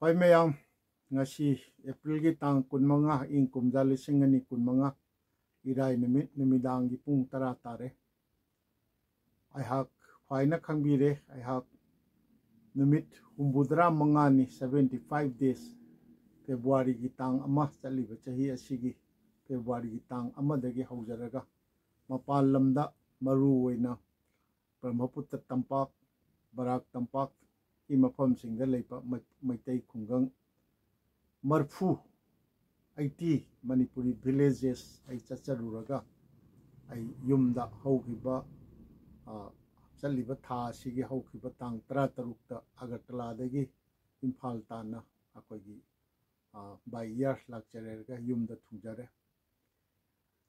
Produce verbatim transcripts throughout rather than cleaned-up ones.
ꯍꯣꯏ ꯃꯌꯥꯝ, ꯉꯁꯤ ꯑꯦꯄ꯭ꯔꯤꯜꯒꯤ ꯇꯥꯡ ꯀꯨꯟꯃꯉꯥ, ꯏꯪ ꯀꯨꯝꯖꯥ ꯂꯤꯁꯤꯡ ꯑꯅꯤ ꯀꯨꯟꯃꯉꯥ, ꯏꯔꯥꯏ ꯅꯨꯃꯤꯠ, ꯅꯨꯃꯤꯗꯥꯡꯒꯤ ꯄꯨꯡ ꯇꯔꯥ ꯇꯥꯔꯦ꯫ ꯑꯩꯍꯥꯛ ꯈ꯭ꯋꯥꯏꯅ ꯈꯪꯕꯤꯔꯦ, ꯑꯩꯍꯥꯛ ꯅꯨꯃꯤꯠ ꯍꯨꯝꯐꯨꯇꯔꯥ ꯃꯉꯥꯅꯤ, seventy five days, ꯐꯦꯕ꯭ꯔꯨꯋꯥꯔꯤꯒꯤ ꯇꯥꯡ ꯑꯃ, ꯆꯠꯂꯤꯕ ꯆꯍꯤ ꯑꯁꯤꯒꯤ ꯐꯦꯕ꯭ꯔꯨꯋꯥꯔꯤꯒꯤ ꯇꯥꯡ ꯑꯃꯗꯒꯤ ꯍꯧꯖꯔꯒ ꯃꯄꯥꯟ ꯂꯝꯗ, ꯃꯔꯨ ꯑꯣꯏꯅ ꯕ꯭ꯔꯍ꯭ꯃꯄꯨꯇ꯭ꯔ ꯇꯝꯄꯥꯛ, ꯕꯔꯥꯛ ꯇꯝꯄꯥꯛꯀꯤ ꯃꯐꯝꯁꯤꯡꯗ ꯂꯩꯕ ꯃꯩ-, ꯃꯩꯇꯩ ꯈꯨꯡꯒꯪ ꯃꯔꯐꯨ, eighty Manipuri villages ꯑꯩ ꯆꯠꯆꯔꯨꯔꯒ, ꯑꯩ ꯌꯨꯝꯗ ꯍꯧꯈꯤꯕ, ꯑ, ꯆꯠꯂꯤꯕ ꯊꯥ ꯑꯁꯤꯒꯤ ꯍꯧꯈꯤꯕ ꯇꯥꯡ ꯇꯔꯥꯇꯔꯨꯛꯇ ꯑꯒꯔꯇꯂꯥꯗꯒꯤ ꯏꯝꯐꯥꯜ ꯇꯥꯟꯅ ꯑꯩꯈꯣꯏꯒꯤ, ꯑ, by air ꯂꯥꯛꯆꯔꯒ ꯌꯨꯝꯗ ꯊꯨꯡꯖꯔꯦ꯫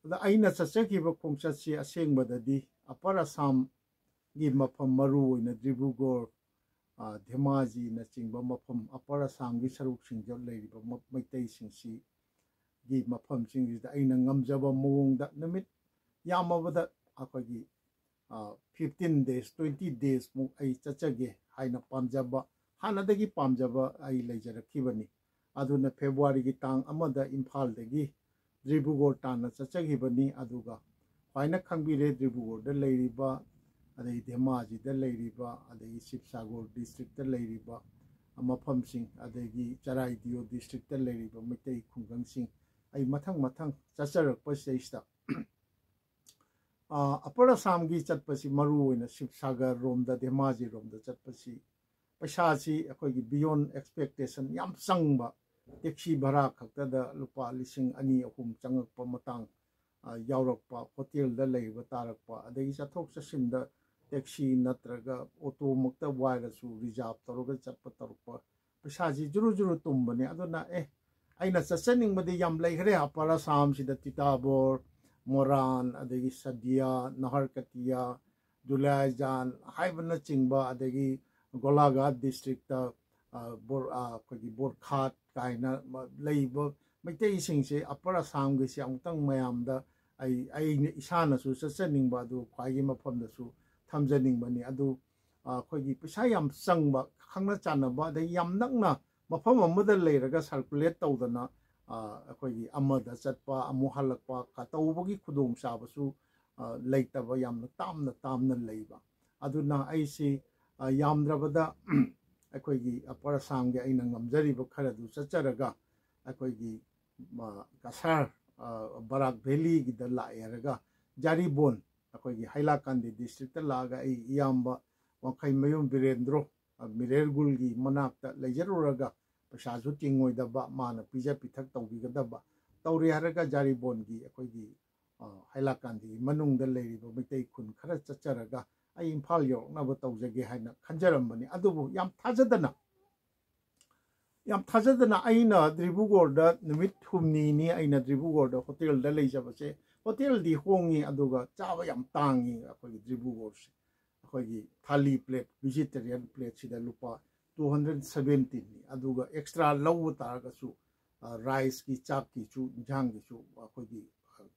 ꯑꯗ ꯑꯩꯅ ꯆꯠꯆꯈꯤꯕ ꯈꯣꯡꯆꯠꯁꯤ ꯑꯁꯦꯡꯕꯗꯗꯤ ꯑꯄꯔ ꯑꯁꯥꯝꯒꯤ ꯃꯐꯝ, ꯃꯔꯨ ꯑꯣꯏꯅ ꯗꯤꯕ꯭ꯔꯨꯒꯔ, ꯑ, ꯙꯦꯃꯥꯖꯤꯅꯆꯤꯡꯕ ꯃꯐꯝ, ꯑꯄꯔ ꯑꯁꯥꯝꯒꯤ ꯁꯔꯨꯛꯁꯤꯡꯗ ꯂꯩꯔꯤꯕ ꯃ-, ꯃꯩꯇꯩꯁꯤꯡꯁꯤꯒꯤ ꯃꯐꯝꯁꯤꯡꯁꯤꯗ ꯑꯩꯅ ꯉꯝꯖꯕ ꯃꯑꯣꯡꯗ ꯅꯨꯃꯤꯠ ꯌꯥꯝꯃꯕꯗ ꯑꯩꯈꯣꯏꯒꯤ, ꯑ, fifteen days, twenty days ꯃꯨꯛ ꯑꯩ ꯆꯠꯆꯒꯦ ꯍꯥꯏꯅ ꯄꯥꯝꯖꯕ, ꯍꯥꯟꯅꯗꯒꯤ ꯄꯥꯝꯖꯕ ꯑꯩ ꯂꯩꯖꯔꯛꯈꯤꯕꯅꯤ꯫ ꯑꯗꯨꯅ ꯐꯦꯕ꯭ꯔꯨꯋꯥꯔꯤꯒꯤ ꯇꯥꯡ ꯑꯃꯗ ꯏꯝꯐꯥꯜꯗꯒꯤ ꯗꯤꯕ꯭ꯔꯨꯒꯔ ꯇꯥꯟꯅ ꯆꯠꯆꯈꯤꯕꯅꯤ꯫ ꯑꯗꯨꯒ ꯈ꯭ꯋꯥꯏꯅ ꯈꯪꯕꯤꯔꯦ, ꯗꯤꯕ꯭ꯔꯨꯒꯔꯗ ꯂꯩꯔꯤꯕ, ꯑꯗꯒꯤ ꯙꯦꯃꯥꯖꯤꯗ ꯂꯩꯔꯤꯕ, ꯑꯗꯒꯤ ꯁꯤꯕꯁꯥꯒꯔ ꯗꯤꯁꯇ꯭ꯔꯤꯛꯇ ꯂꯩꯔꯤꯕ ꯃꯐꯝꯁꯤꯡ, ꯑꯗꯒꯤ ꯆꯔꯥꯏꯗꯤꯑꯣ ꯗꯤꯁꯇ꯭ꯔꯤꯛꯇ ꯂꯩꯔꯤꯕ ꯃꯩꯇꯩ ꯈꯨꯡꯒꯪꯁꯤꯡ, ꯑꯩ ꯃꯊꯪ ꯃꯊꯪ ꯆꯠꯆꯔꯛꯄꯁꯤꯗꯩꯁꯤꯗ, ꯑ, ꯑꯄꯔ ꯑꯁꯥꯝꯒꯤ ꯆꯠꯄꯁꯤ ꯃꯔꯨ ꯑꯣꯏꯅ ꯁꯤꯕꯁꯥꯒꯔ ꯔꯣꯝꯗ, ꯙꯦꯃꯥꯖꯤ ꯔꯣꯝꯗ ꯆꯠꯄꯁꯤ ꯄꯩꯁꯥꯁꯤ ꯑꯩꯈꯣꯏꯒꯤ beyond expectation ꯌꯥꯝ ꯆꯪꯕ, ꯇꯦꯛꯁꯤ ꯚꯔꯥ ꯈꯛꯇꯗ ꯂꯨꯄꯥ ꯂꯤꯁꯤꯡ ꯑꯅꯤ ꯑꯍꯨꯝ ꯆꯪꯉꯛꯄ ꯃꯇꯥꯡ, ꯑ, ꯌꯥꯎꯔꯛꯄ, ꯍꯣꯇꯦꯜꯗ ꯂꯩꯕ ꯇꯥꯔꯛꯄ, ꯑꯗꯒꯤ ꯆꯠꯊꯣꯛ ꯆꯠꯁꯤꯟꯗ ꯇꯦꯛꯁꯤ ꯅꯠꯇ꯭ꯔꯒ ꯑꯣꯇꯣꯃꯛꯇ ꯋꯥꯏꯔꯁꯨ ꯔꯤꯖꯥꯔꯚ ꯇꯧꯔꯒ ꯆꯠꯄ ꯇꯧꯔꯛꯄ, ꯄꯩꯁꯥꯁꯤ ꯖꯨꯔꯨ ꯖꯨꯔꯨ ꯇꯨꯝꯕꯅꯦ꯫ ꯑꯗꯨꯅ ꯑꯦ, ꯑꯩꯅ ꯆꯠꯆꯅꯤꯡꯕꯗꯤ ꯌꯥꯝ ꯂꯩꯈ꯭ꯔꯦ, ꯑꯄꯔ ꯑꯁꯥꯝꯁꯤꯗ ꯇꯤꯇꯥꯕꯣꯔ, ꯃꯣꯔꯥꯟ, ꯑꯗꯒꯤ ꯁꯗꯤꯌꯥ, ꯅꯍꯔꯀꯇꯤꯌꯥ, ꯗꯨꯂꯥꯏꯖꯥꯟ ꯍꯥꯏꯕꯅꯆꯤꯡꯕ, ꯑꯗꯒꯤ ꯒꯣꯂꯥꯘꯥꯠ ꯗꯤꯁꯇ꯭ꯔꯤꯛꯇ, ꯑ, ꯕꯣꯔ-, ꯑ, ꯑꯩꯈꯣꯏꯒꯤ ꯕꯣꯔꯈꯥꯠ ꯀꯥꯏꯅ ꯃ-, ꯂꯩꯕ ꯃꯩꯇꯩꯁꯤꯡꯁꯦ ꯑꯄꯔ ꯑꯁꯥꯝꯒꯤꯁꯦ ꯑꯃꯨꯛꯇꯪ ꯃꯌꯥꯝꯗ ꯑꯩ, ꯑꯩꯅ ꯏꯁꯥꯅꯁꯨ ꯆꯠꯆꯅꯤꯡꯕ ꯑꯗꯨ ꯈ꯭ꯋꯥꯏꯒꯤ ꯃꯐꯝꯗꯁꯨ ꯊꯝꯖꯅꯤꯡꯕꯅꯤ꯫ ꯑꯗꯨ, ꯑ, ꯑꯩꯈꯣꯏꯒꯤ ꯄꯩꯁꯥ ꯌꯥꯝ ꯆꯪꯕ, ꯈꯪꯅ ꯆꯥꯟꯅꯕ, ꯑꯗꯩ ꯌꯥꯝ ꯅꯛꯅ ꯃꯐꯝ ꯑꯃꯗ ꯂꯩꯔꯒ circulate ꯇꯧꯗꯅ ꯑꯩꯈꯣꯏꯒꯤ ꯑꯃꯗ ꯆꯠꯄ ꯑꯃꯨꯛ ꯍꯜꯂꯛꯄ ꯀ ꯇꯧꯕꯒꯤ ꯈꯨꯗꯣꯡꯆꯥꯕꯁꯨ ꯂꯩꯇꯕ ꯌꯥꯝꯅ ꯇꯥꯝꯅ ꯇꯥꯝꯅ ꯂꯩꯕ꯫ ꯑꯗꯨꯅ ꯑꯩꯁꯤ ꯌꯥꯝꯗ꯭ꯔꯕꯗ ꯑꯩꯈꯣꯏꯒꯤ Upper Assam ꯒꯤ ꯑꯩꯅ ꯉꯝꯖꯔꯤꯕ ꯈꯔꯗꯨ ꯆꯠꯆꯔꯒ ꯑꯩꯈꯣꯏꯒꯤ ꯀꯁꯥꯔ ꯕꯔꯥꯛ ꯚꯦꯂꯤꯒꯤꯗ ꯂꯥꯛꯑꯦ ꯍꯥꯏꯔꯒ ꯖꯥꯔꯤꯕꯣꯟ ꯑꯩꯈꯣꯏꯒꯤ ꯍꯥꯏꯂꯥꯀꯥꯟꯗꯤ district ꯇ ꯂꯥꯛꯑꯒ ꯑꯩ ꯏꯌꯥꯝꯕ ꯋꯥꯡꯈꯩꯃꯌꯨꯝ ꯕꯤꯔꯦꯟꯗ꯭ꯔꯣ ꯃꯤꯔꯦꯔꯒꯨꯜꯒꯤ ꯃꯅꯥꯛꯇ ꯂꯩꯖꯔꯨꯔꯒ ꯄꯩꯁꯥꯁꯨ ꯇꯤꯡꯉꯣꯏꯗꯕ ꯃꯥꯅ ꯄꯤꯖ ꯄꯤꯊꯛ ꯇꯧꯕꯤꯒꯗꯕ ꯇꯧꯔꯦ ꯍꯥꯏꯔꯒ ꯖꯥꯔꯤꯕꯣꯟꯒꯤ ꯑꯩꯈꯣꯏꯒꯤ ꯍꯥꯏꯂꯥꯀꯥꯟꯗꯤꯒꯤ ꯃꯅꯨꯡꯗ ꯂꯩꯔꯤꯕ ꯃꯩꯇꯩ ꯈꯨꯟ ꯈꯔ ꯆꯠꯆꯔꯒ ꯑꯩ ꯏꯝꯐꯥꯜ ꯌꯧꯔꯛꯅꯕ ꯇꯧꯖꯒꯦ ꯍꯥꯏꯅ ꯈꯟꯖꯔꯝꯕꯅꯤ꯫ ꯑꯗꯨꯕꯨ ꯌꯥꯝ ꯊꯥꯖꯗꯅ ꯌꯥꯝ ꯊꯥꯖꯗꯅ ꯑꯩꯅ ꯗ꯭ꯔꯤꯕꯨꯒꯣꯔꯗ ꯅꯨꯃꯤꯠ ꯍꯨꯝꯅꯤꯅꯤ ꯑꯩꯅ ꯗ꯭ꯔꯤꯕꯨꯒꯣꯔꯗ ꯍꯣꯇꯦꯜꯗ ꯂꯩꯖꯕꯁꯦ꯫ ꯍꯣꯇꯦꯜꯗꯤ ꯍꯣꯡꯉꯤ ꯑꯗꯨꯒ ꯆꯥꯕ ꯌꯥꯝ ꯇꯥꯡꯉꯤ꯫ ꯑꯩꯈꯣꯏꯒꯤ ꯗ꯭ꯔꯤꯕꯨꯒꯣꯔꯁꯦ ꯑꯩꯈꯣꯏꯒꯤ ꯊꯥꯂꯤ plate vegetarian plate ꯁꯤꯗ ꯂꯨꯄꯥ two hundred seventy ꯅꯤ꯫ ꯑꯗꯨꯒ extra ꯂꯧꯕ ꯇꯥꯔꯒꯁꯨ rice ꯀꯤ ꯆꯥꯛꯀꯤꯁꯨ ꯏꯟꯁꯥꯡꯒꯤꯁꯨ ꯑꯩꯈꯣꯏꯒꯤ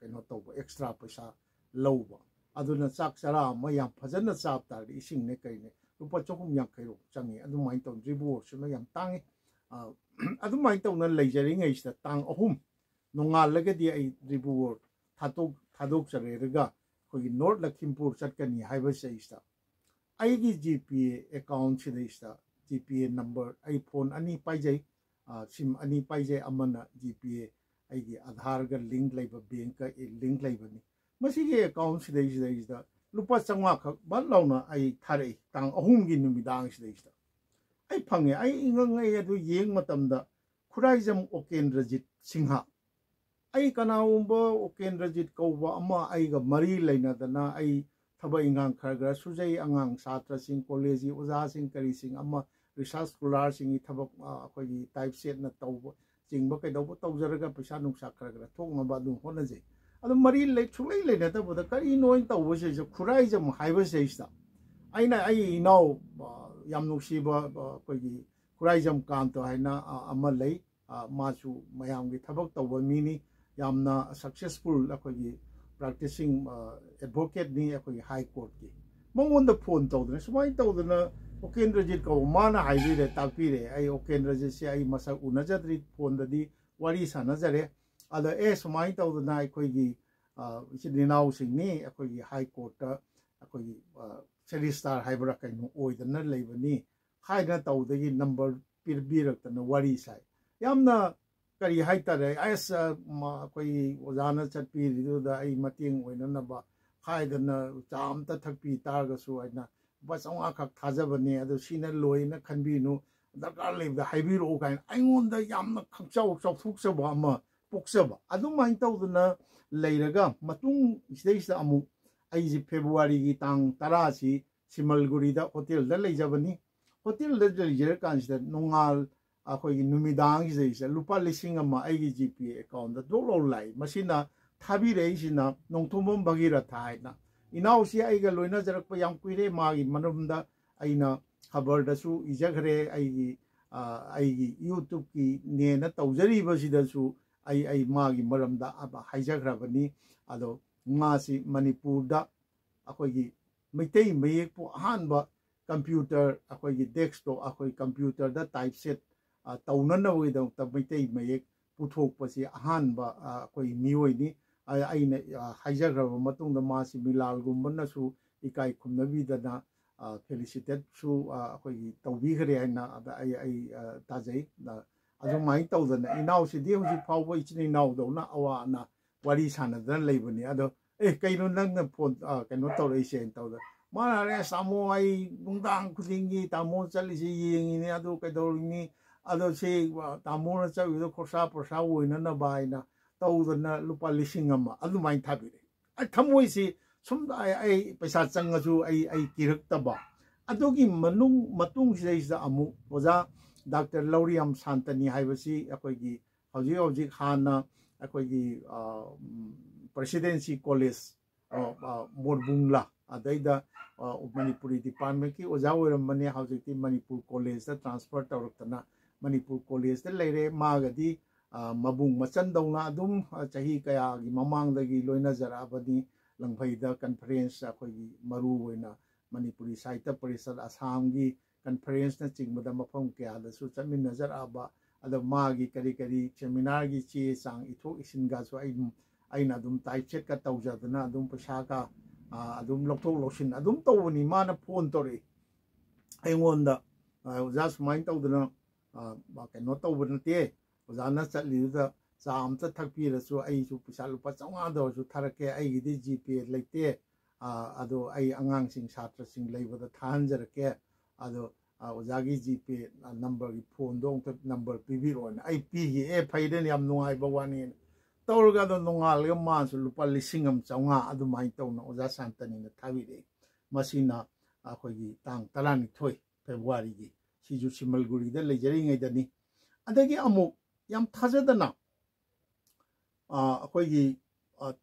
ꯀꯩꯅꯣ ꯇꯧꯕ extra ꯄꯩꯁꯥ ꯂꯧꯕ꯫ ꯑꯗꯨꯅ ꯆꯥꯛ ꯆꯔꯥ ꯑꯃ ꯌꯥꯝ ꯐꯖꯅ ꯆꯥꯕ ꯇꯥꯔꯗꯤ ꯏꯁꯤꯡꯅꯦ ꯀꯩꯅꯦ ꯂꯨꯄꯥ ꯆꯍꯨꯝ ꯌꯥꯡꯈꯩ ꯔꯣꯝ ꯆꯪꯉꯤ꯫ ꯑꯗꯨꯃꯥꯏꯅ ꯇꯧꯅ ꯗ꯭ꯔꯤꯕꯨꯒꯣꯔꯁꯤꯃ ꯌꯥꯝ ꯇꯥꯡꯉꯤ꯫ ꯑꯗꯨꯃꯥꯏꯅ ꯇꯧꯅ ꯂꯩꯖꯔꯤꯉꯩꯁꯤꯗ ꯇꯥꯡ ꯑꯍꯨꯝ ꯅꯣꯡꯉꯥꯜꯂꯒꯗꯤ ꯑꯩ ꯗ꯭ꯔꯤꯕꯨꯒꯣꯔ ꯊꯥꯗꯣꯛ ꯊꯥꯗꯣꯛꯆꯔꯦꯔꯒ ꯑꯩꯈꯣꯏꯒꯤ North Lakhimpur ꯆꯠꯀꯅꯤ ꯍꯥꯏꯕꯁꯤꯗꯩꯁꯤꯗ ꯑꯩꯒꯤ GPay account ꯁꯤꯗꯩꯁꯤꯗ GPay number ꯑꯩ phone ꯑꯅꯤ ꯄꯥꯏꯖꯩ꯫ SIM ꯑꯅꯤ ꯄꯥꯏꯖꯩ꯫ ꯑꯃꯅ GPay ꯑꯩꯒꯤ Aadhaar ꯒ link ꯂꯩꯕ bank ꯀ link ꯂꯩꯕꯅꯤ꯫ ꯃꯁꯤꯒꯤ account ꯁꯤꯗꯩꯁꯤꯗꯩꯁꯤꯗ ꯂꯨꯄꯥ ꯆꯥꯝꯃꯉꯥ ꯈꯛ ꯕꯠ ꯂꯥꯎꯅ ꯑꯩ ꯊꯥꯔꯛꯏ ꯇꯥꯡ ꯑꯍꯨꯝꯒꯤ ꯅꯨꯃꯤꯗꯥꯡꯁꯤꯗꯩꯁꯤꯗ꯫ ꯑꯩ ꯐꯪꯉꯦ꯫ ꯑꯩ ꯏꯉꯛ ꯉꯛꯑꯦ꯫ ꯑꯗꯨ ꯌꯦꯡ ꯃꯇꯝꯗ ꯈꯨꯔꯥꯏꯖꯝ ꯑꯣꯀꯦꯟꯗ꯭ꯔꯖꯤꯠ ꯁꯤꯡꯍ꯫ ꯑꯩ ꯀꯅꯥꯒꯨꯝꯕ ꯑꯣꯀꯦꯟꯗ꯭ꯔꯖꯤꯠ ꯀꯧꯕ ꯑꯃ ꯑꯩꯒ ꯃꯔꯤ ꯂꯩꯅꯗꯅ ꯑꯩ ꯊꯕꯛ ꯏꯪꯈꯥꯡ ꯈꯔ ꯈꯔ ꯁꯨꯖꯩ꯫ ꯑꯉꯥꯡ ꯁꯥꯇ꯭ꯔꯁꯤꯡ ꯀꯣꯂꯦꯖꯀꯤ ꯑꯣꯖꯥꯁꯤꯡ ꯀꯔꯤꯁꯤꯡ ꯑꯃ research scholar ꯁꯤꯡꯒꯤ ꯊꯕꯛ ꯑꯩꯈꯣꯏꯒꯤ type set ꯅ ꯇꯧꯕ ꯆꯤꯡꯕ ꯀꯩꯗꯧꯕ ꯇꯧꯖꯔꯒ ꯄꯩꯁꯥ ꯅꯨꯡꯁꯥ ꯈꯔ ꯈꯔ ꯊꯣꯛꯅꯕ ꯑꯗꯨꯝ ꯍꯣꯠꯅꯖꯩ꯫ ꯑꯗꯨ ꯃꯔꯤ ꯂꯩ ꯁꯨꯡꯂꯩ ꯂꯩꯅꯗꯕꯗ ꯀꯔꯤꯅꯣ ꯑꯩꯅ ꯇꯧꯕꯁꯤꯗꯩꯁꯤꯗ ꯈꯨꯔꯥꯏꯖꯝ ꯍꯥꯏꯕꯁꯤꯗꯩꯁꯤꯗ ꯑꯩꯅ ꯑꯩ ꯏꯅꯥꯎ ꯌꯥꯝ ꯅꯨꯡꯁꯤꯕ ꯑꯩꯈꯣꯏꯒꯤ ꯈꯨꯔꯥꯏꯖꯝ ꯀꯥꯟꯇ ꯍꯥꯏꯅ ꯑꯃ ꯂꯩ꯫ ꯃꯥꯁꯨ ꯃꯌꯥꯝꯒꯤ ꯊꯕꯛ ꯇꯧꯕ ꯃꯤꯅꯤ꯫ ꯌꯥꯝꯅ successful ꯑꯩꯈꯣꯏꯒꯤ practicing advocate ꯅꯤ ꯑꯩꯈꯣꯏꯒꯤ High Court ꯀꯤ꯫ ꯃꯉꯣꯟꯗ phone ꯇꯧꯗꯅ ꯁꯨꯃꯥꯏꯅ ꯇꯧꯗꯅ ꯎꯀꯦꯟꯗ꯭ꯔꯖꯤꯠ ꯀꯧꯕ ꯃꯥꯅ ꯍꯥꯏꯕꯤꯔꯦ, ꯇꯥꯛꯄꯤꯔꯦ꯫ ꯑꯩ ꯎꯀꯦꯟꯗ꯭ꯔꯖꯤꯠꯁꯦ ꯑꯩ ꯃꯁꯛ ꯎꯅꯖꯗ꯭ꯔꯤ, ꯐꯣꯟꯗꯗꯤ ꯋꯥꯔꯤ ꯁꯥꯟꯅꯖꯔꯦ꯫ ꯑꯗ ꯑꯦ, ꯁꯨꯃꯥꯏꯅ ꯇꯧꯗꯅ ꯑꯩꯈꯣꯏꯒꯤ, ꯑ, ꯏꯆꯤꯟ ꯏꯅꯥꯎꯁꯤꯡꯅꯤ, ꯑꯩꯈꯣꯏꯒꯤ ꯍꯥꯏ ꯀꯣꯔꯠꯇ ꯑꯩꯈꯣꯏꯒꯤ, ꯑ, ꯁꯦꯔꯤꯁꯇꯥꯔ ꯍꯥꯏꯕ꯭ꯔꯥ ꯀꯩꯅꯣ ꯑꯣꯏꯗꯅ ꯂꯩꯕꯅꯤ ꯍꯥꯏꯗꯅ ꯇꯧꯕꯗꯒꯤ ꯅꯝꯕꯔ ꯄꯤꯕꯤꯔꯛꯇꯅ ꯋꯥꯔꯤ ꯁꯥꯏ꯫ ꯌꯥꯝꯅ ꯀꯔꯤ ꯍꯥꯏꯇꯥꯔꯦ, ꯑꯁ, ꯑ, ꯃ-, ꯑꯩꯈꯣꯏꯒꯤ ꯑꯣꯖꯥꯅ ꯆꯠꯄꯤꯔꯤꯗꯨꯗ ꯑꯩ ꯃꯇꯦꯡ ꯑꯣꯏꯅꯅꯕ ꯍꯥꯏꯗꯅ ꯆꯥ ꯑꯝꯇ ꯊꯛꯄꯤ ꯇꯥꯔꯒꯁꯨ ꯑꯩꯅ ꯂꯨꯄꯥ ꯆꯥꯝꯃꯉꯥ ꯈꯛ ꯊꯥꯖꯕꯅꯦ, ꯑꯗꯣ ꯁꯤꯅ ꯂꯣꯏꯅ ꯈꯟꯕꯤꯅꯨ, ꯗꯔꯀꯥꯔ ꯂꯩꯕꯗ ꯍꯥꯏꯕꯤꯔꯛꯑꯣ ꯀꯥꯏꯅ ꯑꯩꯉꯣꯟꯗ ꯌꯥꯝꯅ ꯈꯪꯆꯥꯎ ꯆꯥꯎꯊꯣꯛꯆꯕ ꯑꯃ ꯄꯣꯛꯆꯕ꯫ ꯑꯗꯨꯃꯥꯏꯅ ꯇꯧꯗꯅ ꯂꯩꯔꯒ ꯃꯇꯨꯡ ꯁꯤꯗꯩꯁꯤꯗ ꯑꯃꯨꯛ ꯑꯩꯁꯦ ꯐꯦꯕ꯭ꯔꯨꯋꯥꯔꯤꯒꯤ ꯇꯥꯡ ꯇꯔꯥꯁꯤ ꯁꯤꯃꯜꯒꯨꯔꯤꯗ ꯍꯣꯇꯦꯜꯗ ꯂꯩꯖꯕꯅꯤ꯫ ꯍꯣꯇꯦꯜꯗ ꯂꯩꯖꯔꯀꯥꯟꯁꯤꯗ ꯅꯣꯡꯉꯥꯜ ꯑꯩꯈꯣꯏꯒꯤ ꯅꯨꯃꯤꯗꯥꯡꯁꯤꯗꯩꯁꯤꯗ ꯂꯨꯄꯥ ꯂꯤꯁꯤꯡ ꯑꯃ ꯑꯩꯒꯤ ꯖꯤ ꯄꯦ ꯑꯦꯀꯥꯎꯟꯗ ꯗꯣꯛ ꯂꯥꯎ ꯂꯥꯛꯏ꯫ ꯃꯁꯤꯅ ꯊꯥꯕꯤꯔꯛꯏꯁꯤꯅ ꯅꯣꯡꯊꯣꯝꯕꯝ ꯚꯒꯤꯔꯊ ꯍꯥꯏꯅ ꯏꯅꯥꯎꯁꯤ ꯑꯩꯒ ꯂꯣꯏꯅꯖꯔꯛꯄ ꯌꯥꯝ ꯀꯨꯏꯔꯦ꯫ ꯃꯥꯒꯤ ꯃꯔꯝꯗ ꯑꯩꯅ ꯈꯕꯔꯗꯁꯨ ꯏꯖꯈ꯭ꯔꯦ, ꯑꯩꯒꯤ, ꯑ, ꯑꯩꯒꯤ YouTubeꯀꯤ ꯅꯦꯅ ꯇꯧꯖꯔꯤꯕꯁꯤꯗꯁꯨ ꯑꯩ, ꯑꯩ ꯃꯥꯒꯤ ꯃꯔꯝꯗ ꯑꯕ-, ꯍꯥꯏꯖꯈ꯭ꯔꯕꯅꯤ꯫ ꯑꯗꯣ ꯃꯥꯁꯤ ꯃꯅꯤꯄꯨꯔꯗ ꯑꯩꯈꯣꯏꯒꯤ ꯃꯩꯇꯩ ꯃꯌꯦꯛꯄꯨ ꯑꯍꯥꯟꯕ ꯀꯝꯄ꯭ꯌꯨꯇꯔ, ꯑꯩꯈꯣꯏꯒꯤ ꯗꯦꯁꯛꯇꯣꯞ, ꯑꯩꯈꯣꯏ ꯀꯝꯄ꯭ꯌꯨꯇꯔꯗ ꯇꯥꯏꯞꯁꯦꯠ, ꯑ, ꯇꯧꯅꯅꯕꯒꯤꯗꯃꯛꯇ ꯃꯩꯇꯩ ꯃꯌꯦꯛ ꯄꯨꯊꯣꯛꯄꯁꯤ ꯑꯍꯥꯟꯕ, ꯑ, ꯑꯩꯈꯣꯏ ꯃꯤꯑꯣꯏꯅꯤ꯫ ꯑ-, ꯑꯩꯅ, ꯑ, ꯍꯥꯏꯖꯈ꯭ꯔꯕ ꯃꯇꯨꯡꯗ ꯃꯥꯁꯤ ꯃꯤꯂꯥꯜꯒꯨꯝꯕꯅꯁꯨ ꯏꯀꯥꯏ ꯈꯨꯝꯅꯕꯤꯗꯅ, ꯑ, ꯐꯦꯂꯤꯁꯤꯇꯦꯠꯁꯨ, ꯑ, ꯑꯩꯈꯣꯏꯒꯤ ꯇꯧꯕꯤꯈ꯭ꯔꯦ ꯍꯥꯏꯅ ꯑꯗ ꯑꯩ, ꯑꯩ, ꯑ, ꯇꯥꯖꯩ꯫ ꯑ, ꯑꯗꯨꯃꯥꯏꯅ ꯇꯧꯗꯅ ꯏꯅꯥꯎꯁꯤꯗꯤ ꯍꯧꯖꯤꯛ ꯐꯥꯎꯕ ꯏꯆꯤꯟ ꯏꯅꯥꯎꯗꯧꯅ ꯑꯋꯥ ꯑꯅꯥ ꯋꯥꯔꯤ ꯁꯥꯟꯅꯗꯅ ꯂꯩꯕꯅꯤ꯫ ꯑꯗꯣ, "ꯑꯦ, ꯀꯩꯅꯣ ꯅꯪꯅ ꯐꯣꯟ, ꯑ, ꯀꯩꯅꯣ ꯇꯧꯔꯛꯏꯁꯦ?" ꯍꯥꯏꯅ ꯇꯧꯗꯅ, ꯃꯥꯅ ꯍꯥꯏꯔꯦ, "ꯑꯁ, ꯇꯥꯃꯣ, ꯑꯩ ꯅꯨꯡꯗꯥꯡ ꯈꯨꯗꯤꯡꯒꯤ ꯇꯥꯃꯣ ꯆꯠꯂꯤꯁꯦ ꯌꯦꯡꯉꯤꯅꯦ, ꯑꯗꯨ ꯀꯩꯗꯧꯔꯤꯅꯤ? ꯑꯗꯣ ꯁꯤ, ꯑ, ꯇꯥꯃꯣꯅ ꯆꯠꯂꯤꯗꯣ ꯈꯣꯔꯁꯥ ꯄꯣꯔꯁꯥ ꯑꯣꯏꯅꯅꯕ ꯍꯥꯏꯅ ꯇꯧꯗꯅ ꯂꯨꯄꯥ ꯂꯤꯁꯤꯡ ꯑꯃ ꯑꯗꯨꯃꯥꯏꯅ ꯊꯥꯕꯤꯔꯛꯑꯦ꯫ ꯑꯩ ꯊꯃꯣꯏꯁꯤ ꯁꯨꯝ ꯑꯩ, ꯑꯩ ꯄꯩꯁꯥ ꯆꯪꯉꯁꯨ ꯑꯩ, ꯑꯩ ꯀꯤꯔꯛꯇꯕ꯫ ꯑꯗꯨꯒꯤ ꯃꯅꯨꯡ, ꯃꯇꯨꯡꯁꯤꯗꯩꯁꯤꯗ ꯑꯃꯨꯛ ꯑꯣꯖꯥ ꯗꯥꯛꯇꯔ ꯂꯧꯔꯤꯌꯥꯝ ꯁꯥꯟꯇꯅꯤ ꯍꯥꯏꯕꯁꯤ ꯑꯩꯈꯣꯏꯒꯤ ꯍꯧꯖꯤꯛ ꯍꯧꯖꯤꯛ ꯍꯥꯟꯅ ꯑꯩꯈꯣꯏꯒꯤ, ꯑ, ꯎꯝ, ꯄ꯭ꯔꯦꯁꯤꯗꯦꯟꯁꯤ ꯀꯣꯂꯦꯖ, ꯑ, ꯑ, ꯃꯣꯔꯕꯨꯡꯂꯥ, ꯑꯗꯩꯗ, ꯑ, ꯃꯅꯤꯄꯨꯔꯤ ꯗꯤꯄꯥꯔꯠꯃꯦꯟꯀꯤ ꯑꯣꯖꯥ ꯑꯣꯏꯔꯝꯕꯅꯦ, ꯍꯧꯖꯤꯛꯇꯤ ꯃꯅꯤꯄꯨꯔ ꯀꯣꯂꯦꯖꯇ ꯇ꯭ꯔꯥꯟꯁꯐꯔ ꯇꯧꯔꯛꯇꯅ ꯃꯅꯤꯄꯨꯔ ꯀꯣꯂꯦꯖꯇ ꯂꯩꯔꯦ꯫ ꯃꯥꯒꯗꯤ, ꯑ, ꯃꯕꯨꯡ ꯃꯆꯟꯗꯧꯅ ꯑꯗꯨꯝ, ꯑ, ꯆꯍꯤ ꯀꯌꯥꯒꯤ ꯃꯃꯥꯡꯗꯒꯤ ꯂꯣꯏꯅꯖꯔꯛꯑꯕꯅꯤ꯫ ꯂꯪꯐꯩꯗ ꯀꯟꯐꯔꯦꯟꯁ ꯑꯩꯈꯣꯏꯒꯤ ꯃꯔꯨ ꯑꯣꯏꯅ ꯃꯅꯤꯄꯨꯔꯤ ꯁꯥꯍꯤꯇ꯭ꯌ ꯄꯔꯤꯁꯠ ꯑꯁꯥꯝꯒꯤ ꯀꯟꯐꯔꯦꯟꯁꯅꯆꯤꯡꯕꯗ ꯃꯐꯝ ꯀꯌꯥꯗꯁꯨ ꯆꯠꯃꯤꯟꯅꯖꯔꯛꯑꯕ, ꯑꯗꯣ ꯃꯥꯒꯤ ꯀꯔꯤ ꯀꯔꯤ ꯁꯦꯃꯤꯅꯥꯔꯒꯤ ꯆꯦ ꯆꯥꯡ ꯏꯊꯣꯛ ꯏꯁꯤꯟꯒꯁꯨ ꯑꯩ ꯑꯗꯨꯝ, ꯑꯩꯅ ꯑꯗꯨꯝ ꯇꯥꯏꯞꯁꯦꯠꯀ ꯇꯧꯖꯗꯅ ꯑꯗꯨꯝ ꯄꯩꯁꯥꯒ ꯑꯗꯨꯝ ꯂꯧꯊꯣꯛ ꯂꯧꯁꯤꯟ ꯑꯗꯨꯝ ꯇꯧꯕꯅꯤ꯫ ꯃꯥꯅ ꯐꯣꯟ ꯇꯧꯔꯛꯏ ꯑꯩꯉꯣꯟꯗ, "ꯑꯣꯖꯥ, ꯁꯨꯃꯥꯏꯅ ꯇꯧꯗꯅ ꯀꯩꯅꯣ ꯇꯧꯕ ꯅꯠꯇꯦ, ꯑꯣꯖꯥꯅ ꯆꯠꯂꯤꯗꯨꯗ ꯆꯥ ꯑꯝꯇ ꯊꯛꯄꯤꯔꯁꯨ ꯑꯩꯁꯨ ꯄꯩꯁꯥ ꯂꯨꯄꯥ ꯆꯥꯝꯃꯉꯥꯗ ꯑꯣꯏꯔꯁꯨ ꯊꯥꯔꯛꯀꯦ, ꯑꯩꯒꯤꯗꯤ ꯖꯤꯄꯦ ꯂꯩꯇꯦ, ꯑꯗꯣ ꯑꯩ ꯑꯉꯥꯡꯁꯤꯡ ꯁꯥꯇ꯭ꯔꯁꯤꯡ ꯂꯩꯕꯗ ꯊꯥꯍꯟꯖꯔꯛꯀꯦ, ꯑꯗꯣ ꯑꯣꯖꯥꯒꯤ ꯖꯤꯄꯦ ꯅꯝꯕꯔꯒꯤ ꯐꯣꯟꯗꯣ ꯑꯃꯨꯛꯇ ꯅꯝꯕꯔ ꯄꯤꯕꯤꯔꯛꯑꯣꯅ ꯑꯩ ꯄꯤꯈꯤ꯫ ꯑꯦ, ꯐꯩꯗꯅ, ꯌꯥꯝ ꯅꯨꯡꯉꯥꯏꯕ ꯋꯥꯅꯦꯅ ꯇꯧꯔꯒ ꯑꯗꯣ ꯅꯣꯡꯉꯥꯜꯂꯒ ꯃꯥꯁꯨ ꯂꯨꯄꯥ ꯂꯤꯁꯤꯡ ꯑꯃ ꯆꯥꯝꯃꯉꯥ ꯑꯗꯨꯃꯥꯏꯅ ꯇꯧꯅ ꯑꯣꯖꯥ ꯁꯥꯟꯇꯅꯤꯅ ꯊꯥꯕꯤꯔꯛꯑꯦ꯫ ꯃꯁꯤꯅ ꯑꯩꯈꯣꯏꯒꯤ ꯇꯥꯡ ꯇꯔꯥꯅꯤꯊꯣꯏ ꯐꯦꯕ꯭ꯔꯨꯋꯥꯔꯤꯒꯤ, ꯁꯤꯁꯨ ꯁꯤꯃꯜꯒꯨꯔꯤꯗ ꯂꯩꯖꯔꯤꯉꯩꯗꯅꯤ꯫ ꯑꯗꯒꯤ ꯑꯃꯨꯛ ꯌꯥꯝ ꯊꯥꯖꯗꯅ ꯑꯩꯈꯣꯏꯒꯤ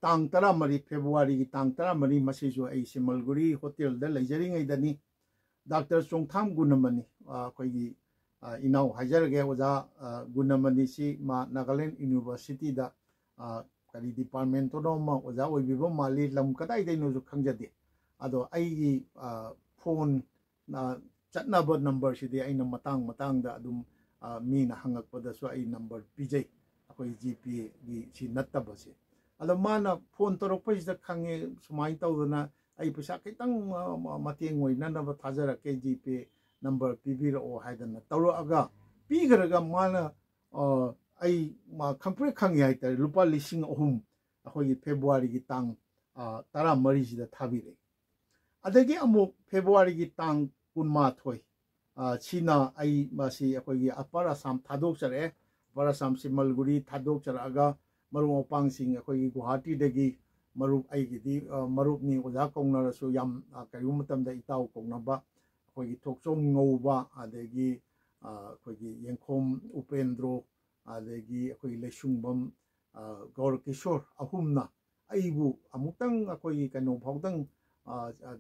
ꯇꯥꯡ ꯇꯔꯥꯃꯔꯤ, ꯐꯦꯕ꯭ꯔꯨꯋꯥꯔꯤꯒꯤ ꯇꯥꯡ ꯇꯔꯥꯃꯔꯤ, ꯃꯁꯤꯁꯨ ꯑꯩ ꯁꯤꯃꯜꯒꯨꯔꯤ ꯍꯣꯇꯦꯜꯗ ꯂꯩꯖꯔꯤꯉꯩꯗꯅꯤ꯫ ꯗꯥꯛꯇꯔ ꯆꯣꯡꯊꯥꯝ ꯒꯨꯅꯃꯅꯤ, ꯑꯩꯈꯣꯏꯒꯤ ꯏꯅꯥꯎ ꯍꯥꯏꯖꯔꯒꯦ, ꯑꯣꯖꯥ ꯒꯨꯅꯃꯅꯤꯁꯤ ꯃꯥ ꯅꯥꯒꯥꯂꯦꯟ ꯌꯨꯅꯤꯚꯔꯁꯤꯇꯤꯗ ꯀꯔꯤ ꯗꯤꯄꯥꯔꯠꯃꯦꯟꯇꯅꯣ ꯑꯃ ꯑꯣꯖꯥ ꯑꯣꯏꯕꯤꯕ ꯃꯥꯜꯂꯤ, ꯂꯝ ꯀꯗꯥꯏꯗꯩꯅꯣꯁꯨ ꯈꯪꯖꯗꯦ꯫ ꯑꯗꯣ ꯑꯩꯒꯤ ꯐꯣꯟ ꯆꯠꯅꯕ ꯅꯝꯕꯔꯁꯤꯗꯤ ꯑꯩꯅ ꯃꯇꯥꯡ ꯃꯇꯥꯡꯗ ꯑꯗꯨꯝ ꯃꯤꯅ ꯍꯪꯉꯛꯄꯗꯁꯨ ꯑꯩ ꯅꯝꯕꯔ ꯄꯤꯖꯩ, ꯑꯩꯈꯣꯏ ꯖꯤꯄꯦꯒꯤ ꯁꯤ ꯅꯠꯇꯕꯁꯦ꯫ ꯑꯗꯣ ꯃꯥꯅ ꯐꯣꯟ ꯇꯧꯔꯛꯄꯁꯤꯗ ꯈꯪꯉꯦ, ꯁꯨꯃꯥꯏꯅ ꯇꯧꯗꯅ ꯑꯩ ꯄꯩꯁꯥ ꯈꯤꯇꯪ ꯃꯇꯦꯡ ꯑꯣꯏꯅꯅꯕ ꯊꯥꯖꯔꯛꯀꯦ, ꯖꯤꯄꯦ ꯅꯝꯕꯔ ꯄꯤꯕꯤꯔꯛꯑꯣ ꯍꯥꯏꯗꯅ ꯇꯧꯔꯛꯑꯒ ꯄꯤꯈ꯭ꯔꯒ ꯃꯥꯅ ꯑꯩ ꯈꯪꯄ꯭ꯔꯦꯛ ꯈꯪꯉꯦ ꯍꯥꯏꯇꯥꯔꯦ, ꯂꯨꯄꯥ ꯂꯤꯁꯤꯡ ꯑꯍꯨꯝ ꯑꯩꯈꯣꯏꯒꯤ ꯐꯦꯕ꯭ꯔꯨꯋꯥꯔꯤꯒꯤ ꯇꯥꯡ ꯇꯔꯥꯃꯔꯤꯁꯤꯗ ꯊꯥꯕꯤꯔꯛꯏ꯫ ꯑꯗꯒꯤ ꯑꯃꯨꯛ ꯐꯦꯕ꯭ꯔꯨꯋꯥꯔꯤꯒꯤ ꯇꯥꯡ ꯀꯨꯟꯃꯥꯊꯣꯏ, ꯁꯤꯅ ꯑꯩ ꯃꯁꯤ ꯑꯩꯈꯣꯏꯒꯤ ꯑꯄꯔ ꯑꯁꯥꯝ ꯊꯥꯗꯣꯛꯆꯔꯛꯑꯦ꯫ ꯑꯄꯔ ꯑꯁꯥꯝ ꯁꯤꯃꯜꯒꯨꯔꯤ ꯊꯥꯗꯣꯛꯆꯔꯛꯑꯒ ꯃꯔꯨꯞ ꯃꯄꯥꯡꯁꯤꯡ ꯑꯩꯈꯣꯏꯒꯤ ꯒꯨꯋꯥꯍꯥꯇꯤꯗꯒꯤ ꯃꯔꯨꯞ, ꯑꯩꯒꯤꯗꯤ ꯃꯔꯨꯞꯅꯤ, ꯑꯣꯖꯥ ꯀꯧꯅꯔꯁꯨ ꯌꯥꯝ ꯀꯔꯤꯒꯨꯝꯕ ꯃꯇꯝꯗ ꯏꯇꯥꯎ ꯀꯧꯅꯕ ꯑꯩꯈꯣꯏꯒꯤ ꯊꯣꯛꯆꯣꯝ ꯉꯧꯕ, ꯑꯗꯒꯤ ꯑꯩꯈꯣꯏꯒꯤ ꯌꯦꯡꯈꯣꯝ ꯎꯄꯦꯟꯗ꯭ꯔꯣ, ꯑꯗꯒꯤ ꯑꯩꯈꯣꯏꯒꯤ ꯂꯩꯁꯨꯡꯕꯝ ꯒꯧꯔꯀꯤꯁꯣꯔ ꯑꯍꯨꯝꯅ ꯑꯩꯕꯨ ꯑꯃꯨꯛꯇꯪ ꯑꯩꯈꯣꯏꯒꯤ ꯀꯩꯅꯣ ꯐꯥꯎꯗꯪ,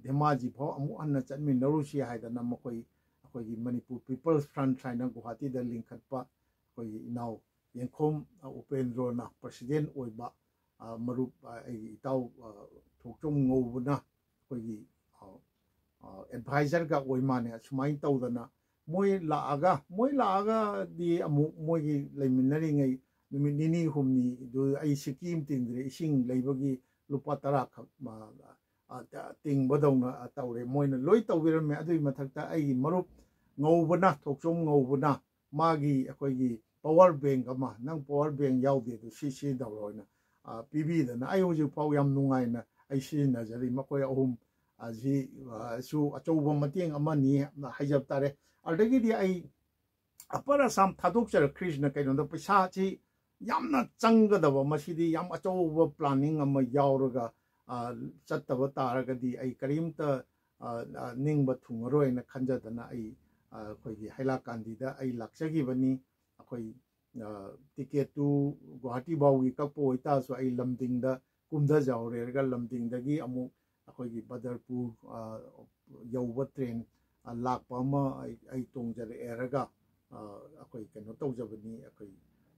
ꯙꯦꯃꯥꯖꯤ ꯐꯥꯎ ꯑꯃꯨꯛ ꯍꯟꯅ ꯆꯠꯃꯤꯟꯅꯔꯨꯁꯤ ꯍꯥꯏꯗꯅ ꯃꯈꯣꯏ, ꯑꯩꯈꯣꯏꯒꯤ ꯃꯅꯤꯄꯨꯔ ꯄꯤꯄꯜꯁ ꯐ꯭ꯔꯟꯠ ꯍꯥꯏꯅ ꯒꯨꯋꯥꯍꯥꯇꯤꯗ ꯂꯤꯡꯈꯠꯄ ꯑꯩꯈꯣꯏꯒꯤ ꯏꯅꯥꯎ ꯌꯦꯡꯈꯣꯝ ꯎꯄꯦꯟꯗ꯭ꯔꯣꯅ ꯄ꯭ꯔꯁꯤꯗꯦꯟ ꯑꯣꯏꯕ, ꯃꯔꯨꯞ ꯑꯩꯒꯤ ꯏꯇꯥꯎ ꯊꯣꯛꯆꯣꯝ ꯉꯧꯕꯅ ꯑꯩꯈꯣꯏꯒꯤ ꯑꯦꯗꯚꯥꯏꯖꯔꯒ ꯑꯣꯏ ꯃꯥꯅꯦ꯫ ꯑꯁꯨꯃꯥꯏꯅ ꯇꯧꯗꯅ ꯃꯣꯏ ꯂꯥꯛꯑꯒ, ꯃꯣꯏ ꯂꯥꯛꯑꯒꯗꯤ ꯑꯃꯨꯛ ꯃꯣꯏꯒꯤ ꯂꯩꯃꯤꯟꯅꯔꯤꯉꯩ ꯅꯨꯃꯤꯠ ꯅꯤꯅꯤ ꯍꯨꯝꯅꯤꯗꯨ ꯑꯩ ꯁꯤꯀꯤ ꯑꯃ ꯇꯤꯡꯗ꯭ꯔꯦ, ꯏꯁꯤꯡ ꯂꯩꯕꯒꯤ ꯂꯨꯄꯥ ꯇꯔꯥ ꯈꯛ, ꯑ, ꯑ, ꯇꯤꯡꯕꯗꯧꯅ, ꯑ, ꯇꯧꯔꯦ꯫ ꯃꯣꯏꯅ ꯂꯣꯏ ꯇꯧꯕꯤꯔꯝꯃꯦ꯫ ꯑꯗꯨꯒꯤ ꯃꯊꯛꯇ ꯑꯩꯒꯤ ꯃꯔꯨꯞ ꯉꯧꯕꯅ, ꯊꯣꯛꯆꯣꯝ ꯉꯧꯕꯅ, ꯃꯥꯒꯤ ꯑꯩꯈꯣꯏꯒꯤ ꯄꯋꯥꯔ ꯕꯦꯡꯛ ꯑꯃ, "ꯅꯪ ꯄꯋꯥꯔ ꯕꯦꯡꯛ ꯌꯥꯎꯗꯦ, ꯑꯗꯨ ꯁꯤ ꯁꯤꯖꯤꯟꯅꯧꯔꯣ" ꯍꯥꯏꯅ, ꯑ, ꯄꯤꯕꯤꯗꯅ ꯑꯩ ꯍꯧꯖꯤꯛ ꯐꯥꯎ ꯌꯥꯝ ꯅꯨꯡꯉꯥꯏꯅ ꯑꯩ ꯁꯤꯖꯤꯟꯅꯖꯔꯤ꯫ ꯃꯈꯣꯏ ꯑꯍꯨꯝ ꯑꯁꯤ, ꯑ, ꯁꯨ ꯑꯆꯧꯕ ꯃꯇꯦꯡ ꯑꯃꯅꯤ ꯍꯥꯏꯖꯕ ꯇꯥꯔꯦ꯫ ꯑꯗꯨꯗꯒꯤꯗꯤ ꯑꯩ ꯑꯄꯔ ꯑꯁꯥꯝ ꯊꯥꯗꯣꯛꯆꯔꯛꯈ꯭ꯔꯤꯁꯤꯅ ꯀꯩꯅꯣꯗ, ꯄꯩꯁꯥꯁꯤ ꯌꯥꯝꯅ ꯆꯪꯒꯗꯕ, ꯃꯁꯤꯗꯤ ꯌꯥꯝ ꯑꯆꯧꯕ ꯄ꯭ꯂꯥꯅꯤꯡ ꯑꯃ ꯌꯥꯎꯔꯒ, ꯑ, ꯆꯠꯇꯕ ꯇꯥꯔꯒꯗꯤ ꯑꯩ ꯀꯔꯤꯝꯇ, ꯑ, ꯑ, ꯅꯤꯡꯕ ꯊꯨꯡꯉꯔꯣꯏꯅ ꯈꯟꯖꯗꯅ ꯑꯩ, ꯑ, ꯑꯩꯈꯣꯏꯒꯤ ꯍꯩꯂꯥꯀꯥꯟꯗꯤꯗ ꯑꯩ ꯂꯥꯛꯆꯈꯤꯕꯅꯤ꯫ ꯑꯩꯈꯣꯏ, ꯑ, ꯇꯤꯀꯦꯠꯇꯨ ꯒꯨꯋꯥꯍꯥꯇꯤ ꯐꯥꯎꯒꯤ ꯀꯛꯄ ꯑꯣꯏꯇꯥꯔꯁꯨ ꯑꯩ ꯂꯝꯗꯤꯡꯗ ꯀꯨꯝꯊꯖꯍꯧꯔꯦꯔꯒ ꯂꯝꯗꯤꯡꯗꯒꯤ ꯑꯃꯨꯛ ꯑꯩꯈꯣꯏꯒꯤ ꯕꯗꯔꯄꯨꯔ, ꯑ, ꯌꯧꯕ ꯇ꯭ꯔꯦꯟ, ꯑ, ꯂꯥꯛꯄ ꯑꯃ ꯑꯩ, ꯑꯩ ꯇꯣꯡꯖꯔꯛꯑꯦꯔꯒ, ꯑ, ꯑꯩꯈꯣꯏ ꯀꯩꯅꯣ ꯇꯧꯖꯕꯅꯤ꯫ ꯑꯩꯈꯣꯏ,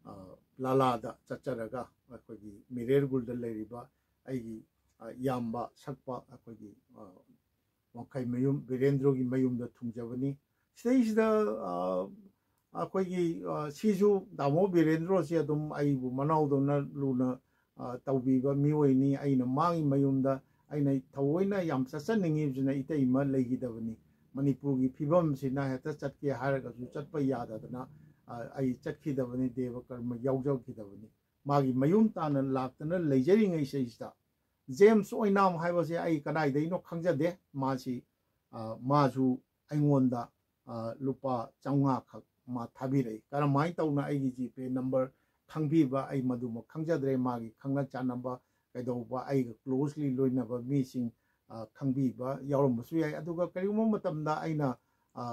ꯑ, ꯂꯥꯂꯥꯗ ꯆꯠꯆꯔꯒ ꯑꯩꯈꯣꯏꯒꯤ ꯃꯤꯔꯦꯔꯒꯨꯜꯗ ꯂꯩꯔꯤꯕ ꯑꯩꯒꯤ, ꯑ, ꯏꯌꯥꯝꯕ ꯁꯛꯄ ꯑꯩꯈꯣꯏꯒꯤ, ꯑ, ꯋꯥꯡꯈꯩ ꯃꯌꯨꯝ ꯕꯤꯔꯦꯟꯗ꯭ꯔꯣꯒꯤ ꯃꯌꯨꯝꯗ ꯊꯨꯡꯖꯕꯅꯤ꯫ ꯁꯤꯗꯩꯁꯤꯗ, ꯑ, ꯑꯩꯈꯣꯏꯒꯤ, ꯑ, ꯁꯤꯁꯨ ꯇꯥꯃꯣ ꯕꯤꯔꯦꯟꯗ꯭ꯔꯣꯁꯤ ꯑꯗꯨꯝ ꯑꯩꯕꯨ ꯃꯅꯥꯎꯗꯧꯅ ꯂꯨꯅ, ꯑ, ꯇꯧꯕꯤꯕ ꯃꯤꯑꯣꯏꯅꯤ꯫ ꯑꯩꯅ ꯃꯥꯒꯤ ꯃꯌꯨꯝꯗ ꯑꯩꯅ ꯊꯑꯣꯏꯅ ꯌꯥꯝ ꯆꯠꯆꯅꯤꯡꯉꯤꯕꯁꯤꯅ ꯏꯇꯩꯃ ꯂꯩꯈꯤꯗꯕꯅꯤ꯫ ꯃꯅꯤꯄꯨꯔꯒꯤ ꯐꯤꯕꯝꯁꯤꯅ ꯍꯦꯛꯇ ꯆꯠꯀꯦ ꯍꯥꯏꯔꯒꯁꯨ ꯆꯠꯄ ꯌꯥꯗꯗꯅ, ꯑ, ꯑꯩ ꯆꯠꯈꯤꯗꯕꯅꯤ, ꯗꯦꯕ ꯀꯔꯃ ꯌꯥꯎꯖꯈꯤꯗꯕꯅꯤ꯫ ꯃꯥꯒꯤ ꯃꯌꯨꯝ ꯇꯥꯅ ꯂꯥꯛꯇꯅ ꯂꯩꯖꯔꯤꯉꯩꯁꯤꯗ ꯖꯦꯝꯁ ꯑꯣꯏꯅꯥꯝ ꯍꯥꯏꯕꯁꯦ ꯑꯩ ꯀꯗꯥꯏꯗꯩꯅꯣ ꯈꯪꯖꯗꯦ꯫ ꯃꯥꯁꯤ, ꯑ, ꯃꯥꯁꯨ ꯑꯩꯉꯣꯟꯗ, ꯑ, ꯂꯨꯄꯥ ꯆꯥꯝꯃꯉꯥ ꯈꯛ ꯃꯥ ꯊꯥꯕꯤꯔꯛꯏ꯫ ꯀꯔꯝꯍꯥꯏꯅ ꯇꯧꯅ ꯑꯩꯒꯤ ꯖꯤꯄꯦ ꯅꯝꯕꯔ ꯈꯪꯕꯤꯕ ꯑꯩ ꯃꯗꯨꯃꯛ ꯈꯪꯖꯗ꯭ꯔꯦ꯫ ꯃꯥꯒꯤ ꯈꯪꯅ ꯆꯥꯟꯅꯕ ꯀꯩꯗꯧꯕ ꯑꯩꯒ ꯀ꯭ꯂꯣꯁꯂꯤ ꯂꯣꯏꯅꯕ ꯃꯤꯁꯤꯡ, ꯑ, ꯈꯪꯕꯤꯕ ꯌꯥꯎꯔꯝꯕꯁꯨ ꯌꯥꯏ꯫ ꯑꯗꯨꯒ ꯀꯔꯤꯒꯨꯝꯕ ꯃꯇꯝꯗ ꯑꯩꯅ, ꯑ,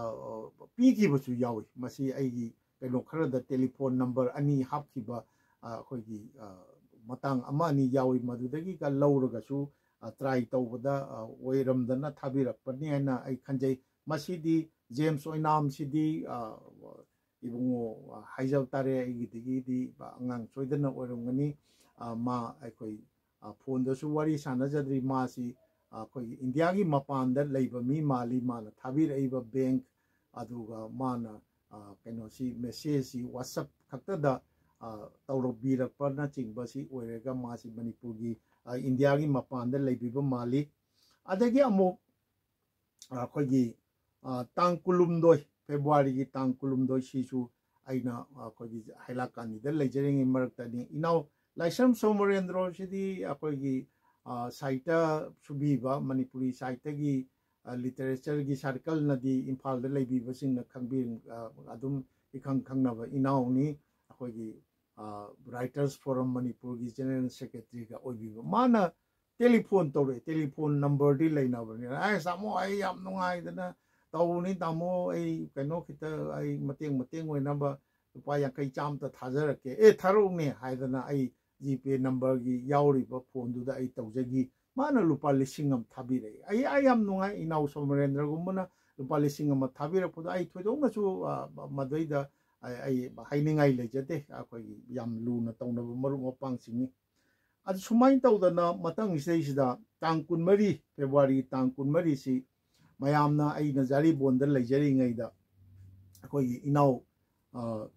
ꯄꯤꯈꯤꯕꯁꯨ ꯌꯥꯎꯏ꯫ ꯃꯁꯤ ꯑꯩꯒꯤ ꯀꯩꯅꯣ ꯈꯔꯗ ꯇꯦꯂꯤꯐꯣꯟ ꯅꯝꯕꯔ ꯑꯅꯤ ꯍꯥꯞꯈꯤꯕ, ꯑ, ꯑꯩꯈꯣꯏꯒꯤ, ꯑ, ꯃꯇꯥꯡ ꯑꯃ ꯑꯅꯤ ꯌꯥꯎꯏ꯫ ꯃꯗꯨꯗꯒꯤꯒ ꯂꯧꯔꯒꯁꯨ, ꯑ, ꯇ꯭ꯔꯥꯏ ꯇꯧꯕꯗ, ꯑ, ꯑꯣꯏꯔꯝꯗꯅ ꯊꯥꯕꯤꯔꯛꯄꯅꯤ ꯍꯥꯏꯅ ꯑꯩ ꯈꯟꯖꯩ꯫ ꯃꯁꯤꯗꯤ ꯖꯦꯝꯁ ꯑꯣꯏꯅꯥꯝꯁꯤꯗꯤ, ꯑ, ꯏꯕꯨꯡꯉꯣ, ꯑ, ꯍꯥꯏꯖꯕ ꯇꯥꯔꯦ, ꯑꯩꯒꯤꯗꯒꯤꯗꯤ ꯑꯉꯥꯡ ꯁꯣꯏꯗꯅ ꯑꯣꯏꯔꯝꯒꯅꯤ꯫ ꯑ, ꯃꯥ ꯑꯩꯈꯣꯏ, ꯑ, ꯐꯣꯟꯗꯁꯨ ꯋꯥꯔꯤ ꯁꯥꯟꯅꯖꯗ꯭ꯔꯤ꯫ ꯃꯥꯁꯤ, ꯑꯩꯈꯣꯏꯒꯤ ꯏꯟꯗꯤꯌꯥꯒꯤ ꯃꯄꯥꯟꯗ ꯂꯩꯕ ꯃꯤ ꯃꯥꯜꯂꯤ꯫ ꯃꯥꯅ ꯊꯥꯕꯤꯔꯛꯏꯕ ꯕꯦꯡꯛ, ꯑꯗꯨꯒ ꯃꯥꯅ ꯀꯩꯅꯣꯁꯤ, ꯃꯦꯁꯦꯖꯁꯤ WhatsApp ꯈꯛꯇꯗ ꯇꯧꯔꯛꯄꯤꯔꯛꯄꯅꯆꯤꯡꯕꯁꯤ ꯑꯣꯏꯔꯒ ꯃꯥꯁꯤ ꯃꯅꯤꯄꯨꯔꯒꯤ, ꯏꯟꯗꯤꯌꯥꯒꯤ ꯃꯄꯥꯟꯗ ꯂꯩꯕꯤꯕ ꯃꯥꯜꯂꯤ꯫ ꯑꯗꯒꯤ ꯑꯃꯨꯛ ꯑꯩꯈꯣꯏꯒꯤ ꯇꯥꯡ ꯀꯨꯟꯍꯨꯝꯗꯣꯏ, ꯐꯦꯕ꯭ꯔꯨꯋꯥꯔꯤꯒꯤ ꯇꯥꯡ ꯀꯨꯟꯍꯨꯝꯗꯣꯏꯁꯤꯁꯨ ꯑꯩꯅ ꯑꯩꯈꯣꯏꯒꯤ ꯍꯥꯏꯂꯥꯀꯥꯟꯗꯤꯗ ꯂꯩꯖꯔꯤꯉꯩ ꯃꯔꯛꯇꯅꯤ꯫ ꯏꯅꯥꯎ ꯂꯥꯏꯁ꯭ꯔꯝ ꯁꯣꯃꯣꯔꯦꯟꯗ꯭ꯔꯣꯁꯤꯗꯤ ꯑꯩꯈꯣꯏꯒꯤ ꯁꯥꯍꯤꯇ꯭ꯌ ꯁꯨꯕꯤꯕ, ꯃꯅꯤꯄꯨꯔꯤ ꯁꯥꯍꯤꯇ꯭ꯌꯒꯤ ꯂꯤꯇꯔꯦꯆꯔꯒꯤ ꯁꯥꯔꯀꯜꯅꯗꯤ ꯏꯝꯐꯥꯜꯗ ꯂꯩꯕꯤꯕꯁꯤꯡꯅ ꯈꯪꯕꯤ, ꯑꯗꯨꯝ ꯏꯈꯪ ꯈꯪꯅꯕ ꯏꯅꯥꯎꯅꯤ꯫ ꯑꯩꯈꯣꯏꯒꯤ ꯔꯥꯏꯇꯔꯁ ꯐꯣꯔꯝ ꯃꯅꯤꯄꯨꯔꯒꯤ ꯖꯦꯅꯔꯦꯜ ꯁꯦꯀ꯭ꯔꯦꯇꯔꯤꯒ ꯑꯣꯏꯕꯤꯕ꯫ ꯃꯥꯅ ꯇꯦꯂꯤꯐꯣꯟ ꯇꯧꯔꯛꯑꯦ, ꯇꯦꯂꯤꯐꯣꯟ ꯅꯝꯕꯔꯗꯤ ꯂꯩꯅꯕꯅꯤꯅ꯫ "ꯑꯁ ꯇꯥꯃꯣ, ꯑꯩ ꯌꯥꯝ ꯅꯨꯡꯉꯥꯏꯗꯅ ꯇꯧꯕꯅꯤ ꯇꯥꯃꯣ, ꯑꯩ ꯀꯩꯅꯣ ꯈꯤꯇ, ꯑꯩ ꯃꯇꯦꯡ ꯃꯇꯦꯡ ꯑꯣꯏꯅꯕ ꯂꯨꯄꯥ ꯌꯥꯡꯈꯩ ꯆꯥꯝꯇ ꯊꯥꯖꯔꯛꯀꯦ"꯫ "ꯑꯦ ꯊꯥꯔꯛꯎꯅꯦ" ꯍꯥꯏꯗꯅ ꯑꯩ ꯖꯤꯄꯦ ꯅꯝꯕꯔꯒꯤ ꯌꯥꯎꯔꯤꯕ ꯐꯣꯟꯗꯨꯗ ꯑꯩ ꯇꯧꯖꯈꯤ꯫ ꯃꯥꯅ ꯂꯨꯄꯥ ꯂꯤꯁꯤꯡ ꯑꯃ ꯊꯥꯕꯤꯔꯛꯏ꯫ ꯑꯩ ꯑꯩ ꯌꯥꯝ ꯅꯨꯡꯉꯥꯏ, ꯏꯅꯥꯎ ꯁꯣꯃꯔꯦꯟꯗ꯭ꯔꯒꯨꯝꯕꯅ ꯂꯨꯄꯥ ꯂꯤꯁꯤꯡ ꯑꯃ ꯊꯥꯕꯤꯔꯛꯄꯗꯣ꯫ ꯑꯩ ꯊꯣꯏꯗꯣꯛꯅꯁꯨ ꯃꯗꯩꯗ ꯑꯩ ꯍꯥꯏꯅꯤꯡꯉꯥꯏ ꯂꯩꯖꯗꯦ꯫ ꯑꯩꯈꯣꯏꯒꯤ ꯌꯥꯝ ꯂꯨꯅ ꯇꯧꯅꯕ ꯃꯔꯨꯞ ꯃꯄꯥꯡꯁꯤꯡꯅꯤ꯫ ꯑꯗꯨ ꯁꯨꯃꯥꯏꯅ ꯇꯧꯗꯅ ꯃꯊꯪ ꯁꯤꯗꯩꯁꯤꯗ ꯇꯥꯡ ꯀꯨꯟꯃꯔꯤ, ꯐꯦꯕ꯭ꯔꯨꯋꯥꯔꯤꯒꯤ ꯇꯥꯡ ꯀꯨꯟꯃꯔꯤꯁꯤ ꯃꯌꯥꯝꯅ ꯑꯩꯅ ꯖꯥꯔꯤꯕꯣꯟꯗ ꯂꯩꯖꯔꯤꯉꯩꯗ ꯑꯩꯈꯣꯏꯒꯤ ꯏꯅꯥꯎ,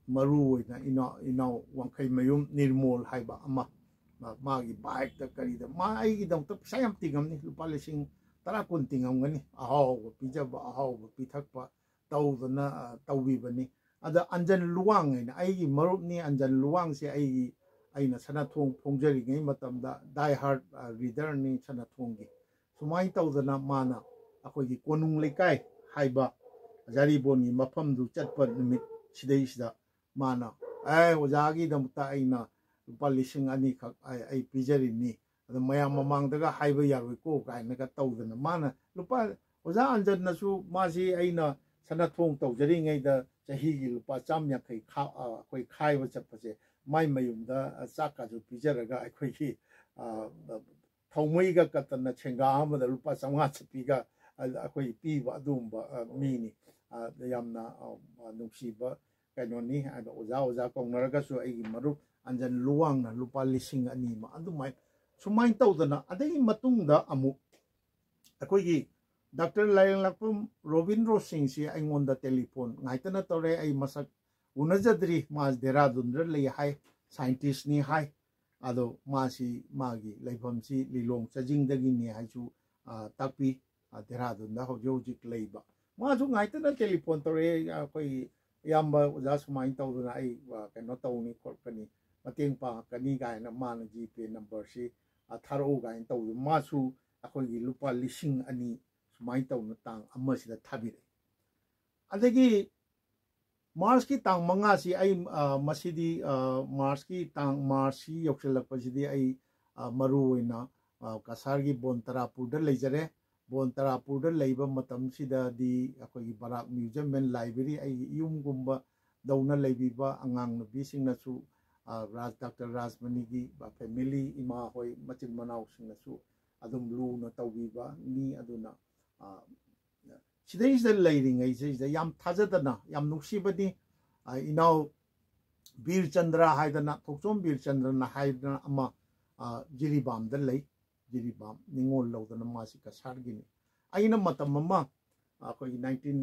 ꯃꯔꯨ ꯑꯣꯏꯅ ꯏꯅꯥꯎ ꯏꯅꯥꯎ ꯋꯥꯡꯈꯩꯃꯌꯨꯝ ꯅꯤꯔꯃꯣꯜ ꯍꯥꯏꯕ ꯑꯃ, ꯃꯥꯒꯤ ꯕꯥꯏꯛꯇ ꯀꯔꯤꯗ ꯃꯥ ꯑꯩꯒꯤꯗꯃꯛꯇ ꯄꯩꯁꯥ ꯌꯥꯝ ꯇꯤꯡꯉꯝꯅꯤ꯫ ꯂꯨꯄꯥ ꯂꯤꯁꯤꯡ ꯇꯔꯥ ꯀꯨꯟ ꯇꯤꯡꯉꯝꯒꯅꯤ꯫ ꯑꯍꯥꯎꯕ ꯄꯤꯖꯕ, ꯑꯍꯥꯎꯕ ꯄꯤꯊꯛꯄ ꯇꯧꯗꯅ ꯇꯧꯕꯤꯕꯅꯤ꯫ ꯑꯗ ꯑꯟꯖꯟ ꯂꯨꯋꯥꯡ ꯍꯥꯏꯅ ꯑꯩꯒꯤ ꯃꯔꯨꯞꯅꯤ꯫ ꯑꯟꯖꯟ ꯂꯨꯋꯥꯡꯁꯦ ꯑꯩꯒꯤ, ꯑꯩꯅ ꯁꯅꯥꯊꯣꯡ ꯐꯣꯡꯖꯔꯤꯉꯩ ꯃꯇꯝꯗ die hard readerꯅꯤ ꯁꯅꯥꯊꯣꯡꯒꯤ꯫ ꯁꯨꯃꯥꯏꯅ ꯇꯧꯗꯅ ꯃꯥꯅ ꯑꯩꯈꯣꯏꯒꯤ ꯀꯣꯅꯨꯡ ꯂꯩꯀꯥꯏ ꯍꯥꯏꯕ ꯖꯥꯔꯤꯕꯣꯟꯒꯤ ꯃꯐꯝꯗꯨ ꯆꯠꯄ ꯅꯨꯃꯤꯠ ꯁꯤꯗꯩꯁꯤꯗ ꯃꯥꯅ, "ꯑꯦ, ꯑꯣꯖꯥꯒꯤꯗꯃꯛꯇ ꯑꯩꯅ ꯂꯨꯄꯥ ꯂꯤꯁꯤꯡ ꯑꯅꯤꯈꯛ ꯑꯩ ꯑꯩ ꯄꯤꯖꯔꯤꯅꯤ, ꯑꯗꯣ ꯃꯌꯥꯝ ꯃꯃꯥꯡꯗꯒ ꯍꯥꯏꯕ ꯌꯥꯔꯣꯏꯀꯣ" ꯀꯥꯏꯅꯒ ꯇꯧꯗꯅ ꯃꯥꯅ ꯂꯨꯄꯥ, ꯑꯣꯖꯥ ꯑꯟꯖꯟꯅꯁꯨ ꯃꯥꯁꯤ ꯑꯩꯅ ꯁꯅꯥꯊꯣꯡ ꯇꯧꯖꯔꯤꯉꯩꯗ ꯆꯍꯤꯒꯤ ꯂꯨꯄꯥ ꯆꯥꯝ ꯌꯥꯡꯈꯩ ꯈꯥ-, ꯑ, ꯑꯩꯈꯣꯏ ꯈꯥꯏꯕ ꯆꯠꯄꯁꯦ ꯃꯥꯏ ꯃꯌꯨꯝꯗ, ꯑ, ꯆꯥꯛꯀꯁꯨ ꯄꯤꯖꯔꯒ ꯑꯩꯈꯣꯏꯒꯤ, ꯑ, ꯊꯥꯎꯃꯩꯒ ꯀꯠꯇꯅ ꯁꯦꯡꯒꯥ ꯑꯃꯗ ꯂꯨꯄꯥ ꯆꯥꯝꯃꯉꯥ ꯆꯠꯄꯤꯒ, ꯑ, ꯑꯩꯈꯣꯏ ꯄꯤꯕ ꯑꯗꯨꯒꯨꯝꯕ, ꯑ, ꯃꯤꯅꯤ꯫ ꯑ, ꯌꯥꯝꯅ, ꯑ, ꯑ, ꯅꯨꯡꯁꯤꯕ ꯀꯩꯅꯣꯅꯤ꯫ ꯑꯗꯣ ꯑꯣꯖꯥ, ꯑꯣꯖꯥ ꯀꯧꯅꯔꯒꯁꯨ ꯑꯩꯒꯤ ꯃꯔꯨꯞ ꯑꯟꯖꯟ ꯂꯨꯋꯥꯡꯅ ꯂꯨꯄꯥ ꯂꯤꯁꯤꯡ ꯑꯅꯤ ꯑꯃ ꯑꯗꯨꯃꯥꯏꯅ ꯁꯨꯃꯥꯏꯅ ꯇꯧꯗꯅ, ꯑꯗꯒꯤ ꯃꯇꯨꯡꯗ ꯑꯃꯨꯛ ꯑꯩꯈꯣꯏꯒꯤ ꯗꯥꯛꯇꯔ ꯂꯥꯏꯔꯦꯝꯂꯛꯄꯝ ꯔꯣꯕꯤꯟꯗ꯭ꯔꯣ ꯁꯤꯡꯁꯤ ꯑꯩꯉꯣꯟꯗ ꯇꯦꯂꯤꯐꯣꯟ ꯉꯥꯏꯇꯅ ꯇꯧꯔꯦ꯫ ꯑꯩ ꯃꯁꯛ ꯎꯅꯖꯗ꯭ꯔꯤ꯫ ꯃꯥ ꯗꯦꯔꯥꯗꯨꯟꯗ ꯂꯩ ꯍꯥꯏ, ꯁꯥꯏꯟꯇꯤꯁꯅꯤ ꯍꯥꯏ꯫ ꯑꯗꯣ ꯃꯥꯁꯤ ꯃꯥꯒꯤ ꯂꯩꯐꯝꯁꯤ ꯂꯤꯂꯣꯡ ꯆꯥꯖꯤꯡꯗꯒꯤꯅꯤ ꯍꯥꯏꯁꯨ, ꯑ, ꯇꯥꯛꯄꯤ꯫ ꯑ, ꯗꯦꯔꯥꯗꯨꯟꯗ ꯍꯧꯖꯤꯛ ꯍꯧꯖꯤꯛ ꯂꯩꯕ꯫ ꯃꯥꯁꯨ ꯉꯥꯏꯇꯅ ꯇꯦꯂꯤꯐꯣꯟ ꯇꯧꯔꯛꯑꯦ, "ꯑꯩꯈꯣꯏ ꯏꯌꯥꯝꯕ ꯑꯣꯖꯥ ꯁꯨꯃꯥꯏꯅ ꯇꯧꯗꯅ ꯑꯩ, ꯑ, ꯀꯩꯅꯣ ꯇꯧꯅꯤ ꯈꯣꯠꯀꯅꯤ, ꯃꯇꯦꯡ ꯄꯥꯡꯉꯛꯀꯅꯤ" ꯀꯥꯏꯅ, ꯃꯥꯅ ꯖꯤꯄꯦ ꯅꯝꯕꯔꯁꯤ, ꯑ, ꯊꯥꯔꯛꯎ ꯀꯥꯏꯅ ꯇꯧꯗꯅ, ꯃꯥꯁꯨ ꯑꯩꯈꯣꯏꯒꯤ ꯂꯨꯄꯥ ꯂꯤꯁꯤꯡ ꯑꯅꯤ ꯁꯨꯃꯥꯏꯅ ꯇꯧꯅ ꯇꯥꯡ ꯑꯃꯁꯤꯗ ꯊꯥꯕꯤꯔꯛꯑꯦ꯫ ꯑꯗꯒꯤ ꯃꯥꯔꯁꯀꯤ ꯇꯥꯡ ꯃꯉꯥꯁꯤ ꯑꯩ, ꯑ, ꯃꯁꯤꯗꯤ, ꯑ, ꯃꯥꯔꯁꯀꯤ ꯇꯥꯡ, ꯃꯥꯔꯁꯁꯤ ꯌꯧꯁꯤꯜꯂꯛꯄꯁꯤꯗꯤ ꯑꯩ, ꯑ, ꯃꯔꯨ ꯑꯣꯏꯅ, ꯑ, ꯀꯁꯥꯔꯒꯤ ꯕꯣꯟ ꯇꯔꯥꯄꯨꯔꯗ ꯂꯩꯖꯔꯦ꯫ ꯕꯣꯟ ꯇꯔꯥꯄꯨꯔꯗ ꯂꯩꯕ ꯃꯇꯝꯁꯤꯗꯗꯤ ꯑꯩꯈꯣꯏꯒꯤ ꯕꯔꯥꯛ ꯃ꯭ꯌꯨꯖꯤꯌꯝ ꯑꯦꯟ ꯂꯥꯏꯕ꯭ꯔꯦꯔꯤ, ꯑꯩꯒꯤ ꯏꯌꯨꯝꯒꯨꯝꯕ ꯗꯧꯅ ꯂꯩꯕꯤꯕ ꯑꯉꯥꯡ ꯅꯨꯄꯤꯁꯤꯡꯅꯁꯨ, ꯑ, ꯔꯥꯖ, ꯗꯥꯛꯇꯔ ꯔꯥꯖꯃꯅꯤꯒꯤ ꯐꯦꯃꯤꯂꯤ, ꯏꯃꯥ ꯍꯣꯏ, ꯃꯆꯤꯟ ꯃꯅꯥꯎꯁꯤꯡꯅꯁꯨ ꯑꯗꯨꯝ ꯂꯨꯅ ꯇꯧꯕꯤꯕ ꯃꯤ꯫ ꯑꯗꯨꯅ, ꯑ, ꯁꯤꯗꯩꯁꯤꯗ ꯂꯩꯔꯤꯉꯩꯁꯤꯗ ꯌꯥꯝ ꯊꯥꯖꯗꯅ, ꯌꯥꯝ ꯅꯨꯡꯁꯤꯕꯗꯤ, ꯑ, ꯏꯅꯥꯎ ꯕꯤꯔꯆꯟꯗ꯭ꯔ ꯍꯥꯏꯗꯅ, ꯊꯣꯛꯆꯣꯝ ꯕꯤꯔꯆꯟꯗ꯭ꯔꯅ ꯍꯥꯏꯗꯅ ꯑꯃ, ꯑ, ꯖꯤꯔꯤꯕꯥꯝꯗ ꯂꯩ꯫ ꯖꯤꯔꯤꯕꯥꯝ ꯅꯤꯉꯣꯜ ꯂꯧꯗꯅ ꯃꯥꯁꯤ ꯀꯁꯥꯔꯒꯤꯅꯤ꯫ ꯑꯩꯅ ꯃꯇꯝ ꯑꯃ, ꯑꯩꯈꯣꯏꯒꯤ ꯅꯥꯏꯟꯇꯤꯟ